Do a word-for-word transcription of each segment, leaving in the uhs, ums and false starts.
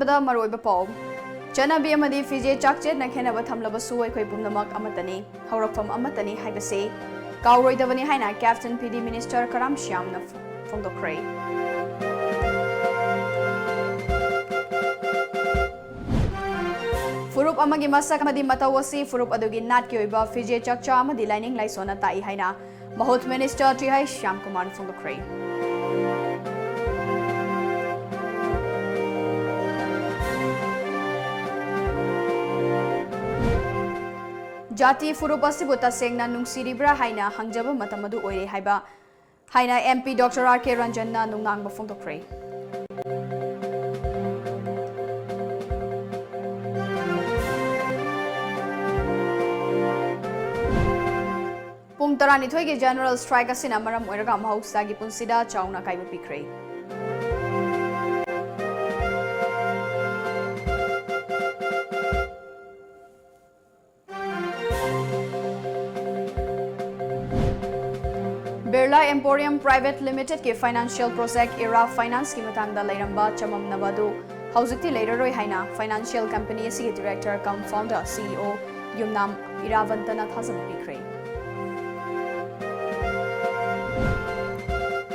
ꯃꯔꯨꯑꯣꯏꯕ ꯄꯥꯎ꯫ ꯆꯠꯅꯕꯤ ꯑꯃꯗꯤ ꯐꯤꯖꯦ ꯆꯥꯛꯆꯦꯠꯅ ꯈꯦꯠꯅꯕ ꯊꯝꯂꯕꯁꯨ ꯑꯩꯈꯣꯏ ꯄꯨꯝꯅꯃꯛ ꯑꯃꯠꯇꯅꯤ, ꯍꯧꯔꯛꯐꯝ ꯑꯃꯠꯇꯅꯤ ꯍꯥꯏꯕꯁꯤ ꯀꯥꯎꯔꯣꯏꯗꯕꯅꯤ ꯍꯥꯏꯅ Captain P D Minister ꯀꯔꯥꯝ ꯁ꯭ꯌꯥꯝꯅ ꯐꯣꯡꯗꯣꯛꯈ꯭ꯔꯦ꯫ ꯐꯨꯔꯨꯞ ꯑꯃꯒꯤ ꯃꯁꯛ ꯑꯃꯗꯤ ꯃꯇꯧ ꯑꯁꯤ ꯐꯨꯔꯨꯞ ꯑꯗꯨꯒꯤ ꯅꯥꯠꯀꯤ ꯑꯣꯏꯕ ꯐꯤꯖꯦ ꯆꯥꯛꯆꯥ ꯑꯃꯗꯤ ꯂꯥꯏꯅꯤꯡ ꯂꯥꯏꯁꯣꯟꯅ ꯇꯥꯛꯏ ꯍꯥꯏꯅ ꯃꯍꯨꯠ Minister ꯇꯤ ꯍꯩꯆ ꯁ꯭ꯌꯥꯝꯀꯨꯃꯥꯔꯅ ꯐꯣꯡꯗꯣꯛꯈ꯭ꯔꯦ꯫ ꯖꯥꯇꯤ ꯐꯨꯔꯨꯞ ꯑꯁꯤꯕꯨ ꯇꯁꯦꯡꯅ ꯅꯨꯡꯁꯤꯔꯤꯕ꯭ꯔꯥ ꯍꯥꯏꯅ ꯍꯪꯖꯕ ꯃꯇꯝ ꯑꯗꯨ ꯑꯣꯏꯔꯦ ꯍꯥꯏꯕ ꯍꯥꯏꯅ M P Doctor R K ꯔꯟꯖꯟꯅ ꯅꯨꯡꯅꯥꯡꯕ ꯐꯣꯡꯗꯣꯛꯈ꯭ꯔꯦ꯫ ꯄꯨꯡ ꯇꯔꯥꯅꯤꯊꯣꯏꯒꯤ General Strike ꯑꯁꯤꯅ ꯃꯔꯝ ꯑꯣꯏꯔꯒ ꯃꯍꯧꯁꯥꯒꯤ ꯄꯨꯟꯁꯤꯗ ꯆꯥꯎꯅ ꯑꯀꯥꯏꯕ ꯄꯤꯈ꯭ꯔꯦ꯫ Birla Emporium Private Limited ꯀꯤ financial project Era Finance ꯀꯤ ꯃꯇꯥꯡꯗ ꯂꯩꯔꯝꯕ ꯆꯃꯝꯅꯕ ꯑꯗꯨ ꯍꯧꯖꯤꯛꯇꯤ ꯂꯩꯔꯔꯣꯏ ꯍꯥꯏꯅ financial company ꯑꯁꯤꯒꯤ director cum founder C E O ꯌꯨꯝꯅꯥꯝ ꯏꯔꯥꯕꯟꯇꯅ ꯊꯥꯖꯕ ꯄꯤꯈ꯭ꯔꯦ꯫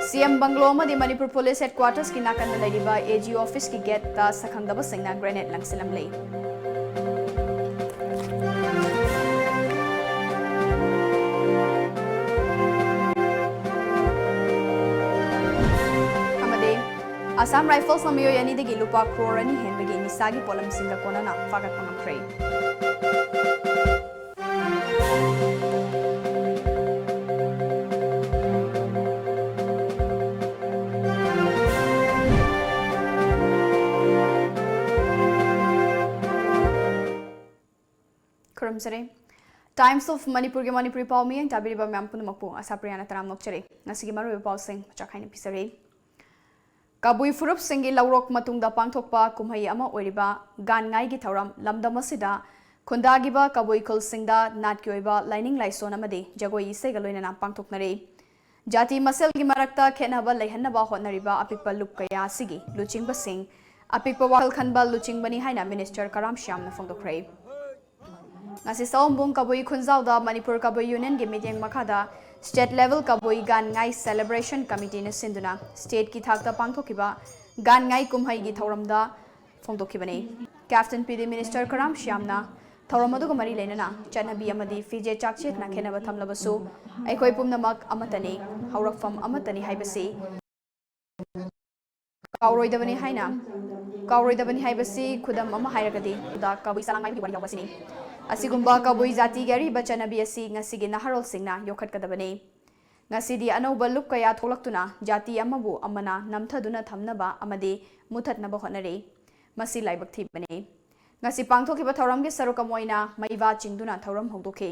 C M bungalow ꯑꯃꯗꯤ Manipur Police Headquarters ꯀꯤ ꯅꯥꯀꯟꯗ ꯂꯩꯔꯤꯕ A G office ꯀꯤ gate ꯇ ꯁꯛꯈꯪꯗꯕꯁꯤꯡꯅ grenade ꯂꯪꯁꯤꯜꯂꯝꯂꯦ꯫ ꯑꯃꯗꯤ Assam Rifles ꯅ ꯃꯤꯑꯣꯏ ꯑꯅꯤꯗꯒꯤ ꯂꯨꯄꯥ ꯀ꯭ꯔꯣꯔ ꯑꯅꯤ ꯍꯦꯟꯕꯒꯤ ꯅꯤꯁꯥꯒꯤ ꯄꯣꯠꯂꯝꯁꯤꯡꯒ ꯀꯣꯟꯅꯅ ꯐꯥꯒꯠꯄ ꯉꯝꯈ꯭ꯔꯦ꯫ ꯈꯨꯔꯨꯝꯖꯔꯤ꯫ Times of Manipur ꯒꯤ ꯃꯅꯤꯄꯨꯔꯤ ꯄꯥꯎ ꯃꯤꯠꯌꯦꯡ ꯇꯥꯕꯤꯔꯤꯕ ꯃꯌꯥꯝ ꯄꯨꯝꯅꯃꯛꯄꯨ ꯑꯁꯥꯄ꯭ꯔꯤꯌꯥꯅ ꯇꯔꯥꯝꯅ ꯑꯣꯛꯆꯔꯤ꯫ ꯉꯁꯤꯒꯤ ꯃꯔꯨꯑꯣꯏꯕ ꯄꯥꯎꯁꯤꯡ ꯃꯆꯥꯛ ꯍꯥꯏꯅ ꯄꯤꯖꯔꯤ꯫ ꯀꯕꯨꯏ ꯐꯨꯔꯨꯞꯁꯤꯡꯒꯤ ꯂꯧꯔꯣꯛ ꯃꯇꯨꯡꯗ ꯄꯥꯡꯊꯣꯛꯄ ꯀꯨꯝꯍꯩ ꯑꯃ ꯑꯣꯏꯔꯤꯕ ꯒꯥꯟꯉꯥꯏꯒꯤ ꯊꯧꯔꯝ ꯂꯝꯗꯝ ꯑꯁꯤꯗ ꯈꯨꯟꯗꯥꯈꯤꯕ ꯀꯕꯨꯏ ꯈꯨꯜꯁꯤꯡꯗ ꯅꯥꯠꯀꯤ ꯑꯣꯏꯕ ꯂꯥꯏꯅꯤꯡ ꯂꯥꯏꯁꯣꯟ ꯑꯃꯗꯤ ꯖꯒꯣꯏ ꯏꯁꯩꯒ ꯂꯣꯏꯅꯅ ꯄꯥꯡꯊꯣꯛꯅꯔꯤ꯫ ꯖꯥꯇꯤ ꯃꯁꯦꯜꯒꯤ ꯃꯔꯛꯇ ꯈꯦꯠꯅꯕ ꯂꯩꯍꯟꯅꯕ ꯍꯣꯠꯅꯔꯤꯕ ꯑꯄꯤꯛꯄ ꯂꯨꯞ ꯀꯌꯥ ꯑꯁꯤꯒꯤ ꯂꯨꯆꯤꯡꯕꯁꯤꯡ ꯑꯄꯤꯛꯄ ꯋꯥꯈꯜ ꯈꯟꯕ ꯂꯨꯆꯤꯡꯕꯅꯤ ꯍꯥꯏꯅ ꯃꯤꯅꯤꯁꯇꯔ ꯀꯔꯥꯝ ꯁ꯭ꯌꯥꯝꯅ ꯐꯣꯡꯗꯣꯛꯈ꯭ꯔꯦ꯫ ꯉꯁꯤ ꯁꯑꯣꯝꯕꯨꯡ ꯀꯕꯨꯏ ꯈꯨꯟꯖꯥꯎꯗ ꯃꯅꯤꯄꯨꯔ ꯀꯕꯨꯏ ꯌꯨꯅꯤꯌꯟꯒꯤ ꯃꯤꯠꯌꯦꯡ ꯃꯈꯥꯗ ꯁ꯭ꯇꯦꯠ ꯂꯦꯚꯦꯜ ꯀꯕꯨꯏ ꯒꯥꯟ ꯉꯥꯏ ꯁꯦꯂꯦꯕ꯭ꯔꯦꯁꯟ ꯀꯃꯤꯇꯤꯅ ꯁꯤꯟꯗꯨꯅ ꯁ꯭ꯇꯦꯠꯀꯤ ꯊꯥꯛꯇ ꯄꯥꯡꯊꯣꯛꯈꯤꯕ ꯒꯥꯟ ꯉꯥꯏ ꯀꯨꯝꯍꯩꯒꯤ ꯊꯧꯔꯝꯗ ꯐꯣꯡꯗꯣꯛꯈꯤꯕꯅꯤ꯫ ꯀꯦꯞꯇꯦꯟ ꯄꯤ ꯗꯤ ꯃꯤꯅꯤꯁꯇꯔ ꯀꯔꯥꯝ ꯁ꯭ꯌꯥꯝꯅ ꯊꯧꯔꯝ ꯑꯗꯨꯒ ꯃꯔꯤ ꯂꯩꯅꯅ ꯆꯠꯅꯕꯤ ꯑꯃꯗꯤ ꯐꯤꯖꯦꯠ ꯆꯥꯛꯆꯦꯠꯅ ꯈꯦꯠꯅꯕ ꯊꯝꯂꯕꯁꯨ ꯑꯩꯈꯣꯏ ꯄꯨꯝꯅꯃꯛ ꯑꯃꯠꯇꯅꯤ, ꯍꯧꯔꯛꯐꯝ ꯑꯃꯠꯇꯅꯤ ꯍꯥꯏꯕꯁꯤ ꯀꯥꯎꯔꯣꯏꯗꯕꯅꯤ ꯍꯥꯏꯅ, ꯀꯥꯎꯔꯣꯏꯗꯕꯅꯤ ꯍꯥꯏꯕꯁꯤ ꯈꯨꯗꯝ ꯑꯃ ꯍꯥꯏꯔꯒꯗꯤ ꯈꯨꯗꯥ ꯀꯕꯨꯏ ꯁꯂꯥꯡꯃꯥꯏꯕꯒꯤ ꯋꯥꯔꯤ ꯌꯥꯎꯕꯁꯤꯅꯤ꯫ ꯑꯁꯤꯒꯨꯝꯕ ꯀꯕꯨꯏ ꯖꯥꯇꯤꯒꯤ ꯑꯔꯤꯕ ꯆꯠꯅꯕꯤ ꯑꯁꯤ ꯉꯁꯤꯒꯤ ꯅꯍꯥꯔꯣꯜꯁꯤꯡꯅ ꯌꯣꯛꯈꯠꯀꯗꯕꯅꯤ꯫ ꯉꯁꯤꯗꯤ ꯑꯅꯧꯕ ꯂꯨꯞ ꯀꯌꯥ ꯊꯣꯛꯂꯛꯇꯨꯅ ꯖꯥꯇꯤ ꯑꯃꯕꯨ ꯑꯃꯅ ꯅꯝꯊꯗꯨꯅ ꯊꯝꯅꯕ ꯑꯃꯗꯤ ꯃꯨꯊꯠꯅꯕ ꯍꯣꯠꯅꯔꯤ꯫ ꯃꯁꯤ ꯂꯥꯏꯕꯛ ꯊꯤꯕꯅꯤ꯫ ꯉꯁꯤ ꯄꯥꯡꯊꯣꯛꯈꯤꯕ ꯊꯧꯔꯝꯒꯤ ꯁꯔꯨꯛ ꯑꯃ ꯑꯣꯏꯅ ꯃꯩꯕꯥ ꯆꯤꯡꯗꯨꯅ ꯊꯧꯔꯝ ꯍꯧꯗꯣꯛꯈꯤ꯫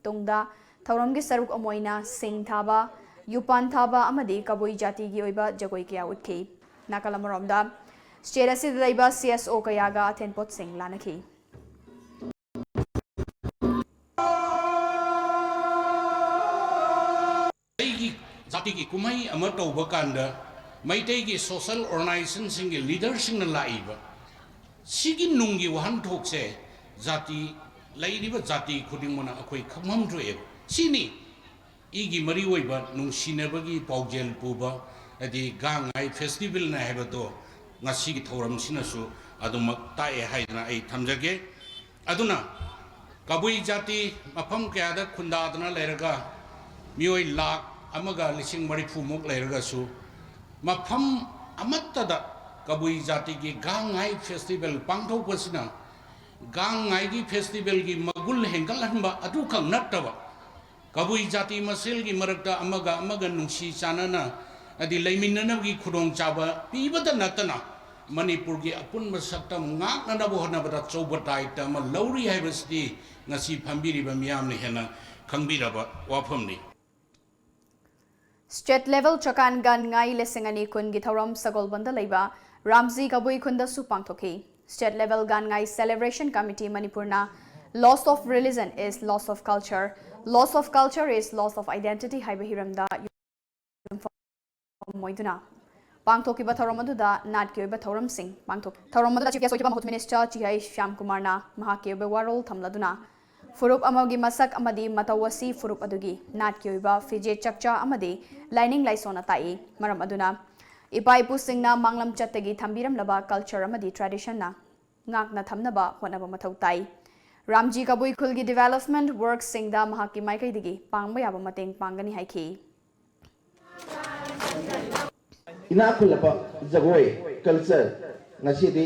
ꯇꯨꯡꯗ ꯊꯧꯔꯝꯒꯤ ꯁꯔꯨꯛ ꯑꯃ ꯑꯣꯏꯅ ꯁꯤꯡ ꯊꯥꯕ, ꯌꯨꯄꯥꯟ ꯊꯥꯕ ꯑꯃꯗꯤ ꯀꯕꯨꯏ ꯖꯥꯇꯤꯒꯤ ꯑꯣꯏꯕ ꯖꯒꯣꯏ ꯀꯌꯥ ꯎꯠꯈꯤ꯫ ꯅꯥꯀꯜ ꯑꯃꯔꯣꯝꯗ, ꯁ꯭ꯇꯦꯠ ꯑꯁꯤꯗ ꯂꯩꯕ ꯁꯤ ꯑꯦꯁ ꯑꯣ ꯀꯌꯥꯒ ꯑꯊꯦꯟꯄꯣꯠꯁꯤꯡ ꯂꯥꯟꯅꯈꯤ꯫ ꯑꯩꯒꯤ ꯖꯥꯇꯤꯒꯤ ꯀꯨꯝꯍꯩ ꯑꯃ ꯇꯧꯕ ꯀꯥꯟꯗ ꯃꯩꯇꯩꯒꯤ ꯁꯣꯁꯦꯜ ꯑꯣꯔꯒꯅꯥꯏꯖꯦꯁꯟꯁꯤꯡꯒꯤ ꯂꯤꯗꯔꯁꯤꯡꯅ ꯂꯥꯛꯏꯕ ꯁꯤꯒꯤ ꯅꯨꯡꯒꯤ ꯋꯥꯍꯟꯊꯣꯛꯁꯦ ꯖꯥꯇꯤ, ꯂꯩꯔꯤꯕ ꯖꯥꯇꯤ ꯈꯨꯗꯤꯡꯃꯛꯅ ꯑꯩꯈꯣꯏ ꯈꯪꯐꯝ ꯊꯣꯛꯑꯦꯕ꯫ ꯁꯤꯅꯤ ꯏꯒꯤ ꯃꯔꯤ ꯑꯣꯏꯕ ꯅꯨꯡꯁꯤꯅꯕꯒꯤ ꯄꯥꯎꯖꯦꯜ ꯄꯨꯕ, ꯍꯥꯏꯗꯤ ꯒꯥꯡ ꯉꯥꯏ ꯐꯦꯁꯇꯤꯚꯦꯜꯅ ꯍꯥꯏꯕꯗꯣ ꯉꯁꯤꯒꯤ ꯊꯧꯔꯝꯁꯤꯅꯁꯨ ꯑꯗꯨꯃꯛ ꯇꯥꯛꯑꯦ ꯍꯥꯏꯗꯅ ꯑꯩ ꯊꯝꯖꯒꯦ꯫ ꯑꯗꯨꯅ ꯀꯕꯨꯏ ꯖꯥꯇꯤ ꯃꯐꯝ ꯀꯌꯥꯗ ꯈꯨꯟꯗꯥꯗꯨꯅ ꯂꯩꯔꯒ ꯃꯤꯑꯣꯏ ꯂꯥꯈ ꯑꯃꯒ ꯂꯤꯁꯤꯡ ꯃꯔꯤꯐꯨꯃꯨꯛ ꯂꯩꯔꯒꯁꯨ ꯃꯐꯝ ꯑꯃꯠꯇꯗ ꯀꯕꯨꯏ ꯖꯥꯇꯤꯒꯤ ꯒꯥꯡ ꯉꯥꯏ ꯐꯦꯁꯇꯤꯚꯦꯜ ꯄꯥꯡꯊꯣꯛꯄꯁꯤꯅ ꯒꯥꯡ ꯉꯥꯏꯒꯤ ꯐꯦꯁꯇꯤꯚꯦꯜꯒꯤ ꯃꯒꯨꯟ ꯍꯦꯟꯒꯠꯍꯟꯕ ꯑꯗꯨꯈꯛ ꯅꯠꯇꯕ ꯀꯕꯨꯏ ꯖꯥꯇꯤ ꯃꯁꯦꯜꯒꯤ ꯃꯔꯛꯇ ꯑꯃꯒ ꯑꯃꯒ ꯅꯨꯡꯁꯤ ꯆꯥꯟꯅꯅ ꯍꯥꯏꯗꯤ ꯂꯩꯃꯤꯟꯅꯅꯕꯒꯤ ꯈꯨꯗꯣꯡꯆꯥꯕ ꯄꯤꯕꯗ ꯅꯠꯇꯅ ꯃꯅꯤꯄꯨꯔꯒꯤ ꯑꯄꯨꯟꯕ ꯁꯛꯇꯝ ꯉꯥꯛꯅꯅꯕ ꯍꯣꯠꯅꯕꯗ ꯑꯆꯧꯕ ꯗꯥꯏꯇ ꯑꯃ ꯂꯧꯔꯤ ꯍꯥꯏꯕꯁꯤꯗꯤ ꯉꯁꯤ ꯐꯝꯕꯤꯔꯤꯕ ꯃꯤꯌꯥꯝꯅ ꯍꯦꯟꯅ ꯈꯪꯕꯤꯔꯕ ꯋꯥꯐꯝꯅꯤ꯫ ꯁ꯭ꯇꯦꯠ ꯂꯦꯚꯦꯜ ꯆꯀꯥꯟ ꯒꯥꯟ ꯉꯥꯏ ꯂꯤꯁꯤꯡ ꯑꯅꯤ ꯀꯨꯟꯒꯤ ꯊꯧꯔꯝ ꯁꯒꯣꯜꯕꯟꯗ ꯂꯩꯕ ꯔꯥꯝꯖꯤ ꯀꯕꯨꯏ ꯈꯨꯟꯗꯁꯨ ꯄꯥꯡꯊꯣꯛꯈꯤ꯫ ꯁ꯭ꯇꯦꯠ ꯂꯦꯚꯦꯜ ꯒꯥꯟ ꯉꯥꯏ ꯁꯦꯂꯦꯕ꯭ꯔꯦꯁꯟ ꯀꯃꯤꯇꯤ ꯃꯅꯤꯄꯨꯔꯅ Loss of religion is loss of culture, loss of culture is loss of identity ꯍꯥꯏꯕ ꯍꯤꯔꯝꯗ ꯌꯨꯝꯐꯝ ꯑꯣꯏꯗꯨꯅ ꯄꯥꯡꯊꯣꯛꯈꯤꯕ ꯊꯧꯔꯝ ꯑꯗꯨꯗ ꯅꯥꯠꯀꯤ ꯑꯣꯏꯕ ꯊꯧꯔꯝꯁꯤꯡ ꯄꯥꯡꯊꯣꯛꯈꯤ꯫ ꯊꯧꯔꯝ ꯑꯗꯨꯗ Chief Guest ꯑꯣꯏꯈꯤꯕ ꯃꯍꯨꯠ Minister ꯆꯤꯍꯩ ꯁ꯭ꯌꯥꯝ ꯀꯨꯃꯥꯔꯅ ꯃꯍꯥꯛꯀꯤ ꯑꯣꯏꯕ ꯋꯥꯔꯣꯜ ꯊꯝꯂꯗꯨꯅ ꯐꯨꯔꯨꯞ ꯑꯃꯒꯤ ꯃꯁꯛ ꯑꯃꯗꯤ ꯃꯇꯧ ꯑꯁꯤ ꯐꯨꯔꯨꯞ ꯑꯗꯨꯒꯤ ꯅꯥꯠꯀꯤ ꯑꯣꯏꯕ ꯐꯤꯖꯦꯠ ꯆꯛꯆꯥ ꯑꯃꯗꯤ ꯂꯥꯏꯅꯤꯡ ꯂꯥꯏꯁꯣꯟꯅ ꯇꯥꯛꯏ꯫ ꯃꯔꯝ ꯑꯗꯨꯅ ꯏꯄꯥ ꯏꯄꯨꯁꯤꯡꯅ ꯃꯥꯡꯂꯝꯆꯠꯇꯒꯤ ꯊꯝꯕꯤꯔꯝꯂꯕ culture ꯑꯃꯗꯤ traditionꯅ ꯉꯥꯛꯅ ꯊꯝꯅꯕ ꯍꯣꯠꯅꯕ ꯃꯊꯧ ꯇꯥꯏ꯫ ꯔꯥꯝꯖꯤ ꯀꯕꯨꯏ ꯈꯨꯜꯒꯤ development workꯁꯤꯡꯗ ꯃꯍꯥꯛꯀꯤ ꯃꯥꯏꯀꯩꯗꯒꯤ ꯄꯥꯡꯕ ꯌꯥꯕ ꯃꯇꯦꯡ ꯄꯥꯡꯒꯅꯤ ꯍꯥꯏꯈꯤ꯫ ꯏꯅꯥꯛ ꯈꯨꯜꯂꯕ ꯖꯒꯣꯏ culture ꯉꯁꯤꯗꯤ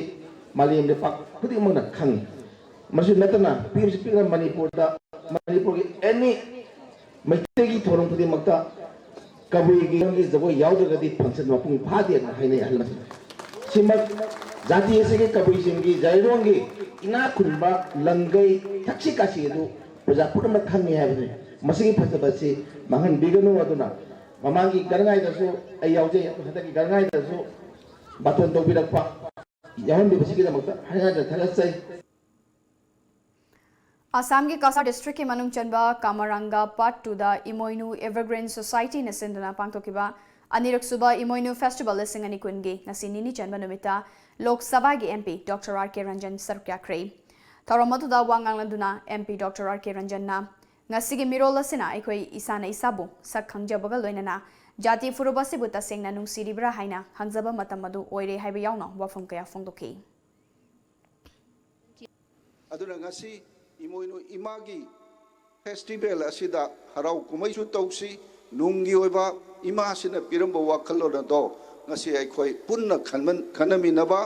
ꯃꯥꯂꯦꯝ ꯂꯩꯄꯥꯛ ꯈꯨꯗꯤꯡꯃꯛꯅ ꯈꯪꯉꯤ꯫ ꯃꯁꯤ ꯅꯠꯇꯅ ꯄꯤꯛꯁꯨ ꯄꯤꯛꯅ ꯃꯅꯤꯄꯨꯔꯗ, ꯃꯅꯤꯄꯨꯔꯒꯤ any ꯃꯩꯇꯩꯒꯤ ꯊꯧꯔꯝ ꯈꯨꯗꯤꯡꯃꯛꯇ ꯀꯕꯨꯏꯒꯤ ꯖꯒꯣꯏ ꯌꯥꯎꯗ꯭ꯔꯒꯗꯤ function ꯃꯄꯨꯡ ꯐꯥꯗꯦꯅ ꯍꯥꯏꯅꯩ ꯑꯍꯜ ꯂꯃꯟꯁꯤꯡꯅ꯫ ꯁꯤꯃꯛ ꯖꯥꯇꯤ ꯑꯁꯤꯒꯤ ꯀꯕꯨꯏꯁꯤꯡꯒꯤ ꯖꯩꯔꯣꯡꯒꯤ ꯏꯅꯥꯛ ꯈꯨꯟꯕ ꯂꯪꯒꯩ ꯊꯛꯁꯤ ꯈꯥꯁꯤ ꯑꯗꯨ ꯄ꯭ꯔꯖꯥ ꯄꯨꯝꯅꯃꯛ ꯈꯪꯉꯤ ꯍꯥꯏꯕꯅꯤ꯫ ꯃꯁꯤꯒꯤ ꯐꯖꯕ ꯑꯁꯤ ꯃꯥꯡꯍꯟꯕꯤꯒꯅꯨ꯫ ꯑꯗꯨꯅ ꯃꯃꯥꯡꯒꯤ ꯒꯔꯉꯥꯏꯗꯁꯨ ꯑꯩ ꯌꯥꯎꯖꯩ, ꯑꯗꯨ ꯍꯟꯗꯛꯀꯤ ꯒꯔꯉꯥꯏꯗꯁꯨ ꯕꯥꯇꯣꯟ ꯇꯧꯕꯤꯔꯛꯄ ꯌꯥꯎꯍꯟꯕꯤꯕꯁꯤꯒꯤꯗꯃꯛꯇ ꯍꯥꯏꯅ ꯊꯥꯒꯠꯆꯩ꯫ ꯑꯁꯥꯝꯒꯤ ꯀꯁꯥꯔ districtꯀꯤ ꯃꯅꯨꯡ ꯆꯟꯕ ꯀꯥꯃꯔꯥꯡꯒ Part twoꯗ ꯏꯃꯣꯏꯅꯨ Evergreen Societyꯅ ꯁꯤꯟꯗꯨꯅ ꯄꯥꯡꯊꯣꯛꯈꯤꯕ ꯑꯅꯤꯔꯛꯁꯨꯕ ꯏꯃꯣꯏꯅꯨ festival ꯂꯤꯁꯤꯡ ꯑꯅꯤ ꯀꯨꯟꯒꯤ ꯉꯁꯤ ꯅꯤꯅꯤ ꯆꯟꯕ ꯅꯨꯃꯤꯠꯇ ꯂꯣꯛ ꯁꯚꯥꯒꯤ MP Doctor R K Ranjan ꯁꯔꯨꯛ ꯌꯥꯈ꯭ꯔꯦ꯫ ꯊꯧꯔꯝ ꯑꯗꯨꯗ ꯋꯥ ꯉꯥꯡꯂꯗꯨꯅ MP Doctor R K ꯔꯟꯖꯟꯅ ꯉꯁꯤꯒꯤ ꯃꯤꯔꯣꯜ ꯑꯁꯤꯅ ꯑꯩꯈꯣꯏ ꯏꯁꯥꯅ ꯏꯁꯥꯕꯨ ꯁꯛ ꯈꯪꯖꯕꯒ ꯂꯣꯏꯅꯅ ꯖꯥꯇꯤ ꯐꯨꯔꯨꯞ ꯑꯁꯤꯕꯨ ꯇꯁꯦꯡꯅ ꯅꯨꯡꯁꯤꯔꯤꯕ꯭ꯔꯥ ꯍꯥꯏꯅ ꯍꯪꯖꯕ ꯃꯇꯝ ꯑꯗꯨ ꯑꯣꯏꯔꯦ ꯍꯥꯏꯕ ꯌꯥꯎꯅ ꯋꯥꯐꯝ ꯀꯌꯥ ꯐꯣꯡꯗꯣꯛꯈꯤ꯫ ꯑꯗꯨꯅ ꯉꯁꯤ ꯏꯃꯣꯏꯅꯨ ꯏꯃꯥꯒꯤ festival ꯑꯁꯤꯗ ꯍꯔꯥꯎ ꯀꯨꯝꯍꯩꯁꯨ ꯇꯧꯁꯤ꯫ ꯅꯨꯡꯒꯤ ꯑꯣꯏꯕ ꯏꯃꯥꯁꯤꯅ ꯄꯤꯔꯝꯕ ꯋꯥꯈꯜꯂꯣꯟ ꯑꯗꯣ ꯉꯁꯤ ꯑꯩꯈꯣꯏ ꯄꯨꯟꯅ ꯈꯟꯃꯟ-, ꯈꯟꯅꯃꯤꯟꯅꯕ,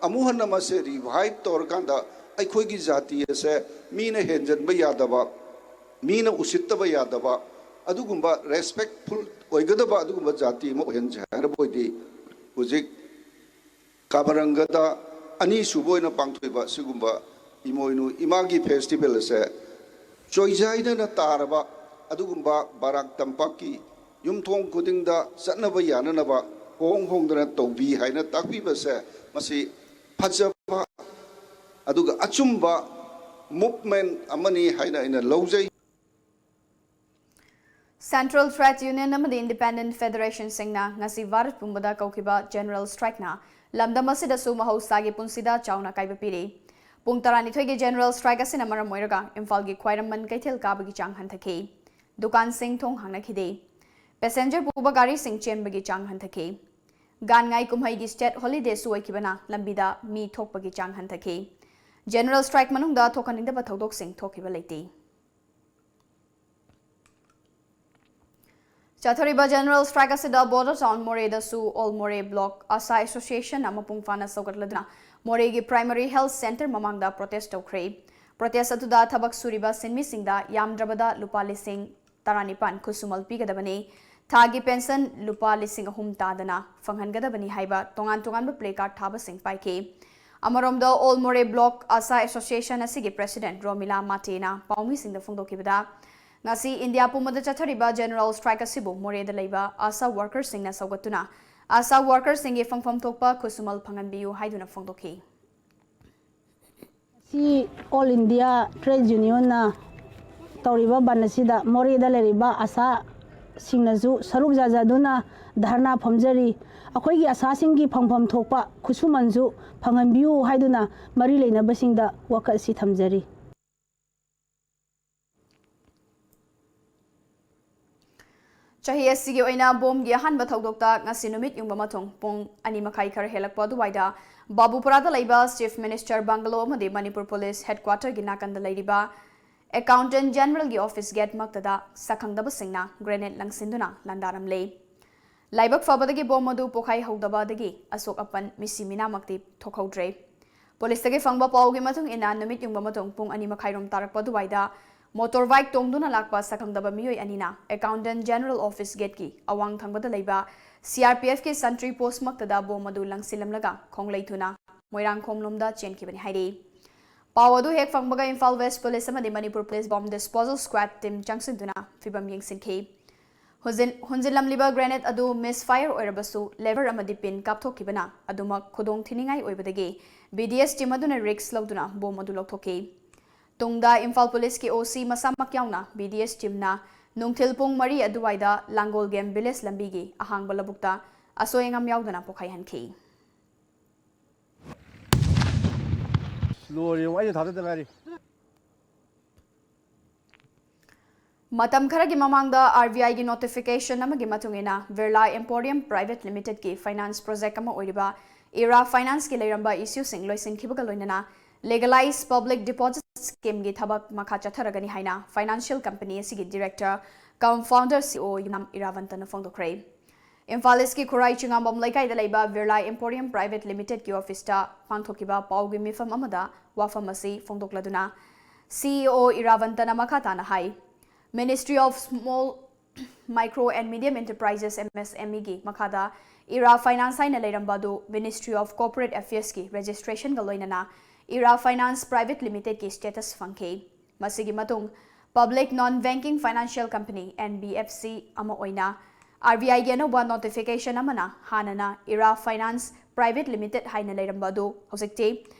ꯑꯃꯨꯛ ꯍꯟꯅ ꯃꯁꯦ revive ꯇꯧꯔꯀꯥꯟꯗ ꯑꯩꯈꯣꯏꯒꯤ ꯖꯥꯇꯤ ꯑꯁꯦ ꯃꯤꯅ ꯍꯦꯟꯖꯟꯕ ꯌꯥꯗꯕ, ꯃꯤꯅ ꯎꯁꯤꯠꯇꯕ ꯌꯥꯗꯕ, ꯑꯗꯨꯒꯨꯝꯕ respectful ꯑꯣꯏꯒꯗꯕ ꯑꯗꯨꯒꯨꯝꯕ ꯖꯥꯇꯤ ꯑꯃ ꯑꯣꯏꯍꯟꯁꯦ ꯍꯥꯏꯔꯕ ꯑꯣꯏꯗꯤ ꯍꯧꯖꯤꯛ ꯀꯥꯃꯔꯪꯒꯗ ꯑꯅꯤꯁꯨꯕ ꯑꯣꯏꯅ ꯄꯥꯡꯊꯣꯛꯏꯕ ꯁꯤꯒꯨꯝꯕ ꯏꯃꯣꯏꯅꯨ ꯏꯃꯥꯒꯤ festival ꯑꯁꯦ ꯆꯣꯏꯖꯥꯏꯗꯅ ꯇꯥꯔꯕ ꯑꯗꯨꯒꯨꯝꯕ ꯕꯥꯔꯥꯛ ꯇꯝꯄꯥꯛꯀꯤ ꯌꯨꯝꯊꯣꯡ ꯈꯨꯗꯤꯡꯗ ꯆꯠꯅꯕ ꯌꯥꯅꯅꯕ ꯍꯣꯡ ꯍꯣꯡꯗꯅ ꯇꯧꯕꯤ ꯍꯥꯏꯅ ꯇꯥꯛꯄꯤꯕꯁꯦ ꯃꯁꯤ ꯐꯖꯕ ꯑꯗꯨꯒ ꯑꯆꯨꯝꯕ movement ꯑꯃꯅꯤ ꯍꯥꯏꯅ ꯑꯩꯅ ꯂꯧꯖꯩ꯫ Central Trade Union ꯑꯃꯗꯤ Independent Federationꯁꯤꯡꯅ ꯉꯁꯤ ꯚꯥꯔꯠ ꯄꯨꯝꯕꯗ ꯀꯧꯈꯤꯕ General Strikeꯅ ꯂꯝꯗꯝ ꯑꯁꯤꯗꯁꯨ ꯃꯍꯧꯁꯥꯒꯤ ꯄꯨꯟꯁꯤꯗ ꯆꯥꯎꯅ ꯑꯀꯥꯏꯕ ꯄꯤꯔꯤ꯫ ꯄꯨꯡ ꯇꯔꯥꯅꯤꯊꯣꯏꯒꯤ General Strike ꯑꯁꯤꯅ ꯃꯔꯝ ꯑꯣꯏꯔꯒ ꯏꯝꯐꯥꯜꯒꯤ ꯈ꯭ꯋꯥꯏꯔꯝꯕꯟ ꯀꯩꯊꯦꯜ ꯀꯥꯕꯒꯤ ꯆꯥꯡ ꯍꯟꯊꯈꯤ꯫ ꯗꯨꯀꯥꯟꯁꯤꯡ ꯊꯣꯡ ꯍꯥꯡꯅꯈꯤꯗꯦ꯫ Passenger ꯄꯨꯕ ꯒꯥꯔꯤꯁꯤꯡ ꯆꯦꯟꯕꯒꯤ ꯆꯥꯡ ꯍꯟꯊꯈꯤ꯫ ꯒꯥꯟꯉꯥꯏ ꯀꯨꯝꯍꯩꯒꯤ state holidayꯁꯨ ꯑꯣꯏꯈꯤꯕꯅ ꯂꯝꯕꯤꯗ ꯃꯤ ꯊꯣꯛꯄꯒꯤ ꯆꯥꯡ ꯍꯟꯊꯈꯤ꯫ General Strike ꯃꯅꯨꯡꯗ ꯊꯣꯛꯍꯟꯅꯤꯡꯗꯕ ꯊꯧꯗꯣꯛꯁꯤꯡ ꯊꯣꯛꯈꯤꯕ ꯂꯩꯇꯦ꯫ ꯆꯠꯊꯔꯤꯕ General Strike ꯑꯁꯤꯗ ꯕꯣꯔꯗꯔ ꯇꯥꯎꯟ ꯃꯣꯔꯦꯗꯁꯨ All Moreh Block ASHA Associationꯅ ꯃꯄꯨꯡ ꯐꯥꯅ ꯁꯧꯒꯠꯂꯗꯨꯅ ꯃꯣꯔꯦꯒꯤ Primary Health Centre ꯃꯃꯥꯡꯗ protest ꯇꯧꯈ꯭ꯔꯦ꯫ Protest ꯑꯗꯨꯗ ꯊꯕꯛ ꯁꯨꯔꯤꯕ ꯁꯤꯟꯃꯤꯁꯤꯡꯗ ꯌꯥꯝꯗ꯭ꯔꯕꯗ ꯂꯨꯄꯥ ꯂꯤꯁꯤꯡ ꯇꯔꯥꯅꯤꯄꯥꯟ ꯈꯨꯠꯁꯨꯃꯜ ꯄꯤꯒꯗꯕꯅꯤ, ꯊꯥꯒꯤ pension ꯂꯨꯄꯥ ꯂꯤꯁꯤꯡ ꯑꯍꯨꯝ ꯇꯥꯗꯅ ꯐꯪꯍꯟꯒꯗꯕꯅꯤ ꯍꯥꯏꯕ ꯇꯣꯉꯥꯟ ꯇꯣꯉꯥꯟꯕ placard ꯊꯥꯕꯁꯤꯡ ꯄꯥꯏꯈꯤ꯫ ꯑꯃꯔꯣꯝꯗ All Moreh Block ASHA Association ꯑꯁꯤꯒꯤ President ꯔꯣꯃꯤꯂꯥ ꯃꯥꯇꯦꯅ ꯄꯥꯎꯃꯤꯁꯤꯡꯗ ꯐꯣꯡꯗꯣꯛꯈꯤꯕꯗ, ꯉꯁꯤ ꯏꯟꯗꯤꯌꯥ ꯄꯨꯝꯕꯗ ꯆꯠꯊꯔꯤꯕ General Strike ꯑꯁꯤꯕꯨ ꯃꯣꯔꯦꯗ ꯂꯩꯕ ASHA workerꯁꯤꯡꯅ ꯁꯧꯒꯠꯇꯨꯅ ASHA workerꯁꯤꯡꯒꯤ ꯐꯪꯐꯝ ꯊꯣꯛꯄ ꯈꯨꯠꯁꯨꯃꯜ ꯐꯪꯍꯟꯕꯤꯌꯨ ꯍꯥꯏꯗꯨꯅ ꯐꯣꯡꯗꯣꯛꯈꯤ꯫ ꯉꯁꯤ All India Trade Unionꯅ ꯇꯧꯔꯤꯕ ꯕꯟ ꯑꯁꯤꯗ ꯃꯣꯔꯦꯗ ꯂꯩꯔꯤꯕ ASHAꯁꯤꯡꯅꯁꯨ ꯁꯔꯨꯛ ꯌꯥꯖꯗꯨꯅ ꯙꯔꯅꯥ ꯐꯝꯖꯔꯤ꯫ ꯑꯩꯈꯣꯏꯒꯤ ASHAꯁꯤꯡꯒꯤ ꯐꯪꯐꯝ ꯊꯣꯛꯄ ꯈꯨꯠꯁꯨꯃꯟꯁꯨ ꯐꯪꯍꯟꯕꯤꯌꯨ ꯍꯥꯏꯗꯨꯅ ꯃꯔꯤ ꯂꯩꯅꯕꯁꯤꯡꯗ ꯋꯥꯀꯠ ꯑꯁꯤ ꯊꯝꯖꯔꯤ꯫ ꯆꯍꯤ ꯑꯁꯤꯒꯤ ꯑꯣꯏꯅ ꯕꯣꯝꯒꯤ ꯑꯍꯥꯟꯕ ꯊꯧꯗꯣꯛꯇ ꯉꯁꯤ ꯅꯨꯃꯤꯠ ꯌꯨꯡꯕ ꯃꯊꯨꯡ ꯄꯨꯡ ꯑꯅꯤ ꯃꯈꯥꯏ ꯈꯔ ꯍꯦꯜꯂꯛꯄ ꯑꯗꯨꯋꯥꯏꯗ ꯕꯥꯕꯨꯄꯨꯔꯥꯗ ꯂꯩꯕ Chief Minister Bungalow ꯑꯃꯗꯤ ꯃꯅꯤꯄꯨꯔ Police Headquarterꯒꯤ ꯅꯥꯀꯟꯗ ꯂꯩꯔꯤꯕ Accountant Generalꯒꯤ office gate ꯃꯛꯇꯗ ꯁꯛꯈꯪꯗꯕꯁꯤꯡꯅ grenade ꯂꯪꯁꯤꯟꯗꯨꯅ ꯂꯥꯟꯗꯥꯔꯝꯂꯦ꯫ ꯂꯥꯏꯕꯛ ꯐꯕꯗꯒꯤ ꯕꯣꯝ ꯑꯗꯨ ꯄꯣꯈꯥꯏꯍꯧꯗꯕꯗꯒꯤ ꯑꯁꯣꯛ ꯑꯄꯟ ꯃꯤꯁꯤ ꯃꯤꯅꯥꯃꯛꯇꯤ ꯊꯣꯛꯍꯧꯗ꯭ꯔꯦ꯫ ꯄꯨꯂꯤꯁꯇꯒꯤ ꯐꯪꯕ ꯄꯥꯎꯒꯤ ꯃꯇꯨꯡ ꯏꯟꯅ, ꯅꯨꯃꯤꯠ ꯌꯨꯡꯕ ꯃꯇꯨꯡ ꯄꯨꯡ ꯑꯅꯤ ꯃꯈꯥꯏꯔꯣꯝ ꯇꯥꯔꯛꯄ ꯑꯗꯨꯋꯥꯏꯗ motorbike ꯇꯣꯡꯗꯨꯅ ꯂꯥꯛꯄ ꯁꯛꯈꯪꯗꯕ ꯃꯤꯑꯣꯏ ꯑꯅꯤꯅ Accountant General office gateꯀꯤ ꯑꯋꯥꯡ ꯊꯪꯕꯗ ꯂꯩꯕ CRPFꯀꯤ sentry post ꯃꯛꯇꯗ ꯕꯣꯝ ꯑꯗꯨ ꯂꯪꯁꯤꯜꯂꯝꯂꯒ ꯈꯣꯡꯂꯩ ꯊꯨꯅ ꯃꯣꯏꯔꯥꯡꯈꯣꯝ ꯂꯣꯝꯗ ꯆꯦꯟꯈꯤꯕꯅꯤ ꯍꯥꯏꯔꯤ꯫ ꯄꯥꯎ ꯑꯗꯨ ꯍꯦꯛ ꯐꯪꯕꯒ ꯏꯝꯐꯥꯜ West Police ꯑꯃꯗꯤ Manipur Police Bomb Disposal Squad team ꯆꯪꯁꯤꯟꯗꯨꯅ ꯐꯤꯚꯝ ꯌꯦꯡꯁꯤꯟꯈꯤ꯫ ꯍꯨꯟꯖꯤꯜ-, ꯍꯨꯟꯖꯤꯜꯂꯝꯂꯤꯕ grenade ꯑꯗꯨ misfire ꯑꯣꯏꯔꯕꯁꯨ, lever ꯑꯃꯗꯤ pin ꯀꯥꯞꯊꯣꯛꯈꯤꯕꯅ ꯑꯗꯨꯃꯛ ꯈꯨꯗꯣꯡ ꯊꯤꯅꯤꯡꯉꯥꯏ ꯑꯣꯏꯕꯗꯒꯤ BDS team ꯑꯗꯨꯅ risk ꯂꯧꯗꯨꯅ ꯕꯣꯝ ꯑꯗꯨ ꯂꯧꯊꯣꯛꯈꯤ꯫ ꯇꯨꯡꯗ ꯏꯝꯐꯥꯜ ꯄꯨꯂꯤꯁꯀꯤ OC ꯃꯁꯥꯃꯛ ꯌꯥꯎꯅ BDS teamꯅ ꯅꯨꯡꯊꯤꯜ ꯄꯨꯡ ꯃꯔꯤ ꯑꯗꯨꯋꯥꯏꯗ ꯂꯥꯡꯒꯣꯜꯒꯦꯝ ꯚꯤꯂꯦꯖ ꯂꯝꯕꯤꯒꯤ ꯑꯍꯥꯡꯕ ꯂꯧꯕꯨꯛꯇ ꯑꯁꯣꯏ ꯑꯉꯥꯝ ꯌꯥꯎꯗꯅ ꯄꯣꯈꯥꯏꯍꯟꯈꯤ꯫ ꯂꯣꯏꯔꯦ, ꯑꯩꯅ ꯊꯥꯗꯗ ꯉꯥꯏꯔꯤ꯫ ꯃꯇꯝ ꯈꯔꯒꯤ ꯃꯃꯥꯡꯗ RBIꯒꯤ notification ꯑꯃꯒꯤ ꯃꯇꯨꯡ ꯏꯟꯅ Birla Emporium Private Limitedꯀꯤ finance project ꯑꯃ ꯑꯣꯏꯔꯤꯕ ꯏꯔꯥ Financeꯀꯤ ꯂꯩꯔꯝꯕ issueꯁꯤꯡ ꯂꯣꯏꯁꯤꯟꯈꯤꯕꯒ ꯂꯣꯏꯅꯅ Legalized Public Deposit Schemeꯒꯤ ꯊꯕꯛ ꯃꯈꯥ ꯆꯠꯊꯔꯒꯅꯤ ꯍꯥꯏꯅ financial company ꯑꯁꯤꯒꯤ director cum founder CEO ꯌꯨꯅꯥꯝ ꯏꯔꯥꯕꯟꯇꯅ ꯐꯣꯡꯗꯣꯛꯈ꯭ꯔꯦ꯫ Imphal ꯏꯁꯀꯤ ꯈꯨꯔꯥꯏ ꯆꯤꯉꯥꯝꯕꯝ ꯂꯩꯀꯥꯏꯗ ꯂꯩꯕ Birla Emporium Private Limitedꯀꯤ officeꯇ ꯄꯥꯡꯊꯣꯛꯈꯤꯕ ꯄꯥꯎꯒꯤ ꯃꯤꯐꯝ ꯑꯃꯗ ꯋꯥꯐꯝ ꯑꯁꯤ ꯐꯣꯡꯗꯣꯛꯂꯗꯨꯅ CEO ꯏꯔꯥꯕꯟꯇꯅ ꯃꯈꯥ ꯇꯥꯅ ꯍꯥꯏ, Ministry of Small, Micro and Medium Enterprises, MSMEꯒꯤ ꯃꯈꯥꯗ ꯏꯔꯥ Finance ꯍꯥꯏꯅ ꯂꯩꯔꯝꯕ ꯑꯗꯨ Ministry of Corporate Affairsꯀꯤ registrationꯒ ꯂꯣꯏꯅꯅ ꯏꯔꯥ Finance Private Limitedꯀꯤ status ꯐꯪꯈꯤ꯫ ꯃꯁꯤꯒꯤ ꯃꯇꯨꯡ Public Non Banking Financial Company, NBFC, ꯑꯃ ꯑꯣꯏꯅ RBIꯒꯤ ꯑꯅꯧꯕ notification ꯑꯃꯅ ꯍꯥꯟꯅꯅ ꯏꯔꯥ Finance Private Limited ꯍꯥꯏꯅ ꯂꯩꯔꯝꯕ ꯑꯗꯨ ꯍꯧꯖꯤꯛꯇꯤ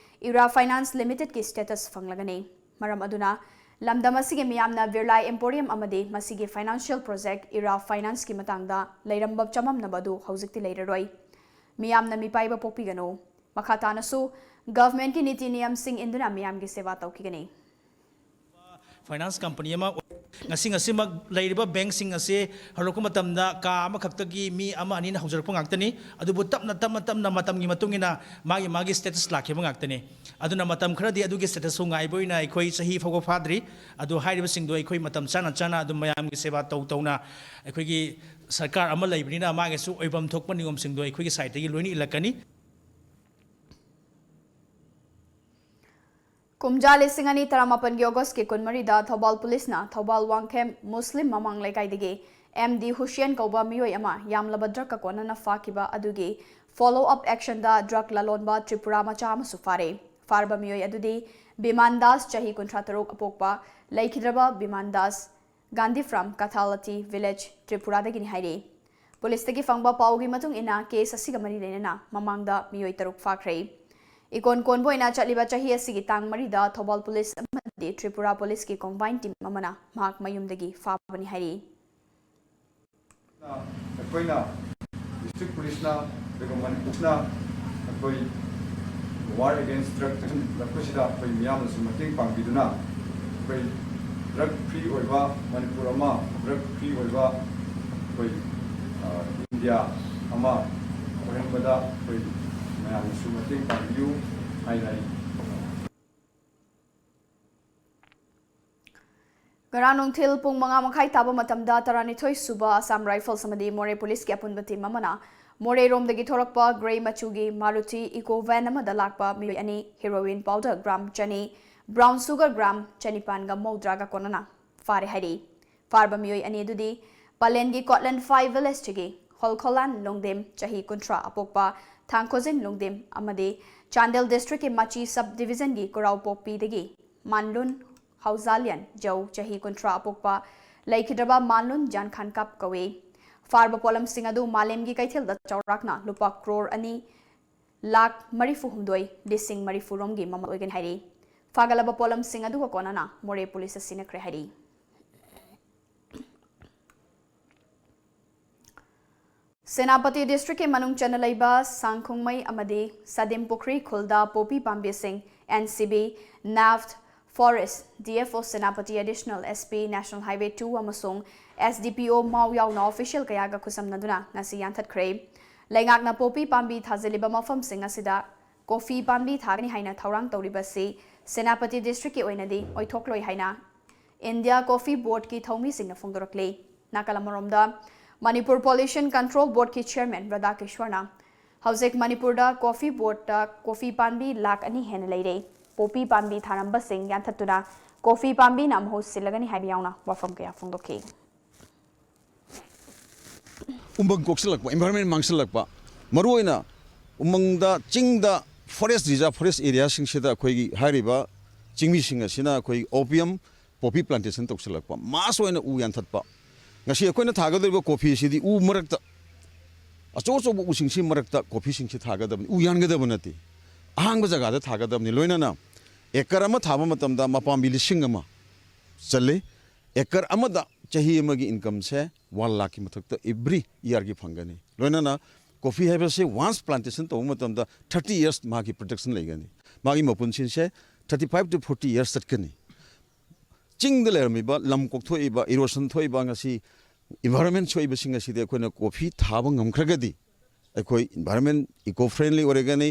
ꯏꯔꯥ Finance Limitedꯀꯤ status ꯐꯪꯂꯒꯅꯤ꯫ ꯃꯔꯝ ꯑꯗꯨꯅ ꯂꯝꯗꯝ ꯑꯁꯤꯒꯤ ꯃꯤꯌꯥꯝꯅ Birla Emporium ꯑꯃꯗꯤ ꯃꯁꯤꯒꯤ financial project ꯏꯔꯥ Financeꯀꯤ ꯃꯇꯥꯡꯗ ꯂꯩꯔꯝꯕ ꯆꯃꯝꯅꯕ ꯑꯗꯨ ꯍꯧꯖꯤꯛꯇꯤ ꯂꯩꯔꯔꯣꯏ꯫ ꯃꯤꯌꯥꯝꯅ ꯃꯤꯄꯥꯏꯕ ꯄꯣꯛꯄꯤꯒꯅꯨ꯫ ꯃꯈꯥ ꯇꯥꯅꯁꯨ governmentꯀꯤ ꯅꯤꯇꯤ ꯅꯤꯌꯝꯁꯤꯡ ꯏꯟꯗꯨꯅ ꯃꯤꯌꯥꯝꯒꯤ ꯁꯦꯕꯥ ꯇꯧꯈꯤꯒꯅꯤ꯫ Finance company ꯑꯃ ꯑꯣꯏ-, ꯉꯁꯤ ꯉꯁꯤꯃꯛ ꯂꯩꯔꯤꯕ bankꯁꯤꯡ ꯑꯁꯤ ꯍꯧꯔꯛꯄ ꯃꯇꯝꯗ ꯀꯥ ꯑꯃꯈꯛꯇꯒꯤ ꯃꯤ ꯑꯃ ꯑꯅꯤꯅ ꯍꯧꯖꯔꯛꯄ ꯉꯥꯛꯇꯅꯤ꯫ ꯑꯗꯨꯕꯨ ꯇꯞꯅ, ꯇꯞꯅ, ꯇꯞꯅ ꯃꯇꯝꯒꯤ ꯃꯇꯨꯡ ꯏꯟꯅ ꯃꯥꯒꯤ, ꯃꯥꯒꯤ status ꯂꯥꯛꯈꯤꯕ ꯉꯥꯛꯇꯅꯤ꯫ ꯑꯗꯨꯅ ꯃꯇꯝ ꯈꯔꯗꯤ ꯑꯗꯨꯒꯤ statusꯁꯨ ꯉꯥꯏꯕ ꯑꯣꯏꯅ ꯑꯩꯈꯣꯏ ꯆꯍꯤ ꯐꯥꯎꯕ ꯐꯥꯗ꯭ꯔꯤ꯫ ꯑꯗꯨ ꯍꯥꯏꯔꯤꯕꯁꯤꯡꯗꯣ ꯑꯩꯈꯣꯏ ꯃꯇꯝ ꯆꯥꯅ ꯆꯥꯅ ꯑꯗꯨꯝ ꯃꯌꯥꯝꯒꯤ ꯁꯦꯕꯥ ꯇꯧ ꯇꯧꯅ ꯑꯩꯈꯣꯏꯒꯤ ꯁꯔꯀꯥꯔ ꯑꯃ ꯂꯩꯕꯅꯤꯅ ꯃꯥꯒꯤꯁꯨ ꯑꯣꯏꯐꯝ ꯊꯣꯛꯄ ꯅꯤꯌꯣꯝꯁꯤꯡꯗꯣ ꯑꯩꯈꯣꯏꯒꯤ sideꯇꯒꯤ ꯂꯣꯏꯅ ꯏꯜꯂꯛꯀꯅꯤ꯫ ꯀꯨꯝꯖꯥ ꯂꯤꯁꯤꯡ ꯑꯅꯤ ꯇꯔꯥꯃꯥꯄꯟꯒꯤ Augustꯀꯤ ꯀꯨꯟꯃꯔꯤꯗ ꯊꯧꯕꯥꯜ ꯄꯨꯂꯤꯁꯅ ꯊꯧꯕꯥꯜ ꯋꯥꯡꯈꯦꯝ ꯃꯨꯁꯂꯤꯝ ꯃꯃꯥꯡ ꯂꯩꯀꯥꯏꯗꯒꯤ M D Hussain ꯀꯧꯕ ꯃꯤꯑꯣꯏ ꯑꯃ ꯌꯥꯝꯂꯕ drugꯀ ꯀꯣꯟꯅꯅ ꯐꯥꯈꯤꯕ ꯑꯗꯨꯒꯤ follow up actionꯗ drug ꯂꯂꯣꯟꯕ ꯇ꯭ꯔꯤꯄꯨꯔꯥ ꯃꯆꯥ ꯑꯃꯁꯨ ꯐꯥꯔꯦ꯫ ꯐꯥꯔꯕ ꯃꯤꯑꯣꯏ ꯑꯗꯨꯗꯤ ꯕꯤꯃꯥꯟ ꯗꯥꯁ, ꯆꯍꯤ ꯀꯨꯟꯊ꯭ꯔꯥ ꯇꯔꯨꯛ, ꯑꯄꯣꯛꯄ ꯂꯩꯈꯤꯗ꯭ꯔꯕ ꯕꯤꯃꯥꯟ ꯗꯥꯁ, ꯒꯥꯟꯙꯤꯐ꯭ꯔꯥꯝ, ꯀꯊꯥꯂꯇꯤ village, ꯇ꯭ꯔꯤꯄꯨꯔꯥꯗꯒꯤꯅꯤ ꯍꯥꯏꯔꯤ꯫ ꯄꯨꯂꯤꯁꯇꯒꯤ ꯐꯪꯕ ꯄꯥꯎꯒꯤ ꯃꯇꯨꯡ ꯏꯟꯅ, case ꯑꯁꯤꯒ ꯃꯔꯤ ꯂꯩꯅꯅ ꯃꯃꯥꯡꯗ ꯃꯤꯑꯣꯏ ꯇꯔꯨꯛ ꯐꯥꯈ꯭ꯔꯦ꯫ ꯏꯀꯣꯟ ꯀꯣꯟꯕ ꯑꯣꯏꯅ ꯆꯠꯂꯤꯕ ꯆꯍꯤ ꯑꯁꯤꯒꯤ ꯇꯥꯡ ꯃꯔꯤꯗ ꯊꯧꯕꯥꯜ ꯄꯨꯂꯤꯁ ꯑꯃꯗꯤ ꯇ꯭ꯔꯤꯄꯨꯔꯥ ꯄꯨꯂꯤꯁꯀꯤ ꯀꯣꯝꯕꯥꯏꯟ ꯇꯤꯝ ꯑꯃꯅ ꯃꯍꯥꯛ ꯃꯌꯨꯝꯗꯒꯤ ꯐꯥꯕꯅꯤ ꯍꯥꯏꯔꯤ꯫ ꯑꯩꯈꯣꯏꯅ ꯗꯤꯁꯇ꯭ꯔꯤꯛ ꯄꯨꯂꯤꯁꯅ ꯑꯗꯨꯒ ꯃꯅꯤꯄꯨꯔꯅ ꯑꯩꯈꯣꯏ ꯋꯥꯔ ꯑꯦꯒꯦꯟꯁ ꯗ꯭ꯔꯒ ꯆꯪꯁꯤꯜꯂꯛꯄꯁꯤꯗ ꯑꯩꯈꯣꯏ ꯃꯤꯌꯥꯝꯅꯁꯨ ꯃꯇꯦꯡ ꯄꯥꯡꯕꯤꯗꯨꯅ ꯑꯩꯈꯣꯏ ꯗ꯭ꯔꯒ ꯐ꯭ꯔꯤ ꯑꯣꯏꯕ ꯃꯅꯤꯄꯨꯔ ꯑꯃ, ꯗ꯭ꯔꯒ ꯐ꯭ꯔꯤ ꯑꯣꯏꯕ ꯑꯩꯈꯣꯏ ꯏꯟꯗꯤꯌꯥ ꯑꯃ ꯑꯣꯏꯍꯟꯕꯗ ꯑꯩꯈꯣꯏ ꯃꯌꯥꯝꯅꯁꯨ ꯃꯇꯦꯡ ꯄꯥꯡꯕꯤꯌꯨ ꯍꯥꯏꯅ ꯑꯩ ꯉꯔꯥꯡ ꯅꯨꯡꯊꯤꯜ ꯄꯨꯡ ꯃꯉꯥ ꯃꯈꯥꯏ ꯇꯥꯕ ꯃꯇꯝꯗ ꯇꯔꯥꯅꯤꯊꯣꯏ ꯁꯨꯕ ꯑꯁꯥꯝ ꯔꯥꯏꯐꯜꯁ ꯑꯃꯗꯤ ꯃꯣꯔꯦ ꯄꯨꯂꯤꯁꯀꯤ ꯑꯄꯨꯟꯕ ꯇꯤꯝ ꯑꯃꯅ ꯃꯣꯔꯦꯔꯣꯝꯗꯒꯤ ꯊꯣꯔꯛꯄ ꯒ꯭ꯔꯦ ꯃꯆꯨꯒꯤ ꯃꯥꯔꯨꯇꯤ ꯏꯀꯣ ꯚꯦꯟ ꯑꯃꯗ ꯂꯥꯛꯄ ꯃꯤꯑꯣꯏ ꯑꯅꯤ ꯍꯦꯔꯣꯏꯟ ꯄꯥꯎꯗꯔ ꯒ꯭ꯔꯥꯝ ꯆꯅꯤ, ꯕ꯭ꯔꯥꯎꯟ ꯁꯨꯒꯔ ꯒ꯭ꯔꯥꯝ ꯆꯅꯤꯄꯥꯟꯒ ꯃꯧꯗ꯭ꯔꯥꯒ ꯀꯣꯟꯅꯅ ꯐꯥꯔꯦ ꯍꯥꯏꯔꯤ꯫ ꯐꯥꯔꯕ ꯃꯤꯑꯣꯏ ꯑꯅꯤ ꯑꯗꯨꯗꯤ ꯄꯂꯦꯟꯒꯤ ꯀꯣꯠꯂꯦꯟ ꯐꯥꯏꯚ ꯚꯤꯂꯦꯖꯇꯒꯤ ꯍꯣꯜꯈꯣꯂꯥꯟ ꯂꯣꯡꯗꯦꯝ, ꯆꯍꯤ ꯀꯨꯟꯊ꯭ꯔꯥ, ꯑꯄꯣꯛꯄ ꯊꯥꯡꯈꯣꯖꯤꯟ ꯂꯣꯡꯗꯦꯝ ꯑꯃꯗꯤ ꯆꯥꯟꯗꯦꯜ ꯗꯤꯁꯇ꯭ꯔꯤꯛꯀꯤ ꯃꯆꯤ ꯁꯕ ꯗꯤꯚꯤꯖꯟꯒꯤ ꯀꯣꯔꯥꯎꯄꯣꯛꯄꯤꯗꯒꯤ ꯃꯥꯟꯂꯨꯟ ꯍꯥꯎꯖꯥꯂꯤꯌꯟ ꯖꯧ, ꯆꯍꯤ ꯀꯨꯟꯊ꯭ꯔꯥ, ꯑꯄꯣꯛꯄ ꯂꯩꯈꯤꯗ꯭ꯔꯕ ꯃꯥꯟꯂꯨꯟ ꯖꯥꯟꯈꯥꯟ ꯀꯥꯞ ꯀꯧꯏ꯫ ꯐꯥꯔꯕ ꯄꯣꯠꯂꯝꯁꯤꯡ ꯑꯗꯨ ꯃꯥꯂꯦꯝꯒꯤ ꯀꯩꯊꯦꯜꯗ ꯆꯥꯎꯔꯥꯛꯅ ꯂꯨꯄꯥ ꯀ꯭ꯔꯣꯔ ꯑꯅꯤ ꯂꯥꯈ ꯃꯔꯤꯐꯨ ꯍꯨꯝꯗꯣꯏ ꯂꯤꯁꯤꯡ ꯃꯔꯤꯐꯨ ꯔꯣꯝꯒꯤ ꯃꯃꯜ ꯑꯣꯏꯒꯅꯤ ꯍꯥꯏꯔꯤ꯫ ꯐꯥꯒꯠꯂꯕ ꯄꯣꯠꯂꯝꯁꯤꯡ ꯑꯗꯨꯒ ꯀꯣꯟꯅꯅ ꯃꯣꯔꯦ ꯄꯨꯂꯤꯁꯇ ꯁꯤꯟꯅꯈ꯭ꯔꯦ ꯍꯥꯏꯔꯤ꯫ ꯁꯦꯅꯥꯄꯇꯤ ꯗꯤꯁꯇ꯭ꯔꯤꯛꯀꯤ ꯃꯅꯨꯡ ꯆꯟꯅ ꯂꯩꯕ ꯁꯥꯡꯈꯣꯡꯃꯩ ꯑꯃꯗꯤ ꯁꯥꯗꯤꯝ ꯄꯨꯈ꯭ꯔꯤ ꯈꯨꯜꯗ ꯄꯣꯄꯤ ꯄꯥꯝꯕꯤꯁꯤꯡ ꯑꯦꯟ ꯁꯤ ꯕꯤ, ꯅꯥꯐꯠ, forest, D F O Senapati, additional S P, national highway two ꯑꯃꯁꯨꯡ ꯑꯦꯁ ꯗꯤ ꯄꯤ ꯑꯣ ꯃꯥꯎ ꯌꯥꯎꯅ ꯑꯣꯐꯤꯁꯤꯌꯦꯜ ꯀꯌꯥꯒ ꯈꯨꯠꯁꯝꯅꯗꯨꯅ ꯉꯁꯤ ꯌꯥꯟꯊꯠꯈ꯭ꯔꯦ꯫ ꯂꯩꯉꯥꯛꯅ ꯄꯣꯄꯤ ꯄꯥꯝꯕꯤ ꯊꯥꯖꯤꯜꯂꯤꯕ ꯃꯐꯝꯁꯤꯡ ꯑꯁꯤꯗ ꯀꯣꯐꯤ ꯄꯥꯝꯕꯤ ꯊꯥꯒꯅꯤ ꯍꯥꯏꯅ ꯊꯧꯔꯥꯡ ꯇꯧꯔꯤꯕꯁꯤ ꯁꯦꯅꯥꯄꯇꯤ ꯗꯤꯁꯇ꯭ꯔꯤꯛꯀꯤ ꯑꯣꯏꯅꯗꯤ ꯑꯣꯏꯊꯣꯛꯂꯣꯏ ꯍꯥꯏꯅ ꯏꯟꯗꯤꯌꯥ ꯀꯣꯐꯤ ꯕꯣꯔꯗꯀꯤ ꯊꯧꯃꯤꯁꯤꯡꯅ ꯐꯣꯡꯗꯣꯔꯛꯂꯤ꯫ ꯅꯥꯀꯜ ꯑꯃꯔꯣꯝꯗ, ꯃꯅꯤꯄꯨꯔ ꯄꯣꯂꯨꯁꯟ ꯀꯟꯇ꯭ꯔꯣꯜ ꯕꯣꯔꯗꯀꯤ ꯆꯤꯌꯔꯃꯦꯟ ꯔꯥꯙꯥꯀꯤꯁꯣꯔꯅ ꯍꯧꯖꯤꯛ ꯃꯅꯤꯄꯨꯔꯗ ꯀꯣꯐꯤ ꯕꯣꯔꯗꯇ ꯀꯣꯐꯤ ꯄꯥꯝꯕꯤ ꯂꯥꯈ ꯑꯅꯤ ꯍꯦꯟꯅ ꯂꯩꯔꯦ, ꯄꯣꯄꯤ ꯄꯥꯝꯕꯤ ꯊꯥꯔꯝꯕꯁꯤꯡ ꯌꯥꯟꯊꯠꯇꯨꯅ ꯀꯣꯐꯤ ꯄꯥꯝꯕꯤꯅ ꯃꯍꯨꯠ ꯁꯤꯜꯂꯒꯅꯤ ꯍꯥꯏꯕ ꯌꯥꯎꯅ ꯋꯥꯐꯝ ꯀꯌꯥ ꯐꯣꯡꯗꯣꯛꯈꯤ꯫ ꯎꯃꯪ ꯀꯣꯛꯁꯤꯜꯂꯛꯄ, ꯏꯟꯚꯥꯏꯔꯣꯟꯃꯦꯟ ꯃꯥꯡꯁꯤꯜꯂꯛꯄ, ꯃꯔꯨꯑꯣꯏꯅ ꯎꯃꯪꯗ, ꯆꯤꯡꯗ, ꯐꯣꯔꯦꯁ ꯔꯤꯖꯥꯔꯚ, ꯐꯣꯔꯦꯁ ꯑꯦꯔꯤꯌꯥꯁꯤꯡꯁꯤꯗ ꯑꯩꯈꯣꯏꯒꯤ ꯍꯥꯏꯔꯤꯕ ꯆꯤꯡꯃꯤꯁꯤꯡ ꯑꯁꯤꯅ ꯑꯩꯈꯣꯏ ꯑꯣꯄꯤꯌꯝ ꯄꯣꯄꯤ ꯄ꯭ꯂꯥꯟꯇꯦꯁꯟ ꯇꯧꯁꯤꯜꯂꯛꯄ, ꯃꯥꯁ ꯑꯣꯏꯅ ꯎ ꯌꯥꯟꯊꯠꯄ꯫ ꯉꯁꯤ ꯑꯩꯈꯣꯏꯅ ꯊꯥꯒꯗꯧꯔꯤꯕ ꯀꯣꯐꯤꯁꯤꯗꯤ ꯎ ꯃꯔꯛꯇ, ꯑꯆꯧ ꯑꯆꯧꯕ ꯎꯁꯤꯡꯁꯤ ꯃꯔꯛꯇ ꯀꯣꯐꯤꯁꯤꯡꯁꯤ ꯊꯥꯒꯗꯕꯅꯤ, ꯎ ꯌꯥꯟꯒꯗꯕ ꯅꯠꯇꯦ, ꯑꯍꯥꯡꯕ ꯖꯒꯥꯗ ꯊꯥꯒꯗꯕꯅꯤ꯫ ꯂꯣꯏꯅꯅ ꯑꯦꯀꯔ ꯑꯃ ꯊꯥꯕ ꯃꯇꯝꯗ ꯃꯄꯥꯝꯕꯤ ꯂꯤꯁꯤꯡ ꯑꯃ ꯆꯜꯂꯤ꯫ ꯑꯦꯀꯔ ꯑꯃꯗ ꯆꯍꯤ ꯑꯃꯒꯤ ꯏꯟꯀꯝꯁꯦ ꯋꯥꯟ ꯂꯥꯈꯀꯤ ꯃꯊꯛꯇ ꯑꯦꯕ꯭ꯔꯤ ꯏꯌꯥꯔꯒꯤ ꯐꯪꯒꯅꯤ꯫ ꯂꯣꯏꯅꯅ ꯀꯣꯐꯤ ꯍꯥꯏꯕꯁꯦ ꯋꯥꯟꯁ ꯄ꯭ꯂꯥꯟꯇꯦꯁꯟ ꯇꯧꯕ ꯃꯇꯝꯗ ꯊꯥꯔꯇꯤ ꯌꯔꯁ ꯃꯥꯒꯤ ꯄ꯭ꯔꯣꯗꯛꯁꯟ ꯂꯩꯒꯅꯤ꯫ ꯃꯥꯒꯤ ꯃꯄꯨꯟꯁꯤꯁꯦ thirty five to forty years ꯆꯠꯀꯅꯤ꯫ ꯆꯤꯡꯗ ꯂꯩꯔꯝꯃꯤꯕ, ꯂꯝ ꯀꯣꯛꯊꯣꯛꯏꯕ, ꯏꯔꯣꯁꯟ ꯊꯣꯛꯏꯕ, ꯉꯁꯤ ꯏꯟꯚꯥꯏꯔꯣꯟꯃꯦꯟ ꯁꯣꯛꯏꯕꯁꯤꯡ ꯑꯁꯤꯗꯤ ꯑꯩꯈꯣꯏꯅ ꯀꯣꯐꯤ ꯊꯥꯕ ꯉꯝꯈ꯭ꯔꯒꯗꯤ ꯑꯩꯈꯣꯏ ꯏꯟꯚꯥꯏꯔꯣꯟꯃꯦꯟ ꯏꯀꯣ ꯐ꯭ꯔꯦꯟꯂꯤ ꯑꯣꯏꯔꯒꯅꯤ,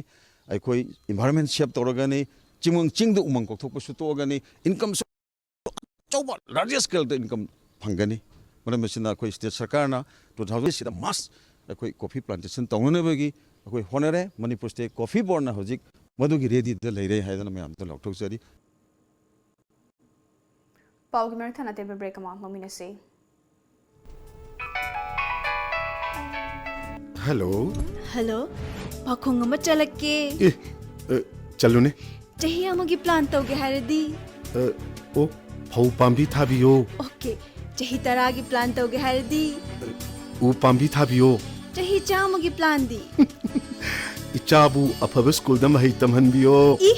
ꯑꯩꯈꯣꯏ ꯏꯟꯚꯥꯏꯔꯣꯟꯃꯦꯟ ꯁꯦꯞ ꯇꯧꯔꯒꯅꯤ꯫ ꯆꯤꯡꯃꯪ ꯆꯤꯡꯗ ꯎꯃꯪ ꯀꯣꯛꯊꯣꯛꯄꯁꯨ ꯇꯣꯛꯑꯒꯅꯤ, ꯏꯟꯀꯝꯁꯨ ꯑꯆꯧꯕ ꯂꯥꯔꯖꯦꯁ ꯁ꯭ꯀꯦꯜꯗ ꯏꯟꯀꯝ ꯐꯪꯒꯅꯤ꯫ ꯃꯔꯝ ꯑꯁꯤꯅ ꯑꯩꯈꯣꯏ ꯁ꯭ꯇꯦꯠ ꯁꯔꯀꯥꯔꯅ ꯇꯨ ꯊꯥꯎꯖꯟ ꯁꯤꯗ ꯃꯥꯁ ꯑꯩꯈꯣꯏ ꯀꯣꯐꯤ ꯄ꯭ꯂꯥꯟꯇꯦꯁꯟ ꯇꯧꯅꯅꯕꯒꯤ ꯑꯩꯈꯣꯏ ꯍꯣꯠꯅꯔꯦ꯫ ꯃꯅꯤꯄꯨꯔ ꯁ꯭ꯇꯦꯠ ꯀꯣꯐꯤ ꯕꯣꯔꯗꯅ ꯍꯧꯖꯤꯛ ꯃꯗꯨꯒꯤ ꯔꯦꯗꯤꯗ ꯂꯩꯔꯦ ꯍꯥꯏꯗꯅ ꯃꯌꯥꯝꯗ ꯂꯥꯎꯊꯣꯛꯆꯔꯤ꯫ ꯄꯥꯎꯒꯤ ꯃꯔꯛ ꯊꯠꯅ ꯑꯇꯦꯟꯕ ꯕ꯭ꯔꯦꯛ ꯑꯃ ꯂꯧꯃꯤꯟꯅꯁꯤ꯫ ꯍꯜꯂꯣ꯫ ꯍꯜꯂꯣ꯫ ꯄꯥꯈꯣꯡ ꯑꯃ ꯆꯠꯂꯛꯀꯦ꯫ ꯑꯦ, ꯑ, ꯆꯠꯂꯨꯅꯦ꯫ ꯆꯍꯤ ꯑꯃꯒꯤ ꯄ꯭ꯂꯥꯟ ꯇꯧꯒꯦ ꯍꯥꯏꯔꯗꯤ? ꯑ, ꯑꯣ, ꯐꯧ ꯄꯥꯝꯕꯤ ꯊꯥꯕꯤꯌꯣ꯫ ꯑꯣꯀꯦ꯫ ꯆꯍꯤ ꯇꯔꯥꯒꯤ ꯄ꯭ꯂꯥꯟ ꯇꯧꯒꯦ ꯍꯥꯏꯔꯗꯤ? ꯎ ꯄꯥꯝꯕꯤ ꯊꯥꯕꯤꯌꯣ꯫ ꯆꯍꯤ ꯆꯥꯝꯃꯒꯤ ꯄ꯭ꯂꯥꯟꯗꯤ? ꯏꯆꯥꯕꯨ ꯑꯐꯕ ꯁ꯭ꯀꯨꯜꯗ ꯃꯍꯩ ꯇꯝꯍꯟꯕꯤꯌꯣ꯫ ꯏ,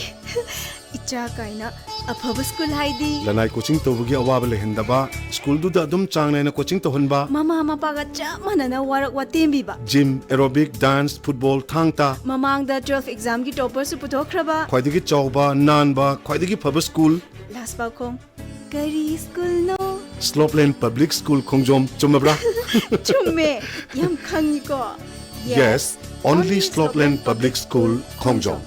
ꯏꯆꯥ ꯀꯥꯏꯅ꯫ ꯑꯐꯕ ꯁ꯭ꯀꯨꯜ ꯍꯥꯏꯗꯤ? ꯂꯅꯥꯏ ꯀꯣꯆꯤꯡ ꯇꯧꯕꯒꯤ ꯑꯋꯥꯕ ꯂꯩꯍꯟꯗꯕ, ꯁ꯭ꯀꯨꯜꯗꯨꯗ ꯑꯗꯨꯝ ꯆꯥꯡ ꯅꯥꯏꯅ ꯀꯣꯆꯤꯡ ꯇꯧꯍꯟꯕ, ꯃꯃꯥ ꯃꯄꯥꯒ ꯆꯞ ꯃꯥꯟꯅꯅ ꯋꯥꯔꯛ ꯋꯥꯇꯦꯝꯕꯤꯕ꯫ Gym, aerobic, dance, football, Thang Ta, ꯃꯃꯥꯡꯗ ꯇꯨꯋꯦꯜꯐ ꯑꯦꯛꯖꯥꯝꯒꯤ ꯇꯣꯄꯔꯁꯨ ꯄꯨꯊꯣꯛꯈ꯭ꯔꯕ꯫ ꯈ꯭ꯋꯥꯏꯗꯒꯤ ꯆꯥꯎꯕ, ꯅꯥꯟꯕ, ꯈ꯭ꯋꯥꯏꯗꯒꯤ ꯐꯕ ꯁ꯭ꯀꯨꯜ꯫ ꯂꯥꯁ ꯄꯥꯎꯈꯣꯡ, ꯀꯔꯤ ꯁ꯭ꯀꯨꯜꯅꯣ? ꯁ꯭ꯂꯣꯞꯂꯦꯟ ꯄꯕ꯭ꯂꯤꯛ ꯁ꯭ꯀꯨꯜ ꯈꯣꯡꯖꯣꯝ, ꯆꯨꯝꯃꯕ꯭ꯔꯥ? ꯆꯨꯝꯃꯦ, ꯌꯥꯝ ꯈꯪꯉꯤꯀꯣ꯫ Yes, only Slopeland Public School, Khongjom.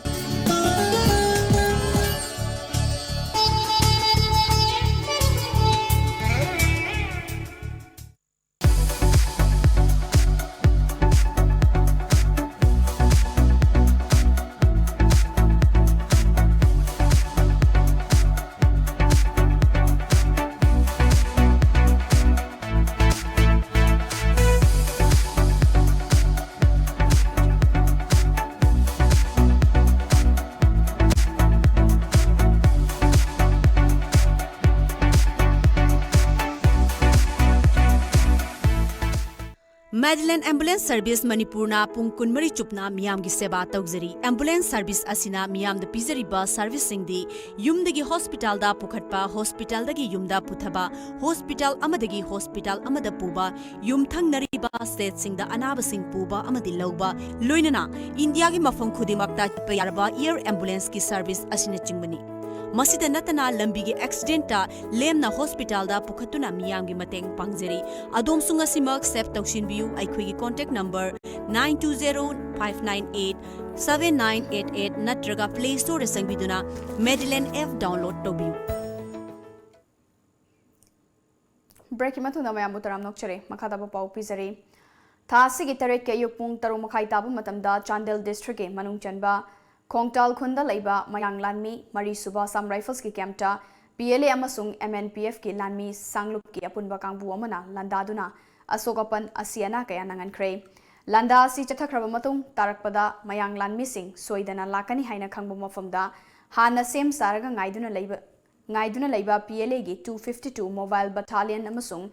Madeline Ambulance Service ꯃꯅꯤꯄꯨꯔꯅ ꯄꯨꯡ ꯀꯨꯟꯃꯔꯤ ꯆꯨꯞꯅ ꯃꯤꯌꯥꯝꯒꯤ ꯁꯦꯕꯥ ꯇꯧꯖꯔꯤ꯫ Ambulance service ꯑꯁꯤꯅ ꯃꯤꯌꯥꯝꯗ ꯄꯤꯖꯔꯤꯕ serviceꯁꯤꯡꯗꯤ ꯌꯨꯝꯗꯒꯤ hospitalꯗ ꯄꯨꯈꯠꯄ, hospitalꯗꯒꯤ ꯌꯨꯝꯗ ꯄꯨꯊꯕ, hospital ꯑꯃꯗꯒꯤ hospital ꯑꯃꯗ ꯄꯨꯕ, ꯌꯨꯝꯊꯪꯅꯔꯤꯕ stateꯁꯤꯡꯗ ꯑꯅꯥꯕꯁꯤꯡ ꯄꯨꯕ ꯑꯃꯗꯤ ꯂꯧꯕ, ꯂꯣꯏꯅꯅ ꯏꯟꯗꯤꯌꯥꯒꯤ ꯃꯐꯝ ꯈꯨꯗꯤꯡꯃꯛꯇ ꯆꯠꯄ ꯌꯥꯔꯕ air ambulanceꯀꯤ service ꯑꯁꯤꯅꯆꯤꯡꯕꯅꯤ꯫ ꯃꯁꯤꯗ ꯅꯠꯇꯅ ꯂꯝꯕꯤꯒꯤ accidentꯇ ꯂꯦꯝꯅ hospitalꯗ ꯄꯨꯈꯠꯇꯨꯅ ꯃꯤꯌꯥꯝꯒꯤ ꯃꯇꯦꯡ ꯄꯥꯡꯖꯔꯤ꯫ ꯑꯗꯣꯝꯁꯨ ꯉꯁꯤꯃꯛ save ꯇꯧꯁꯤꯟꯕꯤꯌꯨ꯫ ꯑꯩꯈꯣꯏꯒꯤ contact number nine two zero five nine eight seven nine eight eight ꯅꯠꯇ꯭ꯔꯒ Play Storeꯗ ꯆꯪꯕꯤꯗꯨꯅ Madeline app download ꯇꯧꯕꯤꯌꯨ꯫ Breakꯀꯤ ꯃꯇꯨꯡꯗ ꯃꯌꯥꯝꯕꯨ ꯇꯔꯥꯝꯅ ꯑꯣꯛꯆꯔꯤ꯫ ꯃꯈꯥ ꯇꯥꯕ ꯄꯥꯎ ꯄꯤꯖꯔꯤ꯫ ꯊꯥ ꯑꯁꯤꯒꯤ ꯇꯔꯦꯠꯀꯤ ꯑꯌꯨꯛ ꯄꯨꯡ ꯇꯔꯨꯛ ꯃꯈꯥꯏ ꯇꯥꯕ ꯃꯇꯝꯗ ꯆꯥꯟꯗꯦꯜ districtꯀꯤ ꯃꯅꯨꯡ ꯆꯟꯕ ꯈꯣꯡꯇꯥꯜ ꯈꯨꯟꯗ ꯂꯩꯕ ꯃꯌꯥꯡ ꯂꯥꯟꯃꯤ ꯃꯔꯤꯁꯨꯕ Assam Riflesꯀꯤ campꯇ P L A ꯑꯃꯁꯨꯡ M N P Fꯀꯤ ꯂꯥꯟꯃꯤ ꯁꯥꯡꯂꯨꯞꯀꯤ ꯑꯄꯨꯟꯕ ꯀꯥꯡꯕꯨ ꯑꯃꯅ ꯂꯥꯟꯗꯥꯗꯨꯅ ꯑꯁꯣꯛ ꯑꯄꯟ, ꯑꯁꯤ ꯑꯅꯥ ꯀꯌꯥ ꯅꯪꯍꯟꯈ꯭ꯔꯦ꯫ ꯂꯥꯟꯗꯥ ꯑꯁꯤ ꯆꯠꯊꯈ꯭ꯔꯕ ꯃꯇꯨꯡ ꯇꯥꯔꯛꯄꯗ ꯃꯌꯥꯡ ꯂꯥꯟꯃꯤꯁꯤꯡ ꯁꯣꯏꯗꯅ ꯂꯥꯛꯀꯅꯤ ꯍꯥꯏꯅ ꯈꯪꯕ ꯃꯐꯝꯗ ꯍꯥꯟꯅ ꯁꯦꯝ ꯁꯥꯔꯒ ꯉꯥꯏꯗꯨꯅ ꯂꯩꯕ, ꯉꯥꯏꯗꯨꯅ ꯂꯩꯕ P L Aꯒꯤ two fifty two Mobile Battalion ꯑꯃꯁꯨꯡ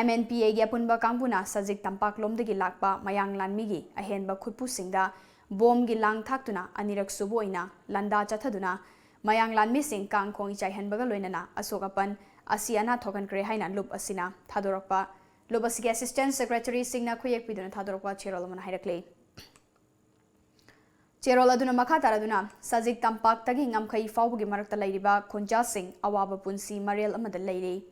M N P Aꯒꯤ ꯑꯄꯨꯟꯕ ꯀꯥꯡꯕꯨꯅ ꯁꯖꯤꯛ ꯇꯝꯄꯥꯛꯂꯣꯝꯗꯒꯤ ꯂꯥꯛꯄ ꯃꯌꯥꯡ ꯂꯥꯟꯃꯤꯒꯤ ꯑꯍꯦꯟꯕ ꯈꯨꯠꯄꯨꯁꯤꯡꯗ ꯕꯣꯝꯒꯤ ꯂꯥꯡ ꯊꯥꯛꯇꯨꯅ ꯑꯅꯤꯔꯛ ꯁꯨꯕ ꯑꯣꯏꯅ ꯂꯥꯟꯗꯥ ꯆꯠꯊꯗꯨꯅ ꯃꯌꯥꯡ ꯂꯥꯟꯃꯤꯁꯤꯡ ꯀꯥꯡ ꯈꯣꯡ ꯆꯥꯏꯍꯟꯕꯒ ꯂꯣꯏꯅꯅ ꯑꯁꯣꯛ ꯑꯄꯟ, ꯑꯁꯤ ꯑꯅꯥ ꯊꯣꯛꯍꯟꯈ꯭ꯔꯦ ꯍꯥꯏꯅ ꯂꯨꯞ ꯑꯁꯤꯅ ꯊꯥꯗꯣꯔꯛꯄ, ꯂꯨꯞ ꯑꯁꯤꯒꯤ assistant secretaryꯁꯤꯡꯅ ꯈꯨꯌꯦꯛ ꯄꯤꯗꯨꯅ ꯊꯥꯗꯣꯔꯛꯄ ꯆꯦꯔꯣꯜ ꯑꯃꯅ ꯍꯥꯏꯔꯛꯂꯤ꯫ ꯆꯦꯔꯣꯜ ꯑꯗꯨꯅ ꯃꯈꯥ ꯇꯥꯔꯗꯨꯅ, ꯁꯖꯤꯛ ꯇꯝꯄꯥꯛꯇꯒꯤ ꯉꯝꯈꯩ ꯐꯥꯎꯕꯒꯤ ꯃꯔꯛꯇ ꯂꯩꯔꯤꯕ ꯈꯨꯟꯖꯥꯁꯤꯡ ꯑꯋꯥꯕ ꯄꯨꯟꯁꯤ ꯃꯔꯦꯜ ꯑꯃꯗ ꯂꯩꯔꯤ꯫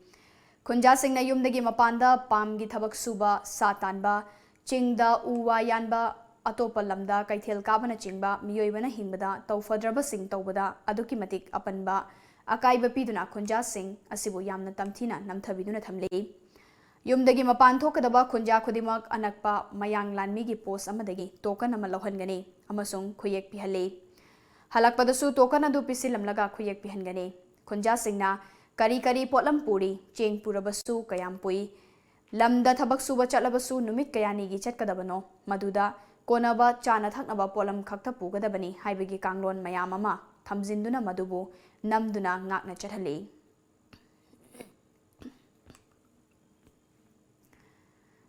ꯈꯨꯟꯖꯥꯁꯤꯡꯅ ꯌꯨꯝꯗꯒꯤ ꯃꯄꯥꯟꯗ ꯄꯥꯝꯒꯤ ꯊꯕꯛ ꯁꯨꯕ, ꯁꯥ ꯇꯥꯟꯕ, ꯆꯤꯡꯗ ꯎ ꯋꯥ ꯌꯥꯟꯕ, ꯑꯇꯣꯞꯄ ꯂꯝꯗ ꯀꯩꯊꯦꯜ ꯀꯥꯕꯅꯆꯤꯡꯕ ꯃꯤꯑꯣꯏꯕꯅ ꯍꯤꯡꯕꯗ ꯇꯧꯐꯗ꯭ꯔꯕꯁꯤꯡ ꯇꯧꯕꯗ ꯑꯗꯨꯛꯀꯤ ꯃꯇꯤꯛ ꯑꯄꯟꯕ, ꯑꯀꯥꯏꯕ ꯄꯤꯗꯨꯅ ꯈꯨꯟꯖꯥꯁꯤꯡ ꯑꯁꯤꯕꯨ ꯌꯥꯝꯅ ꯇꯝꯊꯤꯅ ꯅꯝꯊꯕꯤꯗꯨꯅ ꯊꯝꯂꯤ꯫ ꯌꯨꯝꯗꯒꯤ ꯃꯄꯥꯟ ꯊꯣꯛꯀꯗꯕ ꯈꯨꯟꯖꯥ ꯈꯨꯗꯤꯡꯃꯛ ꯑꯅꯛꯄ ꯃꯌꯥꯡ ꯂꯥꯟꯃꯤꯒꯤ post ꯑꯃꯗꯒꯤ token ꯑꯃ ꯂꯧꯍꯟꯒꯅꯤ ꯑꯃꯁꯨꯡ ꯈꯨꯌꯦꯛ ꯄꯤꯍꯜꯂꯤ꯫ ꯍꯜꯂꯛꯄꯗꯁꯨ token ꯑꯗꯨ ꯄꯤꯁꯤꯜꯂꯝꯂꯒ ꯈꯨꯌꯦꯛ ꯄꯤꯍꯟꯒꯅꯤ꯫ ꯈꯨꯟꯖꯥꯁꯤꯡꯅ ꯀꯔꯤ ꯀꯔꯤ ꯄꯣꯠꯂꯝ ꯄꯨꯔꯤ, ꯆꯦꯡ ꯄꯨꯔꯕꯁꯨ ꯀꯌꯥꯝ ꯄꯨꯏ, ꯂꯝꯗ ꯊꯕꯛ ꯁꯨꯕ ꯆꯠꯂꯕꯁꯨ ꯅꯨꯃꯤꯠ ꯀꯌꯥꯅꯤꯒꯤ ꯆꯠꯀꯗꯕꯅꯣ, ꯃꯗꯨꯗ ꯀꯣꯟꯅꯕ ꯆꯥꯅ ꯊꯛꯅꯕ ꯄꯣꯠꯂꯝ ꯈꯛꯇ ꯄꯨꯒꯗꯕꯅꯤ ꯍꯥꯏꯕꯒꯤ ꯀꯥꯡꯂꯣꯟ ꯃꯌꯥꯝ ꯑꯃ ꯊꯝꯖꯤꯟꯗꯨꯅ ꯃꯗꯨꯕꯨ ꯅꯝꯗꯨꯅ ꯉꯥꯛꯅ ꯆꯠꯍꯜꯂꯤ꯫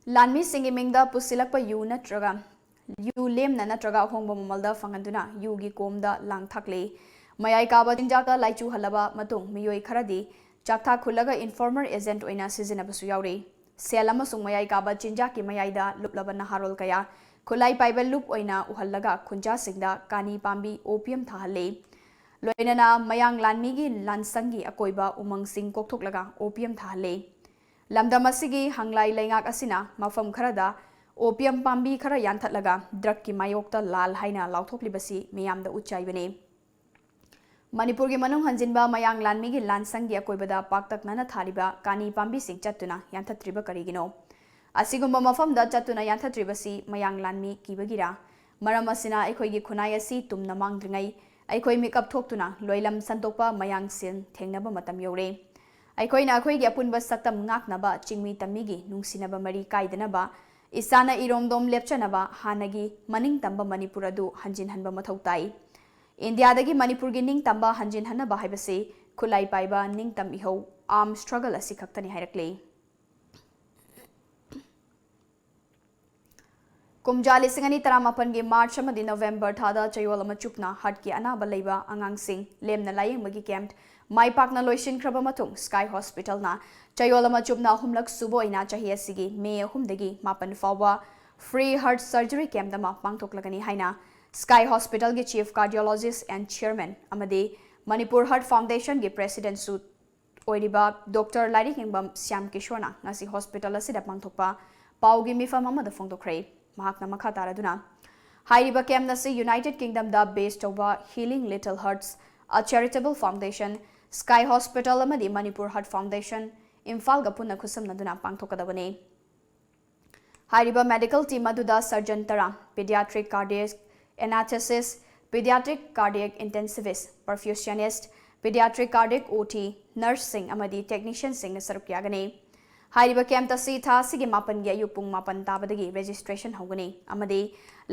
ꯂꯥꯟꯃꯤꯁꯤꯡꯒꯤ ꯃꯤꯡꯗ ꯄꯨꯁꯤꯜꯂꯛꯄ ꯌꯨ ꯅꯠꯇ꯭ꯔꯒ ꯌꯨ ꯂꯦꯝꯅ ꯅꯠꯇ꯭ꯔꯒ ꯑꯍꯣꯡꯕ ꯃꯃꯜꯗ ꯐꯪꯍꯟꯗꯨꯅ ꯌꯨꯒꯤ ꯀꯣꯝꯗ ꯂꯥꯡ ꯊꯥꯛꯂꯤ꯫ ꯃꯌꯥꯏ ꯀꯥꯕ ꯆꯤꯟꯖꯥꯛꯇ ꯂꯥꯏꯆꯨꯍꯜꯂꯕ ꯃꯇꯨꯡ ꯃꯤꯑꯣꯏ ꯈꯔꯗꯤ ꯆꯥꯛꯊꯥꯛ ꯈꯨꯜꯂꯒ informer agent ꯑꯣꯏꯅ ꯁꯤꯖꯤꯟꯅꯕꯁꯨ ꯌꯥꯎꯔꯤ꯫ ꯁꯦꯜ ꯑꯃꯁꯨꯡ ꯃꯌꯥꯏ ꯀꯥꯕ ꯆꯤꯟꯖꯥꯛꯀꯤ ꯃꯌꯥꯏꯗ ꯂꯨꯞꯂꯕ ꯅꯍꯥꯔꯣꯜ ꯀꯌꯥ ꯈꯨꯠꯂꯥꯏ ꯄꯥꯏꯕ ꯂꯨꯞ ꯑꯣꯏꯅ ꯎꯍꯜꯂꯒ ꯈꯨꯟꯖꯥꯁꯤꯡꯗ ꯀꯥꯅꯤ ꯄꯥꯝꯕꯤ opium ꯊꯥꯍꯜꯂꯤ꯫ ꯂꯣꯏꯅꯅ ꯃꯌꯥꯡ ꯂꯥꯟꯃꯤꯒꯤ ꯂꯥꯟꯁꯪꯒꯤ ꯑꯀꯣꯏꯕ ꯎꯃꯪꯁꯤꯡ ꯀꯣꯛꯊꯣꯛꯂꯒ opium ꯊꯥꯍꯜꯂꯤ꯫ ꯂꯝꯗꯝ ꯑꯁꯤꯒꯤ ꯍꯪꯂꯥꯏ ꯂꯩꯉꯥꯛ ꯑꯁꯤꯅ ꯃꯐꯝ ꯈꯔꯗ opium ꯄꯥꯝꯕꯤ ꯈꯔ ꯌꯥꯟꯊꯠꯂꯒ drugꯀꯤ ꯃꯥꯌꯣꯛꯇ ꯂꯥꯜ ꯍꯥꯏꯅ ꯂꯥꯎꯊꯣꯛꯂꯤꯕꯁꯤ ꯃꯤꯌꯥꯝꯗ ꯎꯠꯆꯥꯏꯕꯅꯤ꯫ ꯃꯅꯤꯄꯨꯔꯒꯤ ꯃꯅꯨꯡ ꯍꯟꯖꯤꯟꯕ ꯃꯌꯥꯡ ꯂꯥꯟꯃꯤꯒꯤ ꯂꯥꯟꯁꯪꯒꯤ ꯑꯀꯣꯏꯕꯗ ꯄꯥꯛꯇꯛꯅꯅ ꯊꯥꯔꯤꯕ ꯀꯥꯅꯤ ꯄꯥꯝꯕꯤꯁꯤꯡ ꯆꯠꯇꯨꯅ ꯌꯥꯟꯊꯠꯇ꯭ꯔꯤꯕ ꯀꯔꯤꯒꯤꯅꯣ? ꯑꯁꯤꯒꯨꯝꯕ ꯃꯐꯝꯗ ꯆꯠꯇꯨꯅ ꯌꯥꯟꯊꯠꯇ꯭ꯔꯤꯕꯁꯤ ꯃꯌꯥꯡ ꯂꯥꯟꯃꯤ ꯀꯤꯕꯒꯤꯔꯥ? ꯃꯔꯝ ꯑꯁꯤꯅ ꯑꯩꯈꯣꯏꯒꯤ ꯈꯨꯟꯅꯥꯏ ꯑꯁꯤ ꯇꯨꯝꯅ ꯃꯥꯡꯗ꯭ꯔꯤꯉꯩ ꯑꯩꯈꯣꯏ ꯃꯤꯀꯞ ꯊꯣꯛꯇꯨꯅ ꯂꯣꯏꯂꯝ ꯁꯟꯗꯣꯛꯄ ꯃꯌꯥꯡꯁꯤꯡ ꯊꯦꯡꯅꯕ ꯃꯇꯝ ꯌꯧꯔꯦ꯫ ꯑꯩꯈꯣꯏꯅ ꯑꯩꯈꯣꯏꯒꯤ ꯑꯄꯨꯟꯕ ꯁꯛꯇꯝ ꯉꯥꯛꯅꯕ ꯆꯤꯡꯃꯤ ꯇꯝꯃꯤꯒꯤ ꯅꯨꯡꯁꯤꯅꯕ ꯃꯔꯤ ꯀꯥꯏꯗꯅꯕ, ꯏꯁꯥꯅ ꯏꯔꯣꯝꯗꯣꯝ ꯂꯦꯞꯆꯅꯕ ꯍꯥꯟꯅꯒꯤ ꯃꯅꯤꯡꯇꯝꯕ ꯃꯅꯤꯄꯨꯔ ꯑꯗꯨ ꯍꯟꯖꯤꯟꯍꯟꯕ ꯃꯊꯧ ꯇꯥꯏ꯫ ꯏꯟꯗꯤꯌꯥꯗꯒꯤ ꯃꯅꯤꯄꯨꯔꯒꯤ ꯅꯤꯡꯇꯝꯕ ꯍꯟꯖꯤꯟꯍꯟꯅꯕ ꯍꯥꯏꯕꯁꯤ ꯈꯨꯠꯂꯥꯏ ꯄꯥꯏꯕ ꯅꯤꯡꯇꯝ ꯏꯍꯧ, arm struggle ꯑꯁꯤ ꯈꯛꯇꯅꯤ ꯍꯥꯏꯔꯛꯂꯤ꯫ ꯀꯨꯝꯖꯥ ꯂꯤꯁꯤꯡ ꯑꯅꯤ ꯇꯔꯥꯃꯥꯄꯟꯒꯤ March ꯑꯃꯗꯤ November ꯊꯥꯗ ꯆꯌꯣꯜ ꯑꯃ ꯆꯨꯞꯅ heartꯀꯤ ꯑꯅꯥꯕ ꯂꯩꯕ ꯑꯉꯥꯡꯁꯤꯡ ꯂꯦꯝꯅ ꯂꯥꯌꯦꯡꯕꯒꯤ camp ꯃꯥꯏ ꯄꯥꯛꯅ ꯂꯣꯏꯁꯤꯟꯈ꯭ꯔꯕ ꯃꯇꯨꯡ, Sky Hospitalꯅ ꯆꯌꯣꯜ ꯑꯃ ꯆꯨꯞꯅ ꯑꯍꯨꯝꯂꯛ ꯁꯨꯕ ꯑꯣꯏꯅ ꯆꯍꯤ ꯑꯁꯤꯒꯤ May ꯑꯍꯨꯝꯗꯒꯤ ꯃꯥꯄꯟ ꯐꯥꯎꯕ free heart surgery camp ꯑꯃ ꯄꯥꯡꯊꯣꯛꯂꯒꯅꯤ ꯍꯥꯏꯅ Sky Hospitalꯒꯤ Chief Cardiologist and Chairman ꯑꯃꯗꯤ Manipur Heart Foundationꯒꯤ Presidentꯁꯨ ꯑꯣꯏꯔꯤꯕ Doctor ꯂꯥꯏꯔꯤꯛꯌꯦꯡꯕꯝ ꯁ꯭ꯌꯥꯝ ꯀꯤꯁꯣꯔꯅ ꯉꯁꯤ hospital ꯑꯁꯤꯗ ꯄꯥꯡꯊꯣꯛꯄ ꯄꯥꯎꯒꯤ ꯃꯤꯐꯝ ꯑꯃꯗ ꯐꯣꯡꯗꯣꯛꯈ꯭ꯔꯦ꯫ ꯃꯍꯥꯛꯅ ꯃꯈꯥ ꯇꯥꯔꯗꯨꯅ, ꯍꯥꯏꯔꯤꯕ camp ꯑꯁꯤ United Kingdomꯗ base ꯇꯧꯕ Healing Little Hearts, a charitable foundation, Sky Hospital ꯑꯃꯗꯤ Manipur Heart Foundation, ꯏꯝꯐꯥꯜꯒ ꯄꯨꯟꯅ ꯈꯨꯠꯁꯝꯅꯗꯨꯅ ꯄꯥꯡꯊꯣꯛꯀꯗꯕꯅꯤ꯫ ꯍꯥꯏꯔꯤꯕ medical team ꯑꯗꯨꯗ surgeon ꯇꯔꯥ, pediatric cardiac anaesthetist, pediatric cardiac intensivist, perfusionist, pediatric cardiac OT, nurseꯁꯤꯡ ꯑꯃꯗꯤ technicianꯁꯤꯡꯅ ꯁꯔꯨꯛ ꯌꯥꯒꯅꯤ꯫ ꯍꯥꯏꯔꯤꯕ camp ꯑꯁꯤ ꯊꯥ ꯑꯁꯤꯒꯤ ꯃꯥꯄꯟꯒꯤ ꯑꯌꯨꯛ ꯄꯨꯡ ꯃꯥꯄꯟ ꯇꯥꯕꯗꯒꯤ registration ꯍꯧꯒꯅꯤ ꯑꯃꯗꯤ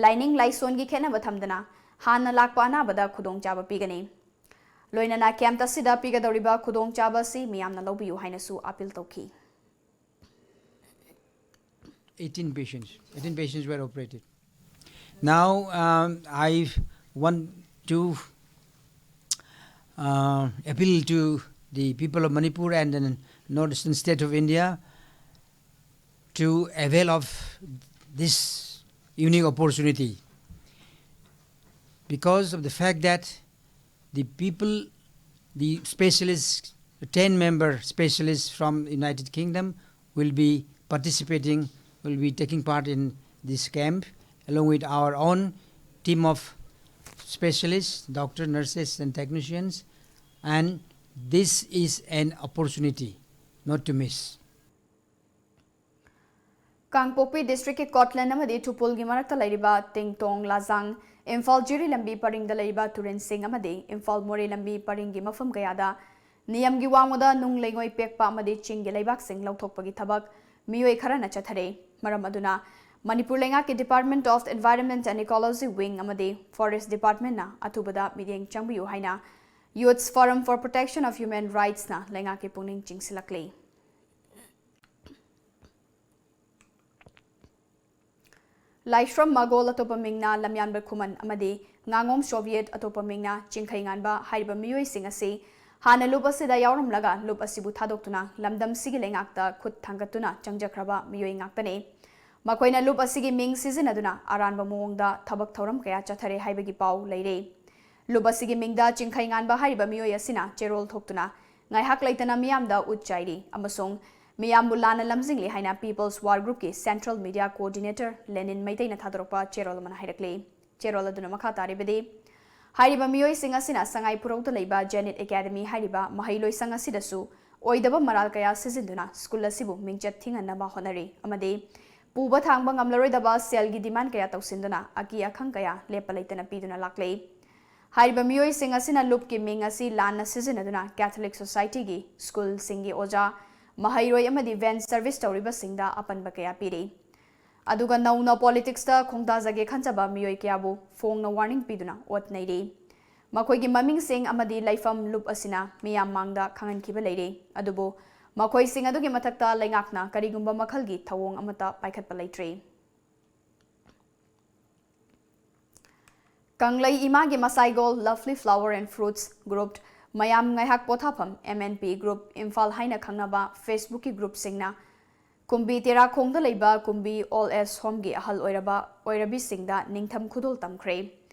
ꯂꯥꯏꯅꯤꯡ ꯂꯥꯏꯁꯣꯟꯒꯤ ꯈꯦꯠꯅꯕ ꯊꯝꯗꯅ ꯍꯥꯟꯅ ꯂꯥꯛꯄ ꯑꯅꯥꯕꯗ ꯈꯨꯗꯣꯡꯆꯥꯕ ꯄꯤꯒꯅꯤ꯫ ꯂꯣꯏꯅꯅ camp ꯑꯁꯤꯗ ꯄꯤꯒꯗꯧꯔꯤꯕ ꯈꯨꯗꯣꯡꯆꯥꯕ ꯑꯁꯤ ꯃꯤꯌꯥꯝꯅ ꯂꯧꯕꯤꯌꯨ ꯍꯥꯏꯅꯁꯨ appeal ꯇꯧꯈꯤ꯫ eighteen patients. Eighteen patients were operated. Now, um, I want to uh, appeal to the people of Manipur and the northeastern state of India to avail of this unique opportunity because of the fact that the people, the specialists, the ten member specialists from the United Kingdom will be participating, will be taking part in this camp along with our own team of specialists, doctor, nurses, and technicians. And this is an opportunity not to miss. ꯀꯥꯡꯄꯣꯛꯄꯤ ꯗꯤꯁꯇ꯭ꯔꯤꯛꯀꯤ ꯀꯣꯠꯂꯦꯟ ꯑꯃꯗꯤ ꯊꯨꯄꯨꯜꯒꯤ ꯃꯔꯛꯇ ꯂꯩꯔꯤꯕ ꯇꯤꯡꯇꯣꯡ ꯂꯥꯖꯥꯡ ꯏꯝꯐꯥꯜ ꯖꯤꯔꯤ ꯂꯝꯕꯤ ꯄꯔꯤꯡꯗ ꯂꯩꯔꯤꯕ ꯇꯨꯔꯦꯟꯁꯤꯡ ꯑꯃꯗꯤ ꯏꯝꯐꯥꯜ ꯃꯣꯔꯦ ꯂꯝꯕꯤ ꯄꯔꯤꯡꯒꯤ ꯃꯐꯝ ꯀꯌꯥꯗ ꯅꯤꯌꯝꯒꯤ ꯋꯥꯡꯃꯗ ꯅꯨꯡ ꯂꯩꯉꯣꯏ ꯄꯦꯛꯄ ꯑꯃꯗꯤ ꯆꯤꯡꯒꯤ ꯂꯩꯕꯥꯛꯁꯤꯡ ꯂꯧꯊꯣꯛꯄꯒꯤ ꯊꯕꯛ ꯃꯤꯑꯣꯏ ꯈꯔꯅ ꯆꯠꯊꯔꯦ꯫ ꯃꯔꯝ ꯑꯗꯨꯅ ꯃꯅꯤꯄꯨꯔ ꯂꯩꯉꯥꯛꯀꯤ Department of Environment and Ecology Wing ꯑꯃꯗꯤ Forest Departmentꯅ ꯑꯊꯨꯕꯗ ꯃꯤꯠꯌꯦꯡ ꯆꯪꯕꯤꯌꯨ ꯍꯥꯏꯅ Youths Forum for Protection of Human Rightsꯅ ꯂꯩꯉꯥꯛꯀꯤ ꯄꯨꯛꯅꯤꯡ ꯆꯤꯡꯁꯤꯜꯂꯛꯂꯤ꯫ ꯂꯥꯏꯁ꯭ꯔꯝ ꯃꯒꯣꯜ ꯑꯇꯣꯞꯄ ꯃꯤꯡꯅ ꯂꯝꯌꯥꯟꯕ ꯈꯨꯃꯟ ꯑꯃꯗꯤ ꯉꯥꯉꯣꯝ ꯁꯣꯚꯤꯌꯦꯠ ꯑꯇꯣꯞꯄ ꯃꯤꯡꯅ ꯆꯤꯡꯈꯩ ꯉꯥꯟꯕ ꯍꯥꯏꯔꯤꯕ ꯃꯤꯑꯣꯏꯁꯤꯡ ꯑꯁꯤ ꯍꯥꯟꯅ ꯂꯨꯞ ꯑꯁꯤꯗ ꯌꯥꯎꯔꯝꯂꯒ ꯂꯨꯞ ꯑꯁꯤꯕꯨ ꯊꯥꯗꯣꯛꯇꯨꯅ ꯂꯝꯗꯝꯁꯤꯒꯤ ꯂꯩꯉꯥꯛꯇ ꯈꯨꯠ ꯊꯥꯡꯒꯠꯇꯨꯅ ꯆꯪꯖꯈ꯭ꯔꯕ ꯃꯤꯑꯣꯏ ꯉꯥꯛꯇꯅꯤ꯫ ꯃꯈꯣꯏꯅ ꯂꯨꯞ ꯑꯁꯤꯒꯤ ꯃꯤꯡ ꯁꯤꯖꯤꯟꯅꯗꯨꯅ ꯑꯔꯥꯟꯕ ꯃꯑꯣꯡꯗ ꯊꯕꯛ ꯊꯧꯔꯝ ꯀꯌꯥ ꯆꯠꯊꯔꯦ ꯍꯥꯏꯕꯒꯤ ꯄꯥꯎ ꯂꯩꯔꯦ꯫ ꯂꯨꯞ ꯑꯁꯤꯒꯤ ꯃꯤꯡꯗ ꯆꯤꯡꯈꯩ ꯉꯥꯟꯕ ꯍꯥꯏꯔꯤꯕ ꯃꯤꯑꯣꯏ ꯑꯁꯤꯅ ꯆꯦꯔꯣꯜ ꯊꯣꯛꯇꯨꯅ ꯉꯥꯏꯍꯥꯛ ꯂꯩꯇꯅ ꯃꯤꯌꯥꯝꯗ ꯎꯠ ꯆꯥꯏꯔꯤ ꯑꯃꯁꯨꯡ ꯃꯤꯌꯥꯝꯕꯨ ꯂꯥꯟꯅ ꯂꯝꯖꯤꯡꯂꯤ ꯍꯥꯏꯅ People's War Groupꯀꯤ Central Media Coordinator ꯂꯦꯅꯤꯟ ꯃꯩꯇꯩꯅ ꯊꯥꯗꯣꯔꯛꯄ ꯆꯦꯔꯣꯜ ꯑꯃꯅ ꯍꯥꯏꯔꯛꯂꯤ꯫ ꯆꯦꯔꯣꯜ ꯑꯗꯨꯅ ꯃꯈꯥ ꯇꯥꯔꯤꯕꯗꯤ, ꯍꯥꯏꯔꯤꯕ ꯃꯤꯑꯣꯏꯁꯤꯡ ꯑꯁꯤꯅ ꯁꯉꯥꯏ ꯄꯨꯔꯧꯗ ꯂꯩꯕ Zenit Academy ꯍꯥꯏꯔꯤꯕ ꯃꯍꯩꯂꯣꯏꯁꯪ ꯑꯁꯤꯗꯁꯨ ꯑꯣꯏꯗꯕ ꯃꯔꯥꯜ ꯀꯌꯥ ꯁꯤꯖꯤꯟꯗꯨꯅ ꯁ꯭ꯀꯨꯜ ꯑꯁꯤꯕꯨ ꯃꯤꯡꯆꯠ ꯊꯤꯡꯍꯟꯅꯕ ꯍꯣꯠꯅꯔꯤ ꯑꯃꯗꯤ ꯄꯨꯕ ꯊꯥꯡꯕ ꯉꯝꯂꯔꯣꯏꯗꯕ ꯁꯦꯜꯒꯤ demand ꯀꯌꯥ ꯇꯧꯁꯤꯟꯗꯨꯅ ꯑꯀꯤ ꯑꯈꯪ ꯀꯌꯥ ꯂꯦꯞꯄ ꯂꯩꯇꯅ ꯄꯤꯗꯨꯅ ꯂꯥꯛꯂꯤ꯫ ꯍꯥꯏꯔꯤꯕ ꯃꯤꯑꯣꯏꯁꯤꯡ ꯑꯁꯤꯅ ꯂꯨꯞꯀꯤ ꯃꯤꯡ ꯑꯁꯤ ꯂꯥꯟꯅ ꯁꯤꯖꯤꯟꯅꯗꯨꯅ Catholic Societyꯒꯤ ꯁ꯭ꯀꯨꯜꯁꯤꯡꯒꯤ ꯑꯣꯖꯥ, ꯃꯍꯩꯔꯣꯏ ꯑꯃꯗꯤ van service ꯇꯧꯔꯤꯕꯁꯤꯡꯗ ꯑꯄꯟꯕ ꯀꯌꯥ ꯄꯤꯔꯤ꯫ ꯑꯗꯨꯒ ꯅꯧꯅ politicsꯇ ꯈꯣꯡꯗꯥꯖꯒꯦ ꯈꯟꯖꯕ ꯃꯤꯑꯣꯏ ꯀꯌꯥꯕꯨ ꯐꯣꯡꯅ warning ꯄꯤꯗꯨꯅ ꯑꯣꯠ ꯅꯩꯔꯤ꯫ ꯃꯈꯣꯏꯒꯤ ꯃꯃꯤꯡꯁꯤꯡ ꯑꯃꯗꯤ ꯂꯩꯐꯝ ꯂꯨꯞ ꯑꯁꯤꯅ ꯃꯤꯌꯥꯝ ꯃꯥꯡꯗ ꯈꯪꯍꯟꯈꯤꯕ ꯂꯩꯔꯤ꯫ ꯑꯗꯨꯕꯨ ꯃꯈꯣꯏꯁꯤꯡ ꯑꯗꯨꯒꯤ ꯃꯊꯛꯇ ꯂꯩꯉꯥꯛꯅ ꯀꯔꯤꯒꯨꯝꯕ ꯃꯈꯜꯒꯤ ꯊꯧꯑꯣꯡ ꯑꯃꯠꯇ ꯄꯥꯏꯈꯠꯄ ꯂꯩꯇ꯭ꯔꯤ꯫ ꯀꯪꯂꯩ ꯏꯃꯥꯒꯤ ꯃꯁꯥꯏꯒꯣꯜ Lovely Flower and Fruits Group, ꯃꯌꯥꯝ ꯉꯥꯏꯍꯥꯛ ꯄꯣꯊꯥꯐꯝ M N P Group Imphal ꯍꯥꯏꯅ ꯈꯪꯅꯕ Facebookꯀꯤ groupꯁꯤꯡꯅ ꯀꯨꯝꯕꯤ ꯇꯦꯔꯥꯈꯣꯡꯗ ꯂꯩꯕ ꯀꯨꯝꯕꯤ Old Age Homeꯒꯤ ꯑꯍꯜ ꯑꯣꯏꯔꯕ ꯑꯣꯏꯔꯕꯤꯁꯤꯡꯗ ꯅꯤꯡꯊꯝ ꯈꯨꯗꯣꯜ ꯇꯝꯈ꯭ꯔꯦ꯫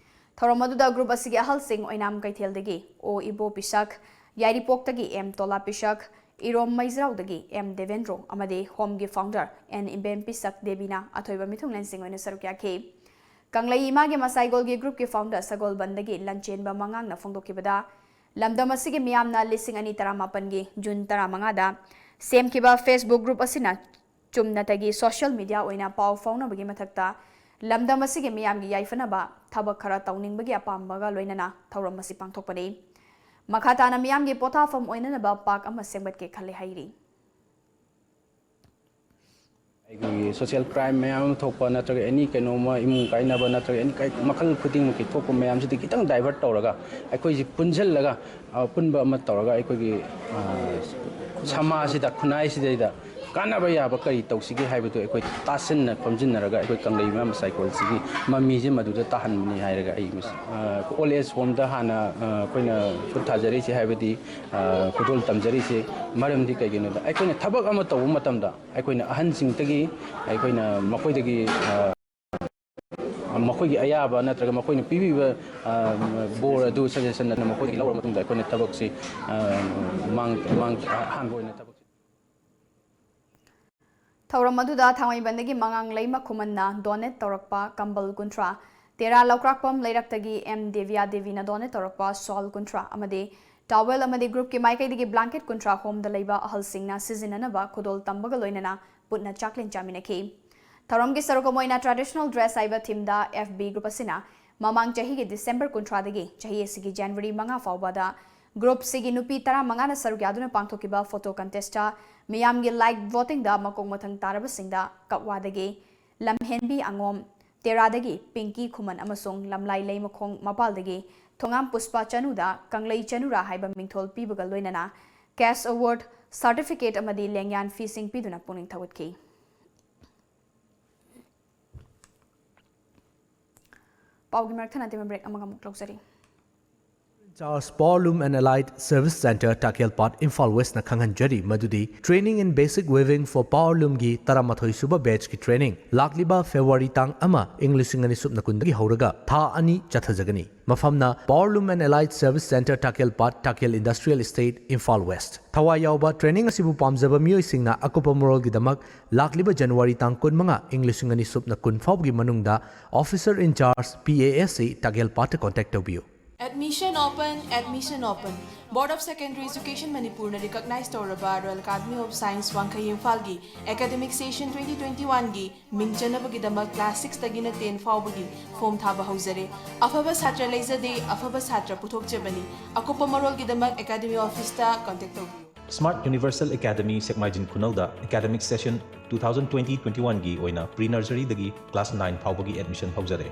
ꯊꯧꯔꯝ ꯑꯗꯨꯗ group ꯑꯁꯤꯒꯤ ꯑꯍꯜꯁꯤꯡ ꯑꯣꯏꯅꯥꯝ ꯀꯩꯊꯦꯜꯗꯒꯤ O ꯏꯕꯣ ꯄꯤꯁꯛ, ꯌꯥꯏꯔꯤꯄꯣꯛꯇꯒꯤ M ꯇꯣꯂꯥ ꯄꯤꯁꯛ, ꯏꯔꯣꯝ ꯃꯩꯖ꯭ꯔꯥꯎꯗꯒꯤ M ꯗꯦꯕꯦꯟꯗ꯭ꯔꯣ ꯑꯃꯗꯤ Homeꯒꯤ founder N ꯏꯕꯦꯝ ꯄꯤꯁꯛ ꯗꯦꯕꯤꯅ ꯑꯊꯣꯏꯕ ꯃꯤꯊꯨꯡꯂꯦꯟꯁꯤꯡ ꯑꯣꯏꯅ ꯁꯔꯨꯛ ꯌꯥꯈꯤ꯫ ꯀꯪꯂꯩ ꯏꯃꯥꯒꯤ ꯃꯁꯥꯏꯒꯣꯜꯒꯤ groupꯀꯤ founder ꯁꯒꯣꯜꯕꯟꯗꯒꯤ ꯂꯟꯆꯦꯟꯕ ꯃꯉꯥꯡꯅ ꯐꯣꯡꯗꯣꯛꯈꯤꯕꯗ, ꯂꯝꯗꯝ ꯑꯁꯤꯒꯤ ꯃꯤꯌꯥꯝꯅ ꯂꯤꯁꯤꯡ ꯑꯅꯤ ꯇꯔꯥꯃꯥꯄꯟꯒꯤ June ꯇꯔꯥꯃꯉꯥꯗ ꯁꯦꯝꯈꯤꯕ Facebook group ꯑꯁꯤꯅ ꯆꯨꯝꯅꯇꯒꯤ social media ꯑꯣꯏꯅ ꯄꯥꯎ ꯐꯥꯎꯅꯕꯒꯤ ꯃꯊꯛꯇ, ꯂꯝꯗꯝ ꯑꯁꯤꯒꯤ ꯃꯤꯌꯥꯝꯒꯤ ꯌꯥꯏꯐꯅꯕ ꯊꯕꯛ ꯈꯔ ꯇꯧꯅꯤꯡꯕꯒꯤ ꯑꯄꯥꯝꯕꯒ ꯂꯣꯏꯅꯅ ꯊꯧꯔꯝ ꯑꯁꯤ ꯄꯥꯡꯊꯣꯛꯄꯅꯤ꯫ ꯃꯈꯥ ꯇꯥꯅ ꯃꯤꯌꯥꯝꯒꯤ ꯄꯣꯊꯥꯐꯝ ꯑꯣꯏꯅꯅꯕ park ꯑꯃ ꯁꯦꯝꯒꯠꯀꯦ ꯈꯜꯂꯦ ꯍꯥꯏꯔꯤ꯫ ꯑꯩꯈꯣꯏꯒꯤ social crime ꯃꯌꯥꯝ ꯑꯃ ꯊꯣꯛꯄ, ꯅꯠꯇ꯭ꯔꯒ any ꯀꯩꯅꯣꯝꯃ, ꯏꯃꯨꯡ ꯀꯥꯏꯅꯕ, ꯅꯠꯇ꯭ꯔꯒ any ꯀꯩ-, ꯃꯈꯜ ꯈꯨꯗꯤꯡꯃꯛꯀꯤ ꯊꯣꯛꯄ ꯃꯌꯥꯝꯁꯤꯗꯤ ꯈꯤꯇꯪ divert ꯇꯧꯔꯒ, ꯑꯩꯈꯣꯏꯁꯤ ꯄꯨꯟꯁꯤꯜꯂꯒ, ꯑ, ꯑꯄꯨꯟꯕ ꯑꯃ ꯇꯧꯔꯒ, ꯑꯩꯈꯣꯏꯒꯤ, ꯑ, ꯁꯃꯥꯖꯁꯤꯗ, ꯈꯨꯟꯅꯥꯏꯁꯤꯗꯩꯗ ꯀꯥꯟꯅꯕ ꯌꯥꯕ ꯀꯔꯤ ꯇꯧꯁꯤꯒꯦ ꯍꯥꯏꯕꯗꯨ ꯑꯩꯈꯣꯏ ꯇꯥꯁꯤꯟꯅ ꯈꯣꯝꯖꯤꯟꯅꯔꯒ, ꯑꯩꯈꯣꯏ ꯀꯪꯂꯩ ꯃꯌꯥꯝ ꯁꯥꯏꯀꯣꯜꯁꯤꯒꯤ ꯃꯃꯤꯁꯦ ꯃꯗꯨꯗ ꯇꯥꯍꯟꯕꯅꯤ ꯍꯥꯏꯔꯒ ꯑꯩ ꯃꯁꯤ, ꯑ, Old Age Homeꯗ ꯍꯥꯟꯅ, ꯑ, ꯑꯩꯈꯣꯏꯅ ꯈꯨꯠ ꯊꯥꯖꯔꯤꯁꯦ, ꯍꯥꯏꯕꯗꯤ, ꯑ, ꯈꯨꯗꯣꯜ ꯇꯝꯖꯔꯤꯁꯦ꯫ ꯃꯔꯝꯗꯤ ꯀꯩꯒꯤꯅꯣꯗ, ꯑꯩꯈꯣꯏꯅ ꯊꯕꯛ ꯑꯃ ꯇꯧꯕ ꯃꯇꯝꯗ ꯑꯩꯈꯣꯏꯅ ꯑꯍꯟꯁꯤꯡꯗꯒꯤ, ꯑꯩꯈꯣꯏꯅ ꯃꯈꯣꯏꯗꯒꯤ, ꯑ, ꯃꯈꯣꯏꯒꯤ ꯑꯌꯥꯕ ꯅꯠꯇ꯭ꯔꯒ ꯃꯈꯣꯏꯅ ꯄꯤꯕꯤꯕ, ꯑ, ꯕꯣꯔ ꯑꯗꯨ, suggestion ꯑꯗꯨ ꯃꯈꯣꯏꯗꯒꯤ ꯂꯧꯔꯕ ꯃꯇꯨꯡꯗ ꯑꯩꯈꯣꯏꯅ ꯊꯕꯛꯁꯤ, ꯑ, ꯃꯥꯡ-, ꯃꯥꯡ-, ꯑꯍꯥꯟꯕ ꯑꯣꯏꯅ ꯊꯕꯛꯁꯤ꯫ ꯊꯧꯔꯝ ꯑꯗꯨꯗ ꯊꯥꯡꯃꯩꯕꯟꯗꯒꯤ ꯃꯉꯥꯡꯂꯩꯃ ꯈꯨꯃꯟꯅ donate ꯇꯧꯔꯛꯄ ꯀꯝꯕꯜ ꯀꯨꯟꯊ꯭ꯔꯥ, ꯇꯦꯔꯥ ꯂꯧꯀ꯭ꯔꯥꯛꯄꯝ ꯂꯩꯔꯛꯇꯒꯤ M ꯗꯦꯕꯤꯌꯥ ꯗꯦꯕꯤꯅ donate ꯇꯧꯔꯛꯄ shawl ꯀꯨꯟꯊ꯭ꯔꯥ ꯑꯃꯗꯤ towel ꯑꯃꯗꯤ groupꯀꯤ ꯃꯥꯏꯀꯩꯗꯒꯤ blanket ꯀꯨꯟꯊ꯭ꯔꯥ homeꯗ ꯂꯩꯕ ꯑꯍꯜꯁꯤꯡꯅ ꯁꯤꯖꯤꯟꯅꯅꯕ ꯈꯨꯗꯣꯜ ꯇꯝꯕꯒ ꯂꯣꯏꯅꯅ ꯄꯨꯟꯅ ꯆꯥꯛꯂꯦꯟ ꯆꯥꯃꯤꯟꯅꯈꯤ꯫ ꯊꯧꯔꯝꯒꯤ ꯁꯔꯨꯛ ꯑꯃ ꯑꯣꯏꯅ traditional dress ꯍꯥꯏꯕ themeꯗ F B group ꯑꯁꯤꯅ ꯃꯃꯥꯡ ꯆꯍꯤꯒꯤ December ꯀꯨꯟꯊ꯭ꯔꯥꯗꯒꯤ ꯆꯍꯤ ꯑꯁꯤꯒꯤ January ꯃꯉꯥ ꯐꯥꯎꯕꯗ groupꯁꯤꯒꯤ ꯅꯨꯄꯤ ꯇꯔꯥꯃꯉꯥꯅ ꯁꯔꯨꯛ ꯌꯥꯗꯨꯅ ꯄꯥꯡꯊꯣꯛꯈꯤꯕ photo contestꯇ ꯃꯤꯌꯥꯝꯒꯤ live votingꯗ ꯃꯀꯣꯛ ꯃꯊꯪ ꯇꯥꯔꯕꯁꯤꯡꯗ ꯀꯛꯋꯥꯗꯒꯤ ꯂꯝꯍꯦꯟꯕꯤ ꯑꯉꯣꯝ, ꯇꯦꯔꯥꯗꯒꯤ ꯄꯤꯡꯀꯤ ꯈꯨꯃꯟ ꯑꯃꯁꯨꯡ ꯂꯝꯂꯥꯏ ꯂꯩꯃꯈꯣꯡ ꯃꯄꯥꯜꯗꯒꯤ ꯊꯣꯉꯥꯝ ꯄꯨꯁꯄꯥ ꯆꯅꯨꯗ ꯀꯪꯂꯩ ꯆꯅꯨꯔꯥ ꯍꯥꯏꯕ ꯃꯤꯡꯊꯣꯜ ꯄꯤꯕꯒ ꯂꯣꯏꯅꯅ cash award ꯁꯥꯔꯇꯤꯐꯤꯀꯦꯠ ꯑꯃꯗꯤ ꯂꯦꯡꯌꯥꯟ ꯐꯤꯁꯤꯡ ꯄꯤꯗꯨꯅ ꯄꯨꯛꯅꯤꯡ ꯊꯧꯒꯠꯈꯤ꯫ ꯄꯥꯎꯒꯤ ꯃꯔꯛ ꯊꯠꯅ ꯇꯦꯟꯕ ꯕ꯭ꯔꯦꯛ ꯑꯃꯒ ꯑꯃꯨꯛ ꯂꯧꯖꯔꯤ꯫ Charge Powerloom and Allied Service Center ꯇꯈꯦꯜꯄꯥꯠ Imphal ꯋꯦꯁꯅ ꯈꯪꯍꯟꯖꯔꯤ ꯃꯗꯨꯗꯤ Training in Basic Weaving for Powerloomꯒꯤ ꯇꯔꯥꯃꯥꯊꯣꯏ ꯁꯨꯕ ꯕꯦꯆꯀꯤ ꯇ꯭ꯔꯦꯅꯤꯡ ꯂꯥꯛꯂꯤꯕ ꯐꯦꯕ꯭ꯔꯨꯋꯥꯔꯤ ꯇꯥꯡ ꯑꯃ ꯏꯪ ꯂꯤꯁꯤꯡ ꯑꯅꯤ ꯁꯨꯞꯅ ꯀꯨꯟꯗꯒꯤ ꯍꯧꯔꯒ ꯊꯥ ꯑꯅꯤ ꯆꯠꯊꯖꯒꯅꯤ꯫ ꯃꯐꯝꯅ Powerloom and Allied Service Center Takhelpat, Takhel Industrial Estate, Imphal west. ꯊꯋꯥꯏ ꯌꯥꯎꯕ ꯇ꯭ꯔꯦꯅꯤꯡ ꯑꯁꯤꯕꯨ ꯄꯥꯝꯖꯕ ꯃꯤꯑꯣꯏꯁꯤꯡꯅ ꯑꯀꯨꯞꯄ ꯃꯔꯣꯜꯒꯤꯗꯃꯛ ꯂꯥꯛꯂꯤꯕ ꯖꯅꯋꯥꯔꯤ ꯇꯥꯡ ꯀꯨꯟꯃꯉꯥ ꯏꯪ ꯂꯤꯁꯤꯡ ꯑꯅꯤ ꯁꯨꯞꯅ ꯀꯨꯟ ꯐꯥꯎꯕꯒꯤ ꯃꯅꯨꯡꯗ Officer in Charge P A S ꯁꯤ ꯇꯈꯦꯜꯄꯥꯠꯇ contact ꯇꯧꯕꯤꯌꯨ꯫ Admission open, admission open. Board of Secondary Education ꯃꯅꯤꯄꯨꯔꯅ recognize ꯇꯧꯔꯕ Royal Academy of Science ꯋꯥꯡꯈꯩ ꯏꯝꯐꯥꯜꯒꯤ academic session twenty twenty-oneꯒꯤ ꯃꯤꯡ ꯆꯟꯅꯕꯒꯤꯗꯃꯛ class sixꯇꯒꯤꯅ ten ꯐꯥꯎꯕꯒꯤ form ꯊꯥꯕ ꯍꯧꯖꯔꯦ꯫ ꯑꯐꯕ ꯁꯥꯇ꯭ꯔ ꯂꯩꯖꯗꯦ, ꯑꯐꯕ ꯁꯥꯇ꯭ꯔ ꯄꯨꯊꯣꯛꯆꯕꯅꯤ꯫ ꯑꯀꯨꯞꯄ ꯃꯔꯣꯜꯒꯤꯗꯃꯛ academy officeꯇ contact ꯇꯧꯕꯤꯌꯨ꯫ Smart Universal Academy ꯁꯦꯛꯃꯥꯏꯖꯤꯡ ꯈꯨꯅꯧꯗ academic session two thousand twenty twenty-oneꯒꯤ ꯑꯣꯏꯅ pre nurseryꯗꯒꯤ class nine ꯐꯥꯎꯕꯒꯤ admission ꯍꯧꯖꯔꯦ꯫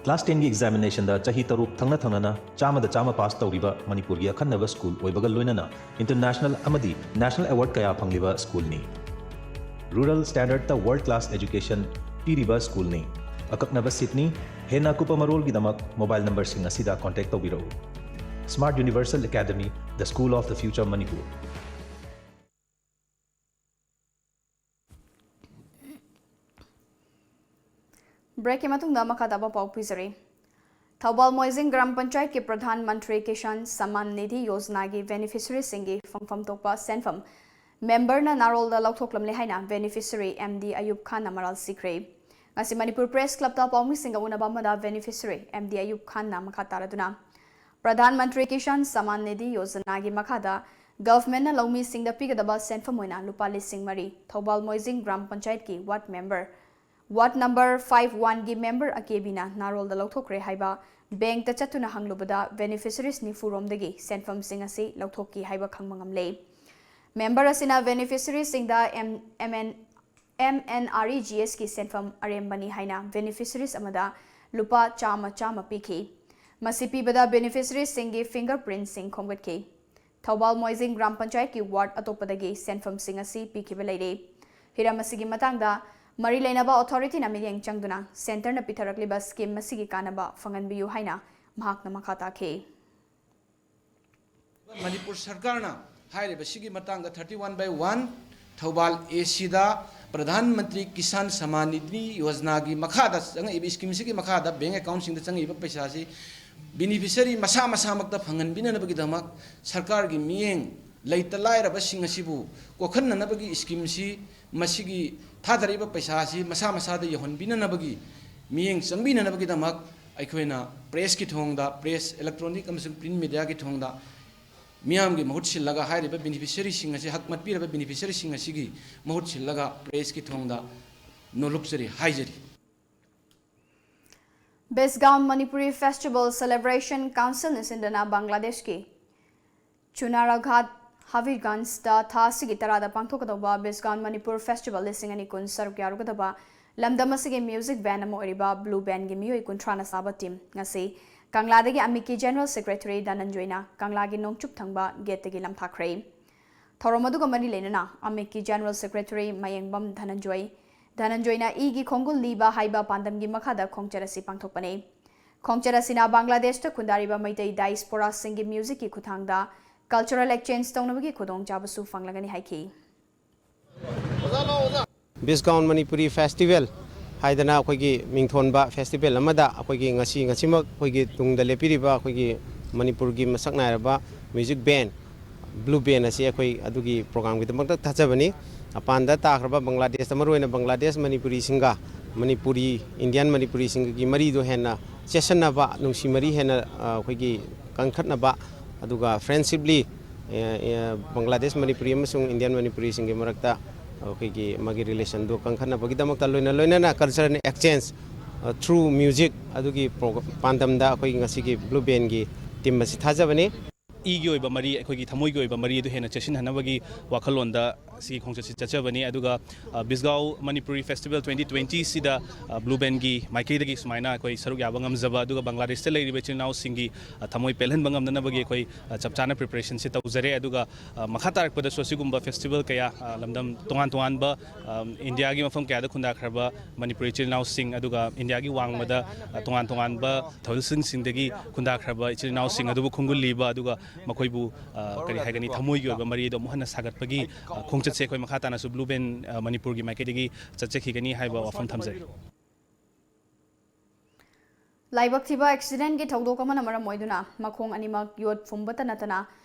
Class tenꯒꯤ examinationꯗ ꯆꯍꯤ ꯇꯔꯨꯛ ꯊꯪꯅ ꯊꯪꯅꯅ ꯆꯥꯝꯃꯗ ꯆꯥꯝꯃ pass ꯇꯧꯔꯤꯕ ꯃꯅꯤꯄꯨꯔꯒꯤ ꯑꯈꯟꯅꯕ school ꯑꯣꯏꯕꯒ ꯂꯣꯏꯅꯅ international ꯑꯃꯗꯤ national award ꯀꯌꯥ ꯐꯪꯂꯤꯕ schoolꯅꯤ꯫ Rural standardꯇ world class education ꯄꯤꯔꯤꯕ schoolꯅꯤ꯫ ꯑꯀꯛꯅꯕ seatꯅꯤ꯫ ꯍꯦꯟꯅ ꯑꯀꯨꯞꯄ ꯃꯔꯣꯜꯒꯤꯗꯃꯛ mobile numberꯁꯤꯡ ꯑꯁꯤꯗ contact ꯇꯧꯕꯤꯔꯛꯎ꯫ Smart Universal Academy, the school of the future Manipur. ꯕ꯭ꯔꯦꯛꯀꯤ ꯃꯇꯨꯡꯗ ꯃꯈꯥ ꯇꯥꯕ ꯄꯥꯎ ꯄꯤꯖꯔꯤ꯫ ꯊꯧꯕꯥꯜ ꯃꯣꯏꯖꯤꯡ ꯒ꯭ꯔꯥꯝ ꯄꯟꯆꯥꯌꯠꯀꯤ ꯄ꯭ꯔꯙꯥꯟ ꯃꯟꯇ꯭ꯔꯤ ꯀꯤꯁꯥꯟ ꯁꯃꯥꯟ ꯅꯤꯙꯤ ꯌꯣꯖꯅꯥꯒꯤ ꯕꯦꯅꯤꯐꯤꯁꯔꯤꯁꯤꯡꯒꯤ ꯐꯪꯐꯝ ꯊꯣꯛꯄ ꯁꯦꯟꯐꯝ ꯃꯦꯝꯕꯔꯅ ꯅꯥꯔꯣꯜꯗ ꯂꯧꯊꯣꯛꯂꯝꯂꯦ ꯍꯥꯏꯅ ꯕꯦꯅꯤꯐꯤꯁꯔꯤ ꯑꯦꯝ ꯗꯤ ꯑꯌꯨꯕ ꯈꯥꯟꯅ ꯃꯔꯥꯜ ꯁꯤꯈ꯭ꯔꯦ꯫ ꯉꯁꯤ ꯃꯅꯤꯄꯨꯔ ꯄ꯭ꯔꯦꯁ ꯀ꯭ꯂꯕꯇ ꯄꯥꯎꯃꯤꯁꯤꯡꯒ ꯎꯅꯕ ꯑꯃꯗ ꯕꯦꯅꯤꯐꯤꯁꯔꯤ ꯑꯦꯝ ꯗꯤ ꯑꯌꯨꯕ ꯈꯥꯟꯅ ꯃꯈꯥ ꯇꯥꯔꯗꯨꯅ ꯄ꯭ꯔꯙꯥꯟ ꯃꯟꯇ꯭ꯔꯤ ꯀꯤꯁꯥꯟ ꯁꯃꯥꯟ ꯅꯤꯙꯤ ꯌꯣꯖꯅꯥꯒꯤ ꯃꯈꯥꯗ ꯒꯚꯔꯟꯃꯦꯟꯠꯅ ꯂꯧꯃꯤꯁꯤꯡꯗ ꯄꯤꯒꯗꯕ ꯁꯦꯟꯐꯝ ꯑꯣꯏꯅ ꯂꯨꯄꯥ ꯂꯤꯁꯤꯡ ꯃꯔꯤ ꯊꯧꯕꯥꯜ ꯃꯣꯏꯖꯤꯡ ꯒ꯭ꯔꯥꯝ ꯄꯟꯆꯥꯌꯠꯀꯤ ward member, ward number five oneꯒꯤ ꯃꯦꯝꯕꯔ ꯑꯀꯦꯕꯤꯅ ꯅꯥꯔꯣꯜꯗ ꯂꯧꯊꯣꯛꯈ꯭ꯔꯦ ꯍꯥꯏꯕ ꯕꯦꯡꯛꯇ ꯆꯠꯇꯨꯅ ꯍꯪꯂꯨꯕꯗ ꯕꯦꯅꯤꯐꯤꯁꯔꯤꯁ ꯅꯤꯐꯨ ꯔꯣꯝꯗꯒꯤ ꯁꯦꯟꯐꯝꯁꯤꯡ ꯑꯁꯤ ꯂꯧꯊꯣꯛꯈꯤ ꯍꯥꯏꯕ ꯈꯪꯕ ꯉꯝꯂꯦ꯫ ꯃꯦꯝꯕꯔ ꯑꯁꯤꯅ ꯕꯦꯅꯤꯐꯤꯁꯔꯤꯁꯤꯡꯗ M, M N, M N R E G ꯑꯦꯁꯀꯤ ꯁꯦꯟꯐꯝ ꯑꯔꯦꯝꯕꯅꯤ ꯍꯥꯏꯅ ꯕꯦꯅꯤꯐꯤꯁꯔꯤꯁ ꯑꯃꯗ ꯂꯨꯄꯥ ꯆꯥꯝꯃ ꯆꯥꯝꯃ ꯄꯤꯈꯤ꯫ ꯃꯁꯤ ꯄꯤꯕꯗ ꯕꯦꯅꯤꯐꯤꯁꯔꯤꯁꯤꯡꯒꯤ ꯐꯤꯡꯒꯔ ꯄ꯭ꯔꯤꯟꯠꯁꯤꯡ ꯈꯣꯝꯒꯠꯈꯤ꯫ ꯊꯧꯕꯥꯜ ꯃꯣꯏꯖꯤꯡ ꯒ꯭ꯔꯥꯝ ꯄꯟꯆꯥꯌꯠꯀꯤ ꯋꯥꯔꯗ ꯑꯇꯣꯞꯄꯗꯒꯤ ꯁꯦꯟꯐꯝꯁꯤꯡ ꯑꯁꯤ ꯄꯤꯈꯤꯕ ꯂꯩꯔꯦ꯫ ꯍꯤꯔꯝ ꯑꯁꯤꯒꯤ ꯃꯇꯥꯡꯗ ꯃꯔꯤ ꯂꯩꯅꯕ ꯑꯣꯊꯣꯔꯤꯇꯤꯅ ꯃꯤꯠꯌꯦꯡ ꯆꯪꯗꯨꯅ ꯁꯦꯟꯇꯔꯅ ꯄꯤꯊꯔꯛꯂꯤꯕ ꯁ꯭ꯀꯤꯝ ꯑꯁꯤꯒꯤ ꯀꯥꯟꯅꯕ ꯐꯪꯍꯟꯕꯤꯌꯨ ꯍꯥꯏꯅ ꯃꯍꯥꯛꯅ ꯃꯈꯥ ꯇꯥꯈꯤ꯫ ꯃꯅꯤꯄꯨꯔ ꯁꯔꯀꯥꯔꯅ ꯍꯥꯏꯔꯤꯕꯁꯤꯒꯤ ꯃꯇꯥꯡꯗ thirty one by one Thoubal ꯑꯦꯁꯤꯗ ꯄ꯭ꯔꯙꯥꯟ ꯃꯟꯇ꯭ꯔꯤ ꯀꯤꯁꯥꯟ ꯁꯃꯥꯟ ꯅꯤꯙꯤ ꯌꯣꯖꯅꯥꯒꯤ ꯃꯈꯥꯗ ꯆꯪꯉꯛꯏꯕ ꯁ꯭ꯀꯤꯝꯁꯤꯒꯤ ꯃꯈꯥꯗ ꯕꯦꯡ ꯑꯦꯀꯥꯎꯟꯁꯤꯡꯗ ꯆꯪꯉꯛꯏꯕ ꯄꯩꯁꯥꯁꯤ ꯕꯤꯅꯤꯐꯤꯁꯔꯤ ꯃꯁꯥ ꯃꯁꯥꯃꯛꯇ ꯐꯪꯍꯟꯕꯤꯅꯅꯕꯒꯤꯗꯃꯛ ꯁꯔꯀꯥꯔꯒꯤ ꯃꯤꯠꯌꯦꯡ ꯂꯩꯇ ꯂꯥꯏꯔꯕꯁꯤꯡ ꯑꯁꯤꯕꯨ ꯀꯣꯛꯍꯟꯅꯅꯕꯒꯤ ꯁ꯭ꯀꯤꯝꯁꯤ ꯃꯁꯤꯒꯤ ꯊꯥꯗꯔꯛꯏꯕ ꯄꯩꯁꯥ ꯑꯁꯤ ꯃꯁꯥ ꯃꯁꯥꯗ ꯌꯧꯍꯟꯕꯤꯅꯅꯕꯒꯤ ꯃꯤꯠꯌꯦꯡ ꯆꯪꯕꯤꯅꯅꯕꯒꯤꯗꯃꯛ ꯑꯩꯈꯣꯏꯅ ꯄ꯭ꯔꯦꯁꯀꯤ ꯊꯣꯡꯗ, ꯄ꯭ꯔꯦꯁ, ꯏꯂꯦꯛꯇ꯭ꯔꯣꯅꯤꯛ ꯑꯃꯁꯨꯡ ꯄ꯭ꯔꯤꯟꯠ ꯃꯦꯗꯤꯌꯥꯒꯤ ꯊꯣꯡꯗ ꯃꯤꯌꯥꯝꯒꯤ ꯃꯍꯨꯠ ꯁꯤꯜꯂꯒ ꯍꯥꯏꯔꯤꯕ ꯕꯦꯅꯤꯐꯤꯁꯔꯤꯁꯤꯡ ꯑꯁꯤ, ꯍꯛ ꯃꯠꯄꯤꯔꯕ ꯕꯦꯅꯤꯐꯤꯁꯔꯤꯁꯤꯡ ꯑꯁꯤꯒꯤ ꯃꯍꯨꯠ ꯁꯤꯜꯂꯒ ꯄ꯭ꯔꯦꯁꯀꯤ ꯊꯣꯡꯗ ꯅꯣꯂꯨꯛꯆꯔꯤ ꯍꯥꯏꯖꯔꯤ꯫ ꯕꯤꯁꯒꯥꯎꯟ ꯃꯅꯤꯄꯨꯔꯤ ꯐꯦꯁꯇꯤꯚꯦꯜ ꯁꯦꯂꯦꯕ꯭ꯔꯦꯁꯟ ꯀꯥꯎꯟꯁꯤꯜꯅ ꯁꯤꯟꯗꯨꯅ ꯕꯪꯒ꯭ꯂꯥꯗꯦꯁꯀꯤ ꯆꯨꯅꯥꯔꯥꯘꯥꯠ ꯍꯕꯤꯔꯒꯟꯖꯇ ꯊꯥ ꯑꯁꯤꯒꯤ ꯇꯔꯥꯗ ꯄꯥꯡꯊꯣꯛꯀꯗꯧꯕ ꯕꯤꯁꯒꯥꯎꯟ ꯃꯅꯤꯄꯨꯔ ꯐꯦꯁꯇꯤꯚꯦꯜ ꯂꯤꯁꯤꯡ ꯑꯅꯤ ꯀꯨꯟ ꯁꯔꯨꯛ ꯌꯥꯔꯨꯒꯗꯕ ꯂꯝꯗꯝ ꯑꯁꯤꯒꯤ ꯃ꯭ꯌꯨꯖꯤꯛ ꯕꯦꯟ ꯑꯃ ꯑꯣꯏꯔꯤꯕ ꯕ꯭ꯂꯨ ꯕꯦꯟꯒꯤ ꯃꯤꯑꯣꯏ ꯀꯨꯟꯊ꯭ꯔꯥꯅ ꯁꯥꯕ ꯇꯤꯝ ꯉꯁꯤ ꯀꯪꯂꯥꯗꯒꯤ ꯑꯃꯤꯛꯀꯤ ꯖꯦꯅꯔꯦꯜ ꯁꯦꯀ꯭ꯔꯦꯇꯔꯤ ꯙꯅꯟꯖꯣꯏꯅ ꯀꯪꯂꯥꯒꯤ ꯅꯣꯡꯆꯨꯞ ꯊꯪꯕ ꯒꯦꯠꯇꯒꯤ ꯂꯝꯊꯥꯈ꯭ꯔꯦ꯫ ꯊꯧꯔꯝ ꯑꯗꯨꯒ ꯃꯔꯤ ꯂꯩꯅꯅ ꯑꯃꯤꯛꯀꯤ ꯖꯦꯅꯔꯦꯜ ꯁꯦꯀ꯭ꯔꯦꯇꯔꯤ ꯃꯌꯦꯡꯕꯝ ꯙꯅꯟꯖꯣꯏ, ꯙꯅꯟꯖꯣꯏꯅ ꯏꯒꯤ ꯈꯣꯡꯒꯨꯜ ꯂꯤꯕ ꯍꯥꯏꯕ ꯄꯥꯟꯗꯝꯒꯤ ꯃꯈꯥꯗ ꯈꯣꯡꯆꯠ ꯑꯁꯤ ꯄꯥꯡꯊꯣꯛꯄꯅꯤ꯫ ꯈꯣꯡꯆꯠ ꯑꯁꯤꯅ ꯕꯪꯒ꯭ꯂꯥꯗꯦꯁꯇ ꯈꯨꯟꯗꯥꯔꯤꯕ ꯃꯩꯇꯩ ꯗꯥꯏꯁꯄꯣꯔꯥꯁꯤꯡꯒꯤ ꯃ꯭ꯌꯨꯖꯤꯛꯀꯤ ꯈꯨꯠꯊꯥꯡꯗ ꯀꯜꯆꯔꯦꯜ ꯑꯦꯛꯁꯆꯦꯟꯖ ꯇꯧꯅꯕꯒꯤ ꯈꯨꯗꯣꯡꯆꯥꯕꯁꯨ ꯐꯪꯂꯒꯅꯤ ꯍꯥꯏꯈꯤ꯫ ꯕꯤꯁꯒꯥꯎꯟ ꯃꯅꯤꯄꯨꯔꯤ ꯐꯦꯁꯇꯤꯚꯦꯜ ꯍꯥꯏꯗꯅ ꯑꯩꯈꯣꯏꯒꯤ ꯃꯤꯡꯊꯣꯟꯕ ꯐꯦꯁꯇꯤꯚꯦꯜ ꯑꯃꯗ ꯑꯩꯈꯣꯏꯒꯤ ꯉꯁꯤ, ꯉꯁꯤꯃꯛ ꯑꯩꯈꯣꯏꯒꯤ ꯇꯨꯡꯗ ꯂꯦꯞꯄꯤꯔꯤꯕ ꯑꯩꯈꯣꯏꯒꯤ ꯃꯅꯤꯄꯨꯔꯒꯤ ꯃꯁꯛ ꯅꯥꯏꯔꯕ ꯃ꯭ꯌꯨꯖꯤꯛ ꯕꯦꯟ ꯕ꯭ꯂꯨ ꯕꯦꯟ ꯑꯁꯤ ꯑꯩꯈꯣꯏ ꯑꯗꯨꯒꯤ ꯄ꯭ꯔꯣꯒ꯭ꯔꯥꯝꯒꯤꯗꯃꯛꯇ ꯊꯥꯖꯕꯅꯤ꯫ ꯃꯄꯥꯟꯗ ꯇꯥꯈ꯭ꯔꯕ ꯕꯪꯒ꯭ꯂꯥꯗꯦꯁꯇ, ꯃꯔꯨꯑꯣꯏꯅ ꯕꯪꯒ꯭ꯂꯥꯗꯦꯁ ꯃꯅꯤꯄꯨꯔꯤꯁꯤꯡꯒ ꯃꯅꯤꯄꯨꯔꯤ, ꯏꯟꯗꯤꯌꯥꯟ ꯃꯅꯤꯄꯨꯔꯤꯁꯤꯡꯒꯤ ꯃꯔꯤꯗꯨ ꯍꯦꯟꯅ ꯆꯦꯠꯁꯤꯟꯅꯕ, ꯅꯨꯡꯁꯤ ꯃꯔꯤ ꯍꯦꯟꯅ, ꯑ, ꯑꯩꯈꯣꯏꯒꯤ ꯀꯟꯈꯠꯅꯕ, ꯑꯗꯨꯒ ꯐ꯭ꯔꯦꯟꯁꯤꯞꯂꯤ, ꯑ, ꯑ, ꯕꯪꯒ꯭ꯂꯥꯗꯦꯁ ꯃꯅꯤꯄꯨꯔꯤ ꯑꯃꯁꯨꯡ ꯏꯟꯗꯤꯌꯥꯟ ꯃꯅꯤꯄꯨꯔꯤꯁꯤꯡꯒꯤ ꯃꯔꯛꯇ ꯑꯩꯈꯣꯏꯒꯤ ꯃꯥꯒꯤ ꯔꯤꯂꯦꯁꯟꯗꯨ ꯀꯟꯈꯠꯅꯕꯒꯤꯗꯃꯛꯇ, ꯂꯣꯏꯅ ꯂꯣꯏꯅꯅ ꯀꯜꯆꯔꯦꯜ ꯑꯦꯛꯁꯆꯦꯟꯖ, ꯑ, ꯊ꯭ꯔꯨ ꯃ꯭ꯌꯨꯖꯤꯛ ꯑꯗꯨꯒꯤ ꯄ꯭ꯔꯣꯒ-, ꯄꯥꯟꯗꯝꯗ ꯑꯩꯈꯣꯏꯒꯤ ꯉꯁꯤꯒꯤ ꯕ꯭ꯂꯨ ꯕꯦꯟꯒꯤ ꯇꯤꯝ ꯑꯁꯤ ꯊꯥꯖꯕꯅꯤ꯫ ꯏꯒꯤ ꯑꯣꯏꯕ ꯃꯔꯤ, ꯑꯩꯈꯣꯏꯒꯤ ꯊꯃꯣꯏꯒꯤ ꯑꯣꯏꯕ ꯃꯔꯤ ꯑꯗꯨ ꯍꯦꯟꯅ ꯆꯦꯠꯁꯤꯟꯍꯟꯅꯕꯒꯤ ꯋꯥꯈꯜꯂꯣꯟꯗ ꯑꯁꯤꯒꯤ ꯈꯣꯡꯆꯠꯁꯤ ꯆꯠꯆꯕꯅꯤ꯫ ꯑꯗꯨꯒ, ꯑ, ꯕꯤꯁꯒꯥꯎ ꯃꯅꯤꯄꯨꯔꯤ ꯐꯦꯁꯇꯤꯚꯦꯜ twenty twenty ꯁꯤꯗ, ꯑ, ꯕ꯭ꯂꯨ ꯕꯦꯟꯒꯤ ꯃꯥꯏꯀꯩꯗꯒꯤ ꯁꯨꯃꯥꯏꯅ ꯑꯩꯈꯣꯏ ꯁꯔꯨꯛ ꯌꯥꯕ ꯉꯝꯖꯕ, ꯑꯗꯨꯒ ꯕꯪꯒ꯭ꯂꯥꯗꯦꯁꯇ ꯂꯩꯔꯤꯕ ꯏꯆꯤꯜ ꯏꯅꯥꯎꯁꯤꯡꯒꯤ, ꯑ, ꯊꯃꯣꯏ ꯄꯦꯜꯍꯟꯕ ꯉꯝꯅꯅꯕꯒꯤ ꯑꯩꯈꯣꯏ, ꯑ, ꯆꯞ ꯆꯥꯅ ꯄ꯭ꯔꯤꯄꯦꯔꯦꯁꯟꯁꯤ ꯇꯧꯖꯔꯦ꯫ ꯑꯗꯨꯒ, ꯑ, ꯃꯈꯥ ꯇꯥꯔꯛꯄꯗꯁꯨ ꯑꯁꯤꯒꯨꯝꯕ ꯐꯦꯁꯇꯤꯚꯦꯜ ꯀꯌꯥ, ꯑ, ꯂꯝꯗꯝ ꯇꯣꯉꯥꯟ ꯇꯣꯉꯥꯟꯕ, ꯑ, ꯏꯟꯗꯤꯌꯥꯒꯤ ꯃꯐꯝ ꯀꯌꯥꯗ ꯈꯨꯟꯗꯥꯈ꯭ꯔꯕ ꯃꯅꯤꯄꯨꯔꯤ ꯏꯆꯤꯜ ꯏꯅꯥꯎꯁꯤꯡ, ꯑꯗꯨꯒ ꯏꯟꯗꯤꯌꯥꯒꯤ ꯋꯥꯡꯃꯗ, ꯑ, ꯇꯣꯉꯥꯟ ꯇꯣꯉꯥꯟꯕ ꯊꯧꯔꯤꯜꯁꯤꯡꯗꯒꯤ ꯈꯨꯟꯗꯥꯈ꯭ꯔꯕ ꯏꯆꯤꯜ ꯏꯅꯥꯎꯁꯤꯡ ꯑꯗꯨꯕꯨ ꯈꯣꯡꯒꯨꯜꯂꯤꯕ, ꯑꯗꯨꯒ ꯃꯈꯣꯏꯕꯨ, ꯑ, ꯀꯔꯤ ꯍꯥꯏꯒꯅꯤ, ꯊꯃꯣꯏꯒꯤ ꯑꯣꯏꯕ ꯃꯔꯤ ꯑꯗꯨ ꯑꯃꯨꯛ ꯍꯟꯅ ꯁꯥꯒꯠꯄꯒꯤ, ꯑ, ꯈꯣꯡꯆꯠꯁꯦ ꯑꯩꯈꯣꯏ ꯃꯈꯥ ꯇꯥꯅꯁꯨ ꯕ꯭ꯂꯨ ꯕꯦꯟ, ꯑ, ꯃꯅꯤꯄꯨꯔꯒꯤ ꯃꯥꯏꯀꯩꯗꯒꯤ ꯆꯠꯆꯈꯤꯒꯅꯤ ꯍꯥꯏꯕ ꯋꯥꯐꯝ ꯊꯝꯖꯔꯤ꯫ ꯂꯥꯏꯕꯛ ꯊꯤꯕ ꯑꯦꯛꯁꯤꯗꯦꯟꯒꯤ ꯊꯧꯗꯣꯛ ꯑꯃꯅ ꯃꯔꯝ ꯑꯣꯏꯗꯨꯅ ꯃꯈꯣꯡ ꯑꯅꯤꯃꯛ ꯌꯣꯠ ꯐꯨꯝꯕꯇ ꯅꯠꯇꯅ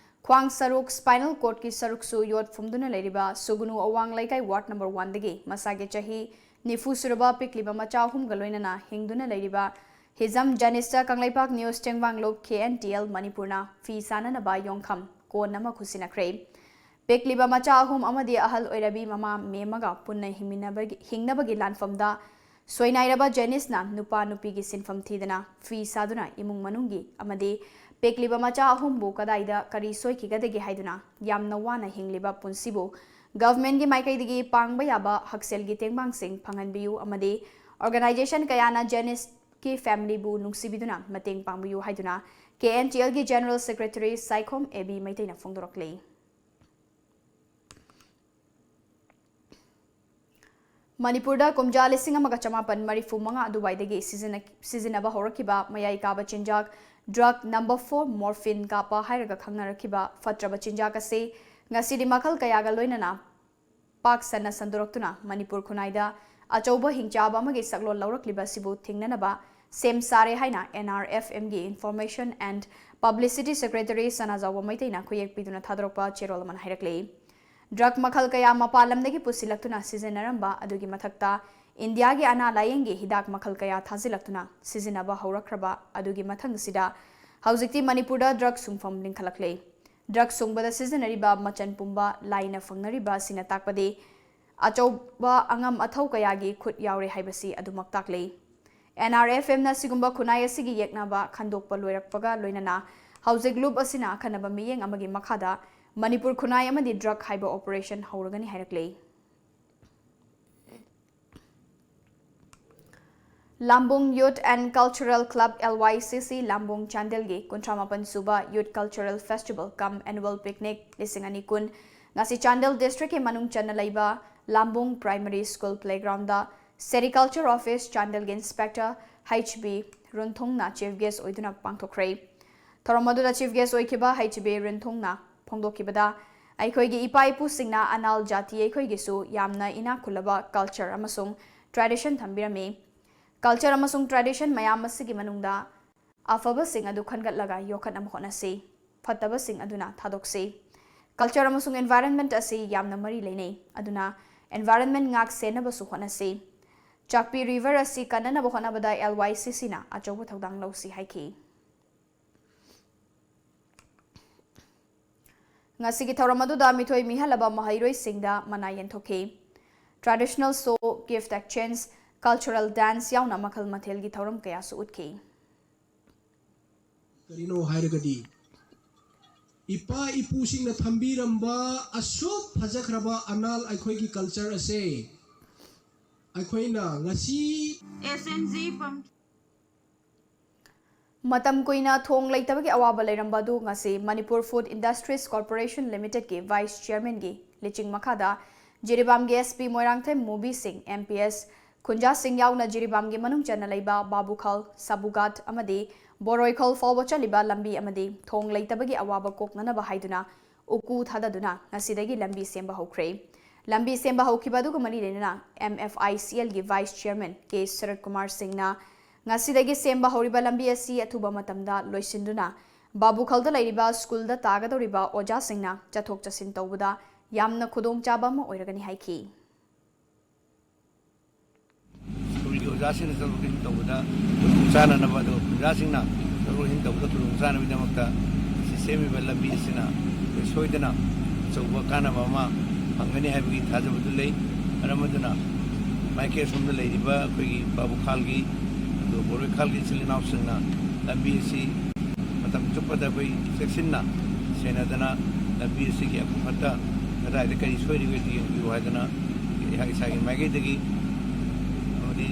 ꯈ꯭ꯋꯥꯡ ꯁꯔꯨꯛ, ꯁ꯭ꯄꯥꯏꯅꯦꯜ ꯀꯣꯔꯗꯀꯤ ꯁꯔꯨꯛꯁꯨ ꯌꯣꯠ ꯐꯨꯝꯗꯨꯅ ꯂꯩꯔꯤꯕ ꯁꯨꯒꯨꯅꯨ ꯑꯋꯥꯡ ꯂꯩꯀꯥꯏ ꯋꯥꯔꯗ ꯅꯝꯕꯔ ꯋꯥꯟꯗꯒꯤ ꯃꯁꯥꯒꯤ ꯆꯍꯤ ꯅꯤꯐꯨ ꯁꯨꯔꯕ ꯄꯤꯛꯂꯤꯕ ꯃꯆꯥ ꯑꯍꯨꯝꯒ ꯂꯣꯏꯅꯅ ꯍꯤꯡꯗꯨꯅ ꯂꯩꯔꯤꯕ ꯍꯤꯖꯝ ꯖꯦꯅꯤꯁꯇ ꯀꯪꯂꯩꯄꯥꯛ ꯅ꯭ꯌꯨꯁ ꯇꯦꯡꯕꯥꯡꯂꯨꯞ ꯀꯦ ꯑꯦꯟ ꯇꯤ ꯑꯦꯜ ꯃꯅꯤꯄꯨꯔꯅ ꯐꯤ ꯁꯥꯅꯅꯕ ꯌꯣꯡꯈꯝ ꯀꯣꯟ ꯑꯃ ꯈꯨꯠꯁꯤꯟꯅꯈ꯭ꯔꯦ꯫ ꯄꯤꯛꯂꯤꯕ ꯃꯆꯥ ꯑꯍꯨꯝ ꯑꯃꯗꯤ ꯑꯍꯜ ꯑꯣꯏꯔꯕꯤ ꯃꯃꯥ ꯃꯦꯝꯃꯒ ꯄꯨꯟꯅ ꯍꯤꯡꯃꯤꯟꯅꯕꯒꯤ, ꯍꯤꯡꯅꯕꯒꯤ ꯂꯥꯟꯐꯝꯗ ꯁꯣꯏꯅꯥꯏꯔꯕ ꯖꯦꯅꯤꯁꯅ ꯅꯨꯄꯥ ꯅꯨꯄꯤꯒꯤ ꯁꯤꯟꯐꯝ ꯊꯤꯗꯅ ꯐꯤ ꯁꯥꯗꯨꯅ ꯏꯃꯨꯡ ꯃꯅꯨꯡꯒꯤ ꯑꯃꯗꯤ ꯄꯤꯛꯂꯤꯕ ꯃꯆꯥ ꯑꯍꯨꯝꯕꯨ ꯀꯗꯥꯏꯗ ꯀꯔꯤ ꯁꯣꯏꯈꯤꯒꯗꯒꯦ ꯍꯥꯏꯗꯨꯅ ꯌꯥꯝꯅ ꯋꯥꯅ ꯍꯤꯡꯂꯤꯕ ꯄꯨꯟꯁꯤꯕꯨ ꯒꯚꯔꯟꯃꯦꯟꯠꯀꯤ ꯃꯥꯏꯀꯩꯗꯒꯤ ꯄꯥꯡꯕ ꯌꯥꯕ ꯍꯛꯁꯦꯜꯒꯤ ꯇꯦꯡꯕꯥꯡꯁꯤꯡ ꯐꯪꯍꯟꯕꯤꯌꯨ ꯑꯃꯗꯤ ꯑꯣꯔꯒꯅꯥꯏꯖꯦꯁꯟ ꯀꯌꯥꯅ ꯖꯦꯅꯤꯁꯀꯤ ꯐꯦꯃꯤꯂꯤꯕꯨ ꯅꯨꯡꯁꯤꯕꯤꯗꯨꯅ ꯃꯇꯦꯡ ꯄꯥꯡꯕꯤꯌꯨ ꯍꯥꯏꯗꯨꯅ ꯀꯦ ꯑꯦꯟ ꯇꯤ ꯑꯦꯜꯒꯤ general secretary Saikhom A B ꯃꯩꯇꯩꯅ ꯐꯣꯡꯗꯣꯔꯛꯂꯤ꯫ ꯃꯅꯤꯄꯨꯔꯗ ꯀꯨꯝꯖꯥ ꯂꯤꯁꯤꯡ ꯑꯃꯒ ꯆꯃꯥꯄꯟ ꯃꯔꯤꯐꯨ ꯃꯉꯥ ꯑꯗꯨꯋꯥꯏꯗꯒꯤ ꯁꯤꯖꯤꯟꯅ-, ꯁꯤꯖꯤꯟꯅꯕ ꯍꯧꯔꯛꯈꯤꯕ ꯃꯌꯥꯏ ꯀꯥꯕ ꯆꯤꯟꯖꯥꯛ ꯗ꯭ꯔꯒ ꯅꯝꯕꯔ ꯐꯣꯔ ꯃꯣꯔꯐꯤꯟ ꯀꯥꯞꯄ ꯍꯥꯏꯔꯒ ꯈꯪꯅꯔꯛꯈꯤꯕ ꯐꯠꯇ꯭ꯔꯕ ꯆꯤꯟꯖꯥꯛ ꯑꯁꯤ ꯉꯁꯤꯗꯤ ꯃꯈꯜ ꯀꯌꯥꯒ ꯂꯣꯏꯅꯅ ꯄꯥꯛ ꯁꯟꯅ ꯁꯟꯗꯣꯔꯛꯇꯨꯅ ꯃꯅꯤꯄꯨꯔ ꯈꯨꯟꯅꯥꯏꯗ ꯑꯆꯧꯕ ꯍꯤꯡꯆꯥꯕ ꯑꯃꯒꯤ ꯁꯛꯂꯣꯟ ꯂꯧꯔꯛꯂꯤꯕ ꯑꯁꯤꯕꯨ ꯊꯤꯡꯅꯅꯕ ꯁꯦꯝ ꯁꯥꯔꯦ ꯍꯥꯏꯅ ꯑꯦꯟ ꯑꯥꯔ ꯑꯦꯐ ꯑꯦꯝꯒꯤ Information and Publicity Secretary ꯁꯅꯥꯖꯥꯎꯕ ꯃꯩꯇꯩꯅ ꯈꯨꯌꯦꯛ ꯄꯤꯗꯨꯅ ꯊꯥꯗꯣꯔꯛꯄ ꯆꯦꯔꯣꯜ ꯑꯃꯅ ꯍꯥꯏꯔꯛꯂꯤ꯫ ꯗ꯭ꯔꯒ ꯃꯈꯜ ꯀꯌꯥ ꯃꯄꯥꯟ ꯂꯝꯗꯒꯤ ꯄꯨꯁꯤꯜꯂꯛꯇꯨꯅ ꯁꯤꯖꯤꯟꯅꯔꯝꯕ ꯑꯗꯨꯒꯤ ꯃꯊꯛꯇ ꯏꯟꯗꯤꯌꯥꯒꯤ ꯑꯅꯥ ꯂꯥꯌꯦꯡꯒꯤ ꯍꯤꯗꯥꯛ ꯃꯈꯜ ꯀꯌꯥ ꯊꯥꯖꯤꯜꯂꯛꯇꯨꯅ ꯁꯤꯖꯤꯟꯅꯕ ꯍꯧꯔꯛꯈ꯭ꯔꯕ ꯑꯗꯨꯒꯤ ꯃꯊꯪꯁꯤꯗ ꯍꯧꯖꯤꯛꯇꯤ ꯃꯅꯤꯄꯨꯔꯗ ꯗ꯭ꯔꯒ ꯁꯨꯡꯐꯝ ꯂꯤꯡꯈꯠꯂꯛꯂꯦ꯫ ꯗ꯭ꯔꯒ ꯁꯨꯡꯕꯗ ꯁꯤꯖꯤꯟꯅꯔꯤꯕ ꯃꯆꯜ ꯄꯨꯝꯕ ꯂꯥꯏꯅ ꯐꯪꯅꯔꯤꯕ ꯑꯁꯤꯅ ꯇꯥꯛꯄꯗꯤ ꯑꯆꯧꯕ ꯑꯉꯝ ꯑꯊꯧ ꯀꯌꯥꯒꯤ ꯈꯨꯠ ꯌꯥꯎꯔꯦ ꯍꯥꯏꯕꯁꯤ ꯑꯗꯨꯃꯛ ꯇꯥꯛꯂꯤ꯫ ꯑꯦꯟ ꯑꯥꯔ ꯑꯦꯐ ꯑꯦꯝꯅ ꯁꯤꯒꯨꯝꯕ ꯈꯨꯟꯅꯥꯏ ꯑꯁꯤꯒꯤ ꯌꯦꯛꯅꯕ ꯈꯟꯗꯣꯛꯄ ꯂꯣꯏꯔꯛꯄꯒ ꯂꯣꯏꯅꯅ ꯍꯧꯖꯤꯛ ꯂꯨꯞ ꯑꯁꯤꯅ ꯑꯈꯟꯅꯕ ꯃꯤꯠꯌꯦꯡ ꯑꯃꯒꯤ ꯃꯈꯥꯗ ꯃꯅꯤꯄꯨꯔ ꯈꯨꯟꯅꯥꯏ ꯑꯃꯗꯤ ꯗ꯭ꯔꯒ ꯍꯥꯏꯕ ꯑꯣꯄꯔꯦꯁꯟ ꯍꯧꯔꯒꯅꯤ ꯍꯥꯏꯔꯛꯂꯤ꯫ Lambung Youth and Cultural Club, L Y C C, Lambung ꯆꯥꯟꯗꯦꯜꯒꯤ ꯀꯨꯟꯊ꯭ꯔꯥ ꯃꯥꯄꯟ ꯁꯨꯕ Youth Cultural Festival cum Annual Picnic ꯂꯤꯁꯤꯡ ꯑꯅꯤ ꯀꯨꯟ ꯉꯁꯤ ꯆꯥꯟꯗꯦꯜ ꯗꯤꯁꯇ꯭ꯔꯤꯛꯀꯤ ꯃꯅꯨꯡ ꯆꯟꯅ ꯂꯩꯕ ꯂꯥꯝꯕꯨꯡ Primary School playgroundꯗ Sericulture Office ꯆꯥꯟꯗꯦꯜꯒꯤ Inspector H B ꯔꯨꯟꯊꯨꯡꯅ chief guest ꯑꯣꯏꯗꯨꯅ ꯄꯥꯡꯊꯣꯛꯈ꯭ꯔꯦ꯫ ꯊꯧꯔꯝ ꯑꯗꯨꯗ chief guest ꯑꯣꯏꯈꯤꯕ H B ꯔꯨꯟꯊꯨꯡꯅ ꯐꯣꯡꯗꯣꯛꯈꯤꯕꯗ, ꯑꯩꯈꯣꯏꯒꯤ ꯏꯄꯥ ꯏꯄꯨꯁꯤꯡꯅ ꯑꯅꯥꯜ ꯖꯥꯇꯤ ꯑꯩꯈꯣꯏꯒꯤꯁꯨ ꯌꯥꯝꯅ ꯏꯅꯥꯛ ꯈꯨꯜꯂꯕ culture ꯑꯃꯁꯨꯡ tradition ꯊꯝꯕꯤꯔꯝꯃꯤ꯫ Culture ꯑꯃꯁꯨꯡ tradition ꯃꯌꯥꯝ ꯑꯁꯤꯒꯤ ꯃꯅꯨꯡꯗ ꯑꯐꯕꯁꯤꯡ ꯑꯗꯨ ꯈꯟꯒꯠꯂꯒ ꯌꯣꯛꯈꯠꯅꯕ ꯍꯣꯠꯅꯁꯤ, ꯐꯠꯇꯕꯁꯤꯡ ꯑꯗꯨꯅ ꯊꯥꯗꯣꯛꯁꯤ꯫ Culture ꯑꯃꯁꯨꯡ environment ꯑꯁꯤ ꯌꯥꯝꯅ ꯃꯔꯤ ꯂꯩꯅꯩ, ꯑꯗꯨꯅ environment ꯉꯥꯛ ꯁꯦꯟꯅꯕꯁꯨ ꯍꯣꯠꯅꯁꯤ꯫ ꯆꯥꯛꯄꯤ river ꯑꯁꯤ ꯀꯟꯅꯅꯕ ꯍꯣꯠꯅꯕꯗ L Y C Cꯅ ꯑꯆꯧꯕ ꯊꯧꯗꯥꯡ ꯂꯧꯁꯤ ꯍꯥꯏꯈꯤ꯫ ꯉꯁꯤꯒꯤ ꯊꯧꯔꯝ ꯑꯗꯨꯗ ꯃꯤꯊꯣꯏ ꯃꯤꯍꯜꯂꯕ ꯃꯍꯩꯔꯣꯏꯁꯤꯡꯗ ꯃꯅꯥ ꯌꯦꯟꯊꯣꯛꯈꯤ꯫ Traditional show, gift exchange, cultural dance ꯌꯥꯎꯅ ꯃꯈꯜ ꯃꯊꯦꯜꯒꯤ ꯊꯧꯔꯝ ꯀꯌꯥꯁꯨ ꯎꯠꯈꯤ꯫ ꯀꯔꯤꯅꯣ ꯍꯥꯏꯔꯒꯗꯤ, ꯏꯄꯥ ꯏꯄꯨꯁꯤꯡꯅ ꯊꯝꯕꯤꯔꯝꯕ ꯑꯁꯨꯛ ꯐꯖꯈ꯭ꯔꯕ ꯑꯅꯥꯜ ꯑꯩꯈꯣꯏꯒꯤ culture ꯑꯁꯦ ꯑꯩꯈꯣꯏꯅ ꯉꯁꯤ S N G pump ꯃꯇꯝ ꯀꯨꯏꯅ ꯊꯣꯡ ꯂꯩꯇꯕꯒꯤ ꯑꯋꯥꯕ ꯂꯩꯔꯝꯕ ꯑꯗꯨ ꯉꯁꯤ Manipur Food Industries Corporation Limitedꯀꯤ vice chairmanꯒꯤ ꯂꯤꯆꯤꯡ ꯃꯈꯥꯗ ꯖꯤꯔꯤꯕꯥꯝꯒꯤ S P Moirangthem ꯃꯨꯕꯤꯁꯤꯡ, M P S ꯈꯨꯟꯖꯥꯁꯤꯡ ꯌꯥꯎꯅ ꯖꯤꯔꯤꯕꯥꯝꯒꯤ ꯃꯅꯨꯡ ꯆꯟꯅ ꯂꯩꯕ ꯕꯥꯕꯨꯈꯥꯜ, ꯁꯥꯕꯨꯒꯥꯠ ꯑꯃꯗꯤ ꯕꯣꯔꯣꯏꯈꯥꯜ ꯐꯥꯎꯕ ꯆꯠꯂꯤꯕ ꯂꯝꯕꯤ ꯑꯃꯗꯤ ꯊꯣꯡ ꯂꯩꯇꯕꯒꯤ ꯑꯋꯥꯕ ꯀꯣꯛꯅꯅꯕ ꯍꯥꯏꯗꯨꯅ ꯎꯀꯨ ꯊꯥꯗꯗꯨꯅ ꯉꯁꯤꯗꯒꯤ ꯂꯝꯕꯤ ꯁꯦꯝꯕ ꯍꯧꯈ꯭ꯔꯦ꯫ ꯂꯝꯕꯤ ꯁꯦꯝꯕ ꯍꯧꯈꯤꯕ ꯑꯗꯨꯒ ꯃꯔꯤ ꯂꯩꯅꯅ M F I C Lꯒꯤ vice chairman K ꯁꯔꯠ ꯀꯨꯃꯥꯔ ꯁꯤꯡꯅ ꯉꯁꯤꯗꯒꯤ ꯁꯦꯝꯕ ꯍꯧꯔꯤꯕ ꯂꯝꯕꯤ ꯑꯁꯤ ꯑꯊꯨꯕ ꯃꯇꯝꯗ ꯂꯣꯏꯁꯤꯟꯗꯨꯅ ꯕꯥꯕꯨꯈꯥꯜꯗ ꯂꯩꯔꯤꯕ ꯁ꯭ꯀꯨꯜꯗ ꯇꯥꯒꯗꯧꯔꯤꯕ ꯑꯣꯖꯥꯁꯤꯡꯅ ꯆꯠꯊꯣꯛ ꯆꯠꯁꯤꯟ ꯇꯧꯕꯗ ꯌꯥꯝꯅ ꯈꯨꯗꯣꯡꯆꯥꯕ ꯑꯃ ꯑꯣꯏꯔꯒꯅꯤ ꯍꯥꯏꯈꯤ꯫ ꯁ꯭ꯀꯨꯜꯒꯤ ꯑꯣꯖꯥꯁꯤꯡꯅ ꯆꯠꯊꯣꯛ ꯆꯠꯁꯤꯟ ꯇꯧꯕꯗ ꯈꯨꯗꯣꯡ ꯆꯥꯅꯅꯕ, ꯑꯗꯨꯒ ꯈꯨꯟꯖꯥꯁꯤꯡꯅ ꯆꯠꯊꯣꯛ ꯆꯠꯁꯤꯟ ꯇꯧꯕꯗ ꯈꯨꯗꯣꯡ ꯆꯥꯅꯕꯒꯤꯗꯃꯛꯇ ꯁꯤ ꯁꯦꯝꯃꯤꯕ ꯂꯝꯕꯤ ꯑꯁꯤꯅ ꯑꯩꯈꯣꯏ ꯁꯣꯏꯗꯅ ꯑꯆꯧꯕ ꯀꯥꯟꯅꯕ ꯑꯃ ꯐꯪꯒꯅꯤ ꯍꯥꯏꯕꯒꯤ ꯊꯥꯖꯕꯗꯨ ꯂꯩ꯫ ꯃꯔꯝ ꯑꯗꯨꯅ ꯃꯥꯏꯀꯩ ꯑꯁꯣꯝꯗ ꯂꯩꯔꯤꯕ ꯑꯩꯈꯣꯏꯒꯤ ꯕꯥꯕꯨꯈꯥꯜꯒꯤ, ꯑꯗꯨꯒ ꯕꯣꯔꯣꯏꯈꯥꯜꯒꯤ ꯏꯆꯤꯜ ꯏꯅꯥꯎꯁꯤꯡꯅ ꯂꯝꯕꯤ ꯑꯁꯤ ꯃꯇꯝ ꯆꯨꯞꯄꯗ ꯑꯩꯈꯣꯏ ꯆꯦꯛꯁꯤꯟꯅ ꯁꯦꯟꯅꯗꯅ ꯂꯝꯕꯤ ꯑꯁꯤꯒꯤ ꯑꯐ ꯐꯠꯇ ꯀꯗꯥꯏꯗ ꯀꯔꯤ ꯁꯣꯏꯔꯤꯕꯒꯦ ꯌꯦꯡꯕꯤꯌꯨ ꯍꯥꯏꯗꯅ ꯑꯩꯍꯥꯛ ꯏꯁꯥꯒꯤ ꯃꯥꯏꯀꯩꯗꯒꯤ ꯑꯃꯗꯤ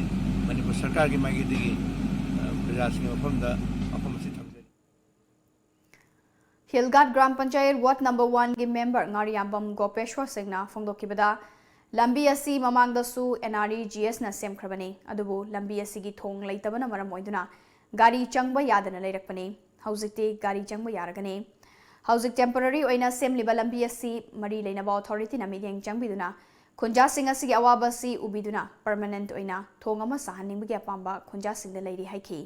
ꯃꯅꯤꯄꯨꯔ ꯁꯔꯀꯥꯔꯒꯤ ꯃꯥꯏꯀꯩꯗꯒꯤ, ꯑ, ꯄ꯭ꯔꯖꯥꯁꯤꯡꯒꯤ ꯃꯐꯝꯗ ꯋꯥꯐꯝ ꯑꯁꯤ ꯊꯝꯖꯔꯤ꯫ ꯍꯤꯜꯒꯥꯠ ꯒ꯭ꯔꯥꯝ ꯄꯟꯆꯥꯌꯠ ꯋꯥꯔꯗ ꯅꯝꯕꯔ ꯋꯥꯟꯒꯤ ꯃꯦꯝꯕꯔ ꯉꯥꯔꯤꯌꯥꯝꯕꯝ ꯒꯣꯄꯦꯁ꯭ꯋꯔ ꯁꯤꯡꯅ ꯐꯣꯡꯗꯣꯛꯈꯤꯕꯗ, ꯂꯝꯕꯤ ꯑꯁꯤ ꯃꯃꯥꯡꯗꯁꯨ NREGS ꯅ ꯁꯦꯝꯈ꯭ꯔꯕꯅꯤ, ꯑꯗꯨꯕꯨ ꯂꯝꯕꯤ ꯑꯁꯤꯒꯤ ꯊꯣꯡ ꯂꯩꯇꯕꯅ ꯃꯔꯝ ꯑꯣꯏꯗꯨꯅ ꯒꯥꯔꯤ ꯆꯪꯕ ꯌꯥꯗꯅ ꯂꯩꯔꯛꯄꯅꯤ꯫ ꯍꯧꯖꯤꯛꯇꯤ ꯒꯥꯔꯤ ꯆꯪꯕ ꯌꯥꯔꯒꯅꯤ꯫ ꯍꯧꯖꯤꯛ temporary ꯑꯣꯏꯅ ꯁꯦꯝꯂꯤꯕ ꯂꯝꯕꯤ ꯑꯁꯤ ꯃꯔꯤ ꯂꯩꯅꯕ authority ꯅ ꯃꯤꯠꯌꯦꯡ ꯆꯪꯕꯤꯗꯨꯅ ꯈꯨꯟꯖꯥꯁꯤꯡ ꯑꯁꯤꯒꯤ ꯑꯋꯥꯕ ꯑꯁꯤ ꯎꯕꯤꯗꯨꯅ permanent ꯑꯣꯏꯅ ꯊꯣꯡ ꯑꯃ ꯁꯥꯍꯟꯅꯤꯡꯕꯒꯤ ꯑꯄꯥꯝꯕ ꯈꯨꯟꯖꯥꯁꯤꯡꯗ ꯂꯩꯔꯤ ꯍꯥꯏꯈꯤ꯫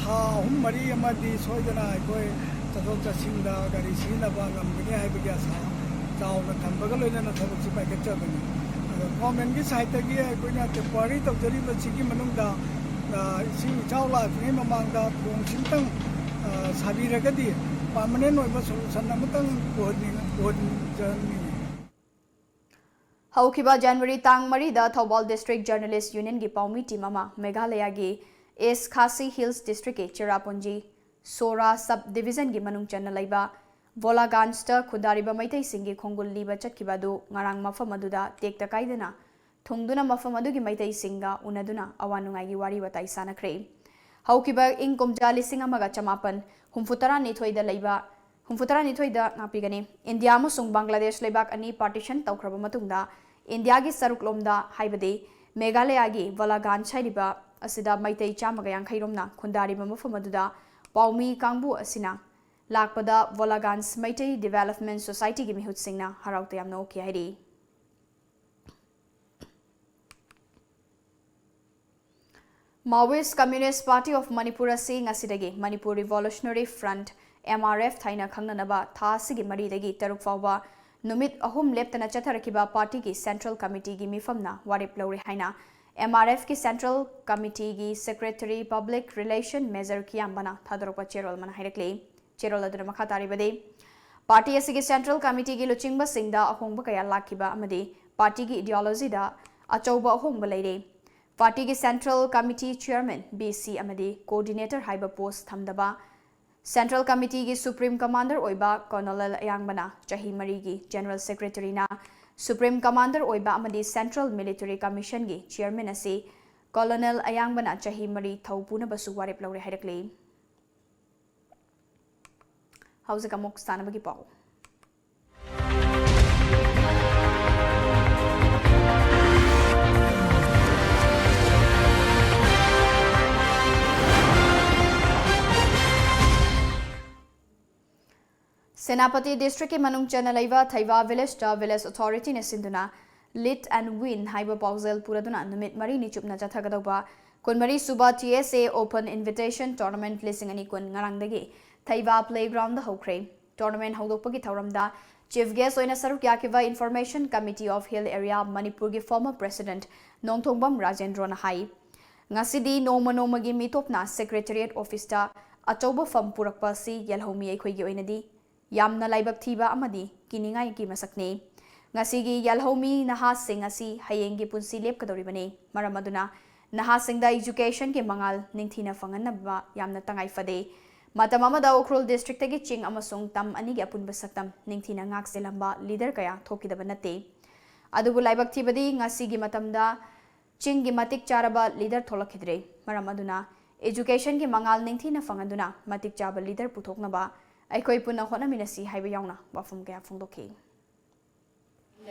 ꯊꯥ ꯑꯍꯨꯝ ꯃꯔꯤ ꯑꯃꯗꯤ ꯁꯣꯏꯗꯅ ꯑꯩꯈꯣꯏ ꯆꯠꯊꯣꯛ ꯆꯠꯁꯤꯟꯗ ꯒꯥꯔꯤ ꯁꯤꯖꯤꯟꯅꯕ ꯉꯝꯒꯅꯤ ꯍꯥꯏꯕꯒꯤ ꯑꯁꯥ ꯆꯥꯎꯅ ꯊꯝꯕꯒ ꯂꯣꯏꯅꯅ ꯊꯕꯛꯁꯤ ꯄꯥꯏꯈꯠꯆꯕꯅꯤ꯫ ꯑꯗꯣ government ꯀꯤ side ꯇꯒꯤ ꯑꯩꯈꯣꯏꯅ temporary ꯇꯧꯖꯔꯤꯕꯁꯤꯒꯤ ꯃꯅꯨꯡꯗ, ꯑ, ꯏꯁꯤꯡ ꯏꯆꯥꯎ ꯂꯥꯛꯇ꯭ꯔꯤꯉꯩ ꯃꯃꯥꯡꯗ ꯊꯣꯡꯁꯤꯝꯇꯪ, ꯑ, ꯁꯥꯕꯤꯔꯒꯗꯤ permanent ꯑꯣꯏꯕ solution ꯑꯃꯇꯪ ꯄꯨꯍꯟꯅꯤꯡ-, ꯄꯨꯍꯟꯖꯅꯤꯡꯉꯤ꯫ ꯍꯧꯈꯤꯕ January ꯇꯥꯡ ꯃꯔꯤꯗ ꯊꯧꯕꯥꯜ District Journalist Union ꯒꯤ ꯄꯥꯎꯃꯤ team ꯑꯃ ꯃꯦꯘꯥꯂꯌꯥꯒꯤ East Khasi Hills District ꯀꯤ ꯆꯦꯔꯥꯄꯨꯟꯖꯤ ꯁꯣꯔꯥ Sub Division ꯒꯤ ꯃꯅꯨꯡ ꯆꯟꯅ ꯂꯩꯕ ꯚꯣꯂꯥꯒꯥꯟꯖꯇ ꯈꯨꯟꯗꯥꯔꯤꯕ ꯃꯩꯇꯩꯁꯤꯡꯒꯤ ꯈꯣꯡꯒꯨꯜ ꯂꯤꯕ ꯆꯠꯈꯤꯕ ꯑꯗꯨ ꯉꯔꯥꯡ ꯃꯐꯝ ꯑꯗꯨꯗ ꯇꯦꯛꯇ ꯀꯥꯏꯗꯅ ꯊꯨꯡꯗꯨꯅ ꯃꯐꯝ ꯑꯗꯨꯒꯤ ꯃꯩꯇꯩꯁꯤꯡꯒ ꯎꯅꯗꯨꯅ ꯑꯋꯥ ꯅꯨꯡꯉꯥꯏꯒꯤ ꯋꯥꯔꯤ ꯋꯥꯇꯥꯏ ꯁꯥꯅꯈ꯭ꯔꯦ꯫ ꯍꯧꯈꯤꯕ ꯏꯪ ꯀꯨꯝꯖꯥ ꯂꯤꯁꯤꯡ ꯑꯃꯒ ꯆꯃꯥꯄꯟ ꯍꯨꯝꯐꯨꯇꯔꯥꯅꯤꯊꯣꯏꯗ ꯂꯩꯕ, ꯍꯨꯝꯐꯨꯇꯔꯥꯅꯤꯊꯣꯏꯗ ꯉꯥꯛꯄꯤꯒꯅꯤ꯫ ꯏꯟꯗꯤꯌꯥ ꯑꯃꯁꯨꯡ ꯕꯪꯒ꯭ꯂꯥꯗꯦꯁ ꯂꯩꯕꯥꯛ ꯑꯅꯤ partition ꯇꯧꯈ꯭ꯔꯕ ꯃꯇꯨꯡꯗ ꯏꯟꯗꯤꯌꯥꯒꯤ ꯁꯔꯨꯛꯂꯣꯝꯗ, ꯍꯥꯏꯕꯗꯤ ꯃꯦꯘꯥꯂꯌꯥꯒꯤ ꯚꯣꯂꯥꯒꯥꯟꯖ ꯍꯥꯏꯔꯤꯕ ꯑꯁꯤꯗ ꯃꯩꯇꯩ ꯆꯥꯝꯃꯒ ꯌꯥꯡꯈꯩ ꯔꯣꯝꯅ ꯈꯨꯟꯗꯥꯔꯤꯕ ꯃꯐꯝ ꯑꯗꯨꯗ ꯄꯥꯎꯃꯤ ꯀꯥꯡꯕꯨ ꯑꯁꯤꯅ ꯂꯥꯛꯄꯗ ꯚꯣꯂꯥꯒꯥꯟꯖ ꯃꯩꯇꯩ Development Society ꯒꯤ ꯃꯤꯍꯨꯠꯁꯤꯡꯅ ꯍꯔꯥꯎ ꯇꯌꯥꯝꯅ ꯑꯣꯛꯈꯤ ꯍꯥꯏꯔꯤ꯫ Maoist Communist Party of Manipur ꯑꯁꯤ ꯉꯁꯤꯗꯒꯤ Manipur Revolutionary Front, MRF ꯍꯥꯏꯅ ꯈꯪꯅꯅꯕ, ꯊꯥ ꯑꯁꯤꯒꯤ ꯃꯔꯤꯗꯒꯤ ꯇꯔꯨꯛ ꯐꯥꯎꯕ ꯅꯨꯃꯤꯠ ꯑꯍꯨꯝ ꯂꯦꯞꯇꯅ ꯆꯠꯊꯔꯛꯈꯤꯕ party ꯒꯤ Central Committee ꯒꯤ ꯃꯤꯐꯝꯅ ꯋꯥꯔꯦꯞ ꯂꯧꯔꯦ ꯍꯥꯏꯅ MRF ꯀꯤ Central Committee ꯒꯤ Secretary Public Relation Major ꯀꯤꯌꯥꯝꯕꯅ ꯊꯥꯗꯣꯔꯛꯄ ꯆꯦꯔꯣꯜ ꯑꯃꯅ ꯍꯥꯏꯔꯛꯂꯤ꯫ ꯆꯦꯔꯣꯜ ꯑꯗꯨꯅ ꯃꯈꯥ ꯇꯥꯔꯤꯕꯗꯤ, party ꯑꯁꯤꯒꯤ Central Committee ꯒꯤ ꯂꯨꯆꯤꯡꯕꯁꯤꯡꯗ ꯑꯍꯣꯡꯕ ꯀꯌꯥ ꯂꯥꯛꯈꯤꯕ ꯑꯃꯗꯤ party ꯒꯤ ideology ꯗ ꯑꯆꯧꯕ ꯑꯍꯣꯡꯕ ꯂꯩꯔꯦ꯫ Party ꯒꯤ Central Committee Chairman, VC ꯑꯃꯗꯤ Coordinator ꯍꯥꯏꯕ post ꯊꯝꯗꯕ, Central Committeeꯒꯤ Supreme Commander ꯑꯣꯏꯕ Colonel ꯑꯌꯥꯡꯕꯅ ꯆꯍꯤ ꯃꯔꯤꯒꯤ General Secretaryꯅ Supreme Commander ꯑꯣꯏꯕ ꯑꯃꯗꯤ Central Military Commissionꯒꯤ Chairman ꯑꯁꯤ Colonel ꯑꯌꯥꯡꯕꯅ ꯆꯍꯤ ꯃꯔꯤ ꯊꯧ ꯄꯨꯅꯕꯁꯨ ꯋꯥꯔꯦꯞ ꯂꯧꯔꯦ ꯍꯥꯏꯔꯛꯂꯤ꯫ ꯍꯧꯖꯤꯛ ꯑꯃꯨꯛ ꯁꯥꯟꯅꯕꯒꯤ ꯄꯥꯎ꯫ ꯁꯦꯅꯥꯄꯇꯤ districtꯀꯤ ꯃꯅꯨꯡ ꯆꯟꯅ ꯂꯩꯕ ꯊꯩꯕꯥ villageꯇ village authorityꯅ ꯁꯤꯟꯗꯨꯅ Lead and Win ꯍꯥꯏꯕ ꯄꯥꯎꯖꯦꯜ ꯄꯨꯔꯗꯨꯅ ꯅꯨꯃꯤꯠ ꯃꯔꯤꯅꯤ ꯆꯨꯞꯅ ꯆꯠꯊꯒꯗꯧꯕ ꯀꯨꯟꯃꯔꯤ ꯁꯨꯕ T S A Open Invitation Tournament ꯂꯤꯁꯤꯡ ꯑꯅꯤ ꯀꯨꯟ ꯉꯔꯥꯡꯗꯒꯤ ꯊꯩꯕꯥ playgroundꯗ ꯍꯧꯈ꯭ꯔꯦ꯫ Tournament ꯍꯧꯗꯣꯛꯄꯒꯤ ꯊꯧꯔꯝꯗ chief guest ꯑꯣꯏꯅ ꯁꯔꯨꯛ ꯌꯥꯈꯤꯕ Information Committee of Hill Area ꯃꯅꯤꯄꯨꯔꯒꯤ former president ꯅꯣꯡꯊꯣꯡꯕꯝ ꯔꯥꯖꯦꯟꯗ꯭ꯔꯣꯅ ꯍꯥꯏ, ꯉꯁꯤꯗꯤ ꯅꯣꯡꯃ ꯅꯣꯡꯃꯒꯤ ꯃꯤꯇꯣꯞꯅ Secretariat officeꯇ ꯑꯆꯧꯕ ꯐꯝ ꯄꯨꯔꯛꯄ ꯑꯁꯤ ꯌꯦꯜꯍꯧꯃꯤ ꯑꯩꯈꯣꯏꯒꯤ ꯑꯣꯏꯅꯗꯤ ꯌꯥꯝꯅ ꯂꯥꯏꯕꯛ ꯊꯤꯕ ꯑꯃꯗꯤ ꯀꯤꯅꯤꯡꯉꯥꯏꯒꯤ ꯃꯁꯛꯅꯤ꯫ ꯉꯁꯤꯒꯤ ꯌꯦꯜꯍꯧꯃꯤ ꯅꯍꯥꯁꯤꯡ ꯑꯁꯤ ꯍꯌꯦꯡꯒꯤ ꯄꯨꯟꯁꯤ ꯂꯦꯞꯀꯗꯧꯔꯤꯕꯅꯤ꯫ ꯃꯔꯝ ꯑꯗꯨꯅ ꯅꯍꯥꯁꯤꯡꯗ educationꯒꯤ ꯃꯉꯥꯜ ꯅꯤꯡꯊꯤꯅ ꯐꯪꯍꯟꯅꯕ ꯌꯥꯝꯅ ꯇꯉꯥꯏ ꯐꯗꯦ꯫ ꯃꯇꯝ ꯑꯃꯗ ꯎꯈ꯭ꯔꯨꯜ districtꯇꯒꯤ ꯆꯤꯡ ꯑꯃꯁꯨꯡ ꯇꯝ ꯑꯅꯤꯒꯤ ꯑꯄꯨꯟꯕ ꯁꯛꯇꯝ ꯅꯤꯡꯊꯤꯅ ꯉꯥꯛ ꯁꯦꯜꯂꯝꯕ leader ꯀꯌꯥ ꯊꯣꯛꯈꯤꯗꯕ ꯅꯠꯇꯦ꯫ ꯑꯗꯨꯕꯨ ꯂꯥꯏꯕꯛ ꯊꯤꯕꯗꯤ ꯉꯁꯤꯒꯤ ꯃꯇꯝꯗ ꯆꯤꯡꯒꯤ ꯃꯇꯤꯛ ꯆꯥꯔꯕ leader ꯊꯣꯛꯂꯛꯈꯤꯗ꯭ꯔꯦ꯫ ꯃꯔꯝ ꯑꯗꯨꯅ educationꯒꯤ ꯃꯉꯥꯜ ꯅꯤꯡꯊꯤꯅ ꯐꯪꯍꯟꯗꯨꯅ ꯃꯇꯤꯛ ꯆꯥꯕ leader ꯄꯨꯊꯣꯛꯅꯕ ꯑꯩꯈꯣꯏ ꯄꯨꯟꯅ ꯍꯣꯠꯅꯃꯤꯟꯅꯁꯤ ꯍꯥꯏꯕ ꯌꯥꯎꯅ ꯋꯥꯐꯝ ꯀꯌꯥ ꯐꯣꯡꯗꯣꯛꯈꯤ꯫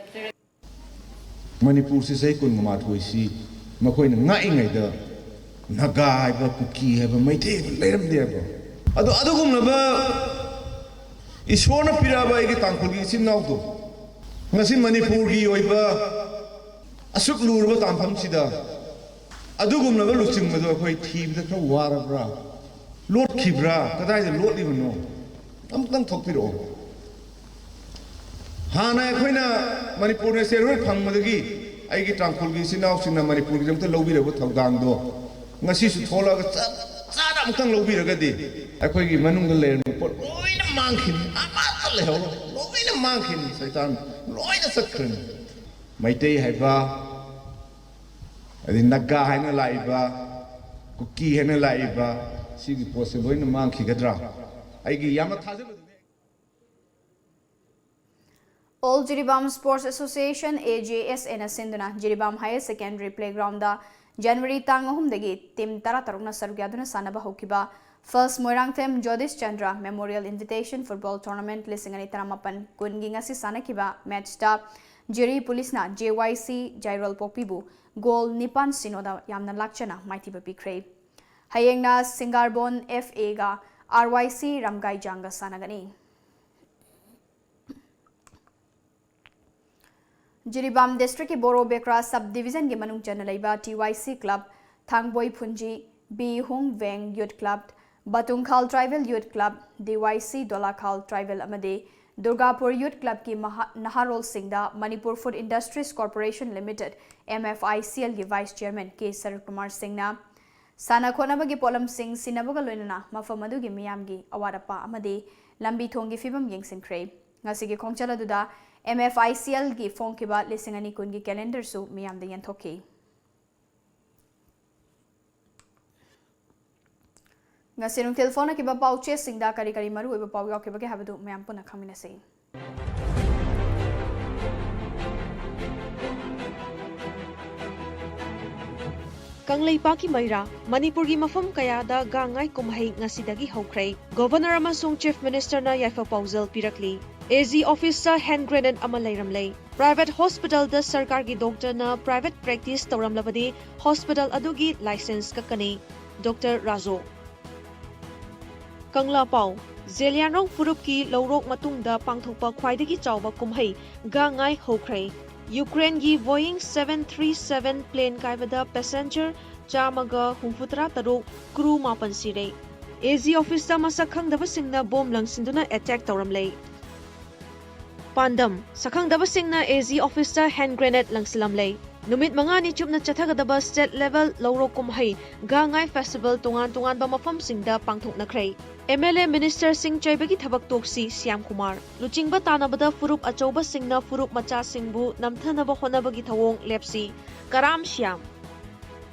ꯃꯅꯤꯄꯨꯔꯁꯤ ꯆꯍꯤ ꯀꯨꯟꯃꯥꯊꯣꯏꯁꯤ ꯃꯈꯣꯏꯅ ꯉꯥꯛꯏꯉꯩꯗ ꯅꯥꯒꯥ ꯍꯥꯏꯕ, ꯀꯨꯀꯤ ꯍꯥꯏꯕ, ꯃꯩꯇꯩ ꯍꯥꯏꯕ ꯂꯩꯔꯝꯗꯦ ꯍꯥꯏꯕ꯫ ꯑꯗꯣ ꯑꯗꯨꯒꯨꯝꯂꯕ ꯏꯁꯣꯔꯅ ꯄꯤꯔꯛꯑꯕ ꯑꯩꯒꯤ ꯇꯥꯡꯈꯨꯜꯒꯤ ꯏꯆꯤꯟ ꯏꯅꯥꯎꯗꯣ ꯉꯁꯤ ꯃꯅꯤꯄꯨꯔꯒꯤ ꯑꯣꯏꯕ ꯑꯁꯨꯛ ꯂꯨꯔꯕ ꯇꯥꯡꯐꯝꯁꯤꯗ ꯑꯗꯨꯒꯨꯝꯂꯕ ꯂꯨꯆꯤꯡꯕꯗꯣ ꯑꯩꯈꯣꯏ ꯊꯤꯕꯗ ꯈꯔ ꯋꯥꯔꯕ꯭ꯔꯥ? ꯂꯣꯠꯈꯤꯕ꯭ꯔꯥ? ꯀꯗꯥꯏꯗ ꯂꯣꯠꯂꯤꯕꯅꯣ? ꯑꯃꯨꯛꯇꯪ ꯊꯣꯛꯄꯤꯔꯛꯑꯣ꯫ ꯍꯥꯟꯅ ꯑꯩꯈꯣꯏꯅ ꯃꯅꯤꯄꯨꯔ nationhood ꯐꯪꯕꯗꯒꯤ ꯑꯩꯒꯤ ꯇꯥꯡꯈꯨꯜꯒꯤ ꯏꯆꯤꯟ ꯏꯅꯥꯎꯁꯤꯡꯅ ꯃꯅꯤꯄꯨꯔꯒꯤꯗꯃꯛꯇ ꯂꯧꯕꯤꯔꯕ ꯊꯧꯗꯥꯡꯗꯣ ꯉꯁꯤꯁꯨ ꯊꯣꯛꯂꯛꯑꯒ ꯆꯞ ꯆꯥꯅ ꯑꯃꯨꯛꯇꯪ ꯂꯧꯕꯤꯔꯒꯗꯤ ꯑꯩꯈꯣꯏꯒꯤ ꯃꯅꯨꯡꯗ ꯂꯩꯔꯝꯕ ꯄꯣꯠ ꯂꯣꯏꯅ ꯃꯥꯡꯈꯤꯅꯤ, ꯑꯃꯠꯇ ꯂꯩꯍꯧꯔꯣꯏ, ꯂꯣꯏꯅ ꯃꯥꯡꯈꯤꯅꯤ, ꯁꯩꯇꯥꯟ ꯂꯣꯏꯅ ꯆꯠꯈ꯭ꯔꯅꯤ꯫ ꯃꯩꯇꯩ ꯍꯥꯏꯕ, ꯑꯗꯩ ꯅꯥꯒꯥ ꯍꯥꯏꯅ ꯂꯥꯛꯏꯕ, ꯀꯨꯀꯤ ꯍꯥꯏꯅ ꯂꯥꯛꯏꯕ, ꯁꯤꯒꯤ ꯄꯣꯠꯁꯦ ꯂꯣꯏꯅ ꯃꯥꯡꯈꯤꯒꯗ꯭ꯔꯥ? ꯑꯩꯒꯤ ꯌꯥꯝꯅ ꯊꯥꯖꯕꯗꯨꯅꯤ꯫ All Jiribam Sports Association, A J S A ꯅ ꯁꯤꯟꯗꯨꯅ ꯖꯤꯔꯤꯕꯥꯝ Higher Secondary Playground ꯗ January ꯇꯥꯡ ꯑꯍꯨꯝꯗꯒꯤ team ꯇꯔꯥꯇꯔꯨꯛꯅ ꯁꯔꯨꯛ ꯌꯥꯗꯨꯅ ꯁꯥꯟꯅꯕ ꯍꯧꯈꯤꯕ First Moirangthem Jyotish Chandra Memorial Invitation Football Tournament ꯂꯤꯁꯤꯡ ꯑꯅꯤ ꯇꯔꯥꯃꯥꯄꯟ ꯀꯨꯟꯒꯤ ꯉꯁꯤ ꯁꯥꯟꯅꯈꯤꯕ match ꯇ ꯖꯤꯔꯤ Police ꯅ J Y C ꯖꯥꯏꯔꯣꯜ ꯄꯣꯛꯄꯤꯕꯨ goal ꯅꯤꯄꯥꯟ ꯁꯤꯅꯣꯗ ꯌꯥꯝꯅ ꯂꯥꯛꯆꯅ ꯃꯥꯏꯊꯤꯕ ꯄꯤꯈ꯭ꯔꯦ꯫ ꯍꯌꯦꯡꯅ ꯁꯤꯡꯒꯥꯔꯕꯣꯟ F A ꯒ R Y C ꯔꯝꯒꯥꯏꯖꯥꯡꯒ ꯁꯥꯟꯅꯒꯅꯤ꯫ ꯖꯤꯔꯤꯕꯥꯝ district ꯀꯤ ꯕꯣꯔꯣ ꯕꯦꯀ꯭ꯔꯥ sub division ꯒꯤ ꯃꯅꯨꯡ ꯆꯟꯅ ꯂꯩꯕ T Y C club, ꯊꯥꯡꯕꯣꯏ ꯐꯨꯟꯖꯤ, B Hung Veng Youth Club, ꯕꯥꯇꯨꯡꯈꯥꯜ Tribal Youth Club, D Y C ꯗꯣꯂꯥꯈꯥꯜ Tribal ꯑꯃꯗꯤ ꯗꯨꯔꯒꯥꯄꯨꯔ Youth Club ꯀꯤ ꯃꯍꯥ-, ꯅꯍꯥꯔꯣꯜꯁꯤꯡꯗ Manipur Food Industries Corporation Limited, M F I C L ꯒꯤ Vice Chairman K ꯁꯔꯠ ꯀꯨꯃꯥꯔ ꯁꯤꯡꯅ ꯁꯥꯟꯅ ꯈꯣꯠꯅꯕꯒꯤ ꯄꯣꯠꯂꯝꯁꯤꯡ ꯁꯤꯟꯅꯕꯒ ꯂꯣꯏꯅꯅ ꯃꯐꯝ ꯑꯗꯨꯒꯤ ꯃꯤꯌꯥꯝꯒꯤ ꯑꯋꯥꯠ ꯑꯄꯥ ꯑꯃꯗꯤ ꯂꯝꯕꯤ ꯊꯣꯡꯒꯤ ꯐꯤꯕꯝ ꯌꯦꯡꯁꯤꯟꯈ꯭ꯔꯦ꯫ ꯉꯁꯤꯒꯤ ꯈꯣꯡꯆꯠ ꯑꯗꯨꯗ M F I C L ꯒꯤ ꯐꯣꯡꯈꯤꯕ ꯂꯤꯁꯤꯡ ꯑꯅꯤ ꯀꯨꯟꯒꯤ calendar ꯁꯨ ꯃꯤꯌꯥꯝꯗ ꯌꯦꯟꯊꯣꯛꯈꯤ꯫ ꯉꯁꯤ ꯅꯨꯡꯊꯤꯜ ꯐꯣꯡꯅꯈꯤꯕ ꯄꯥꯎ ꯆꯦꯁꯤꯡꯗ ꯀꯔꯤ ꯀꯔꯤ ꯃꯔꯨꯑꯣꯏꯕ ꯄꯥꯎ ꯌꯥꯎꯈꯤꯕꯒꯦ ꯍꯥꯏꯕꯗꯨ ꯃꯌꯥꯝ ꯄꯨꯟꯅ ꯈꯪꯃꯤꯟꯅꯁꯤ꯫ ꯀꯪꯂꯩꯄꯥꯛꯀꯤ ꯃꯩꯔꯥ, ꯃꯅꯤꯄꯨꯔꯒꯤ ꯃꯐꯝ ꯀꯌꯥꯗ ꯒꯥꯡꯉꯥꯏ ꯀꯨꯝꯍꯩ ꯉꯁꯤꯗꯒꯤ ꯍꯧꯈ꯭ꯔꯦ꯫ Governor ꯑꯃꯁꯨꯡ Chief Minister ꯅ ꯌꯥꯏꯐ ꯄꯥꯎꯖꯦꯜ ꯄꯤꯔꯛꯂꯤ꯫ A G office ꯇ hand grenade ꯑꯃ ꯂꯩꯔꯝꯂꯦ꯫ Private hospital ꯗ ꯁꯔꯀꯥꯔꯒꯤ doctor ꯅ private practice ꯇꯧꯔꯝꯂꯕꯗꯤ hospital ꯑꯗꯨꯒꯤ license ꯀꯛꯀꯅꯤ꯫ Doctor ꯔꯥꯖꯨ꯫ ꯀꯪꯂꯥ ꯄꯥꯎ, ꯖꯦꯂꯤꯌꯥꯟꯔꯣꯡ ꯐꯨꯔꯨꯞꯀꯤ ꯂꯧꯔꯣꯛ ꯃꯇꯨꯡꯗ ꯄꯥꯡꯊꯣꯛꯄ ꯈ꯭ꯋꯥꯏꯗꯒꯤ ꯆꯥꯎꯕ ꯀꯨꯝꯍꯩ ꯒꯥꯡꯉꯥꯏ ꯍꯧꯈ꯭ꯔꯦ꯫ ꯌꯨꯀ꯭ꯔꯦꯟꯒꯤ Boeing seven three seven plane ꯀꯥꯏꯕꯗ passenger ꯆꯥꯝꯃꯒ ꯍꯨꯝꯐꯨꯇꯔꯥ ꯇꯔꯨꯛ, crew ꯃꯥꯄꯟ ꯁꯤꯔꯦ꯫ A G office ꯇ ꯃꯁꯛ ꯈꯪꯗꯕꯁꯤꯡꯅ bomb ꯂꯪꯁꯤꯟꯗꯨꯅ attack ꯇꯧꯔꯝꯂꯦ꯫ ꯄꯥꯟꯗꯝ, ꯁꯛꯈꯪꯗꯕꯁꯤꯡꯅ A G office ꯇ hand grenade ꯂꯪꯁꯤꯜꯂꯝꯂꯦ꯫ ꯅꯨꯃꯤꯠ ꯃꯉꯥꯅꯤ ꯆꯨꯞꯅ ꯆꯠꯊꯒꯗꯕ state level ꯂꯧꯔꯣꯛ ꯀꯨꯝꯍꯩ ꯒꯥꯡꯉꯥꯏ festival ꯇꯣꯉꯥꯟ ꯇꯣꯉꯥꯟꯕ ꯃꯐꯝꯁꯤꯡꯗ ꯄꯥꯡꯊꯣꯛꯅꯈ꯭ꯔꯦ꯫ M L A minister ꯁꯤꯡ ꯆꯩꯕꯒꯤ ꯊꯕꯛ ꯇꯣꯛꯁꯤ, ꯁ꯭ꯌꯥꯝ ꯀꯨꯃꯥꯔ꯫ ꯂꯨꯆꯤꯡꯕ ꯇꯥꯟꯅꯕꯗ ꯐꯨꯔꯨꯞ ꯑꯆꯧꯕꯁꯤꯡꯅ ꯐꯨꯔꯨꯞ ꯃꯆꯥꯁꯤꯡꯕꯨ ꯅꯝꯊꯅꯕ ꯍꯣꯠꯅꯕꯒꯤ ꯊꯧꯑꯣꯡ ꯂꯦꯞꯁꯤ, ꯀꯔꯥꯝ ꯁ꯭ꯌꯥꯝ꯫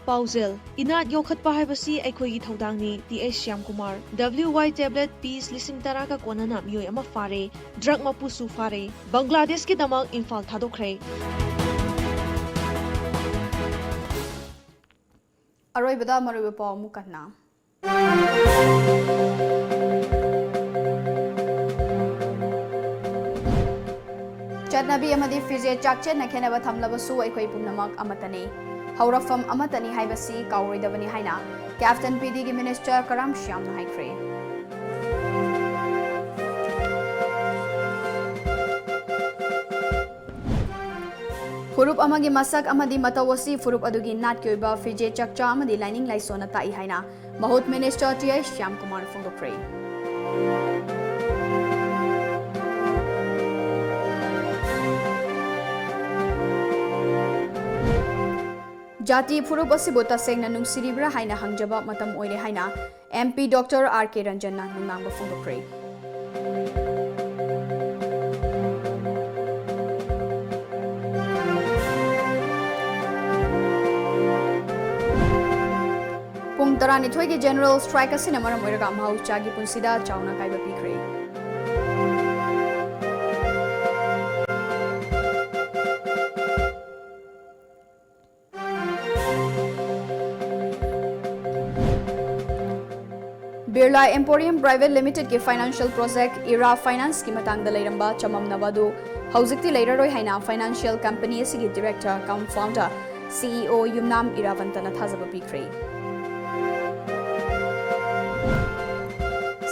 ꯄꯥꯎꯖꯦꯜ: ꯏꯅꯥꯠ ꯌꯣꯛꯈꯠꯄ ꯍꯥꯏꯕꯁꯤ ꯑꯩꯈꯣꯏꯒꯤ ꯊꯧꯗꯥꯡꯅꯤ, T H Shyamkumar. W Y tablet piece ꯂꯤꯁꯤꯡ ꯇꯔꯥꯒ ꯀꯣꯟꯅꯅ ꯃꯤꯑꯣꯏ ꯑꯃ ꯐꯥꯔꯦ, drug ꯃꯄꯨꯁꯨ ꯐꯥꯔꯦ꯫ ꯕꯪꯒ꯭ꯂꯥꯗꯦꯁꯀꯤꯗꯃꯛ ꯏꯝꯐꯥꯜ ꯊꯥꯗꯣꯛꯈ꯭ꯔꯦ꯫ ꯑꯔꯣꯏꯕꯗ ꯃꯔꯨꯑꯣꯏꯕ ꯄꯥꯎ ꯑꯃꯨꯛ ꯍꯟꯅ꯫ ꯆꯠꯅꯕꯤ ꯑꯃꯗꯤ ꯐꯤꯖꯦꯠ ꯆꯥꯛꯆꯦꯠꯅ ꯈꯦꯠꯅꯕ ꯊꯝꯂꯕꯁꯨ ꯑꯩꯈꯣꯏ ꯄꯨꯝꯅꯃꯛ ꯑꯃꯠꯇꯅꯤ, ꯍꯧꯔꯛꯐꯝ ꯑꯃꯠꯇꯅꯤ ꯍꯥꯏꯕꯁꯤ ꯀꯥꯎꯔꯣꯏꯗꯕꯅꯤ ꯍꯥꯏꯅ ꯀꯦꯞꯇꯟ ꯄꯤ ꯗꯤꯒꯤ ꯃꯤꯅꯤꯁꯇꯔ ꯀꯔꯥꯝ ꯁ꯭ꯌꯥꯝꯅ ꯍꯥꯏꯈ꯭ꯔꯦ꯫ ꯐꯨꯔꯨꯞ ꯑꯃꯒꯤ ꯃꯁꯛ ꯑꯃꯗꯤ ꯃꯇꯧ ꯑꯁꯤ ꯐꯨꯔꯨꯞ ꯑꯗꯨꯒꯤ ꯅꯥꯠꯀꯤ ꯑꯣꯏꯕ ꯐꯤꯖꯦꯠ ꯆꯛꯆꯥ ꯑꯃꯗꯤ ꯂꯥꯏꯅꯤꯡ ꯂꯥꯏꯁꯣꯟꯅ ꯇꯥꯛꯏ ꯍꯥꯏꯅ ꯃꯍꯨꯠ ꯃꯤꯅꯤꯁꯇꯔ ꯇꯤ ꯑꯩꯆ ꯁ꯭ꯌꯥꯝꯀꯨꯃꯥꯔꯅ ꯐꯣꯡꯗꯣꯛꯈ꯭ꯔꯦ꯫ ꯖꯥꯇꯤ ꯐꯨꯔꯨꯞ ꯑꯁꯤꯕꯨ ꯇꯁꯦꯡꯅ ꯅꯨꯡꯁꯤꯔꯤꯕ꯭ꯔꯥ ꯍꯥꯏꯅ ꯍꯪꯖꯕ ꯃꯇꯝ ꯑꯣꯏꯔꯦ ꯍꯥꯏꯅ ꯑꯦꯝ ꯄꯤ ꯗꯣꯛꯇꯔ ꯑꯥꯔ ꯀꯦ ꯔꯟꯖꯟꯅ ꯅꯨꯡꯅꯥꯡꯕ ꯐꯣꯡꯗꯣꯛꯈ꯭ꯔꯦ꯫ ꯄꯨꯡ ꯇꯔꯥꯅꯤꯊꯣꯏꯒꯤ ꯖꯦꯅꯔꯦꯜ ꯁ꯭ꯇ꯭ꯔꯥꯏꯛ ꯑꯁꯤꯅ ꯃꯔꯝ ꯑꯣꯏꯔꯒ ꯃꯍꯧꯁꯥꯒꯤ ꯄꯨꯟꯁꯤꯗ ꯆꯥꯎꯅ ꯑꯀꯥꯏꯕ ꯄꯤꯈ꯭ꯔꯦ꯫ ꯕꯤꯔꯂꯥ ꯑꯦꯝꯄꯣꯔꯤꯌꯝ ꯄ꯭ꯔꯥꯏꯚꯦꯠ ꯂꯤꯃꯤꯇꯦꯗꯀꯤ ꯐꯥꯏꯅꯥꯟꯁꯤꯌꯦꯜ ꯄ꯭ꯔꯣꯖꯦꯛ ꯏꯔꯥ ꯐꯥꯏꯅꯥꯟꯁꯀꯤ ꯃꯇꯥꯡꯗ ꯂꯩꯔꯝꯕ ꯆꯃꯝꯅꯕ ꯑꯗꯨ ꯍꯧꯖꯤꯛꯇꯤ ꯂꯩꯔꯔꯣꯏ ꯍꯥꯏꯅ ꯐꯥꯏꯅꯥꯟꯁꯤꯌꯦꯜ ꯀꯝꯄꯅꯤ ꯑꯁꯤꯒꯤ director cum founder, C E O, ꯌꯨꯝꯅꯥꯝ ꯏꯔꯥꯕꯟꯇꯅ ꯊꯥꯖꯕ ꯄꯤꯈ꯭ꯔꯦ꯫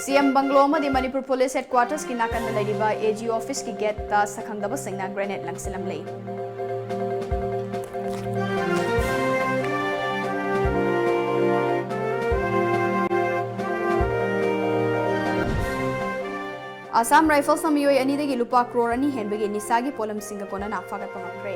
ꯁꯤ ꯑꯦꯝ ꯕꯪꯒ꯭ꯂꯣ ꯑꯃꯗꯤ ꯃꯅꯤꯄꯨꯔ ꯄꯨꯂꯤꯁ ꯍꯦꯗꯀ꯭ꯋꯥꯇꯔꯁꯀꯤ ꯅꯥꯀꯟꯗ ꯂꯩꯔꯤꯕ ꯑꯦ ꯖꯤ ꯑꯣꯐꯤꯁꯀꯤ ꯒꯦꯠꯇ ꯁꯛꯈꯪꯗꯕꯁꯤꯡꯅ ꯒ꯭ꯔꯦꯅꯦꯗ ꯂꯪꯁꯤꯜꯂꯝꯂꯦ꯫ ꯑꯁꯥꯝ ꯔꯥꯏꯐꯜꯁꯅ ꯃꯤꯑꯣꯏ ꯑꯅꯤꯗꯒꯤ ꯂꯨꯄꯥ ꯀ꯭ꯔꯣꯔ ꯑꯅꯤ ꯍꯦꯟꯕꯒꯤ ꯅꯤꯁꯥꯒꯤ ꯄꯣꯠꯂꯝꯁꯤꯡꯒ ꯀꯣꯟꯅꯅ ꯐꯥꯒꯠꯄ ꯉꯝꯈ꯭ꯔꯦ꯫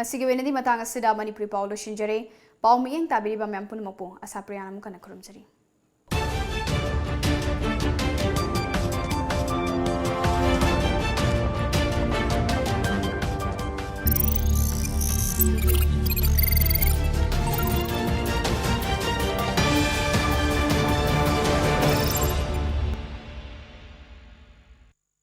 ꯉꯁꯤꯒꯤ ꯑꯣꯏꯅꯗꯤ ꯃꯇꯥꯡ ꯑꯁꯤꯗ ꯃꯅꯤꯄꯨꯔꯤ ꯄꯥꯎ ꯂꯣꯏꯁꯤꯟꯖꯔꯦ꯫ ꯄꯥꯎ ꯃꯤꯠꯌꯦꯡ ꯇꯥꯕꯤꯔꯤꯕ ꯃꯌꯥꯝ ꯄꯨꯝꯅꯃꯛꯄꯨ ꯑꯁꯥ ꯄ꯭ꯔꯤꯌꯥꯅ ꯑꯃꯨꯛ ꯍꯟꯅ ꯈꯨꯔꯨꯝꯖꯔꯤ꯫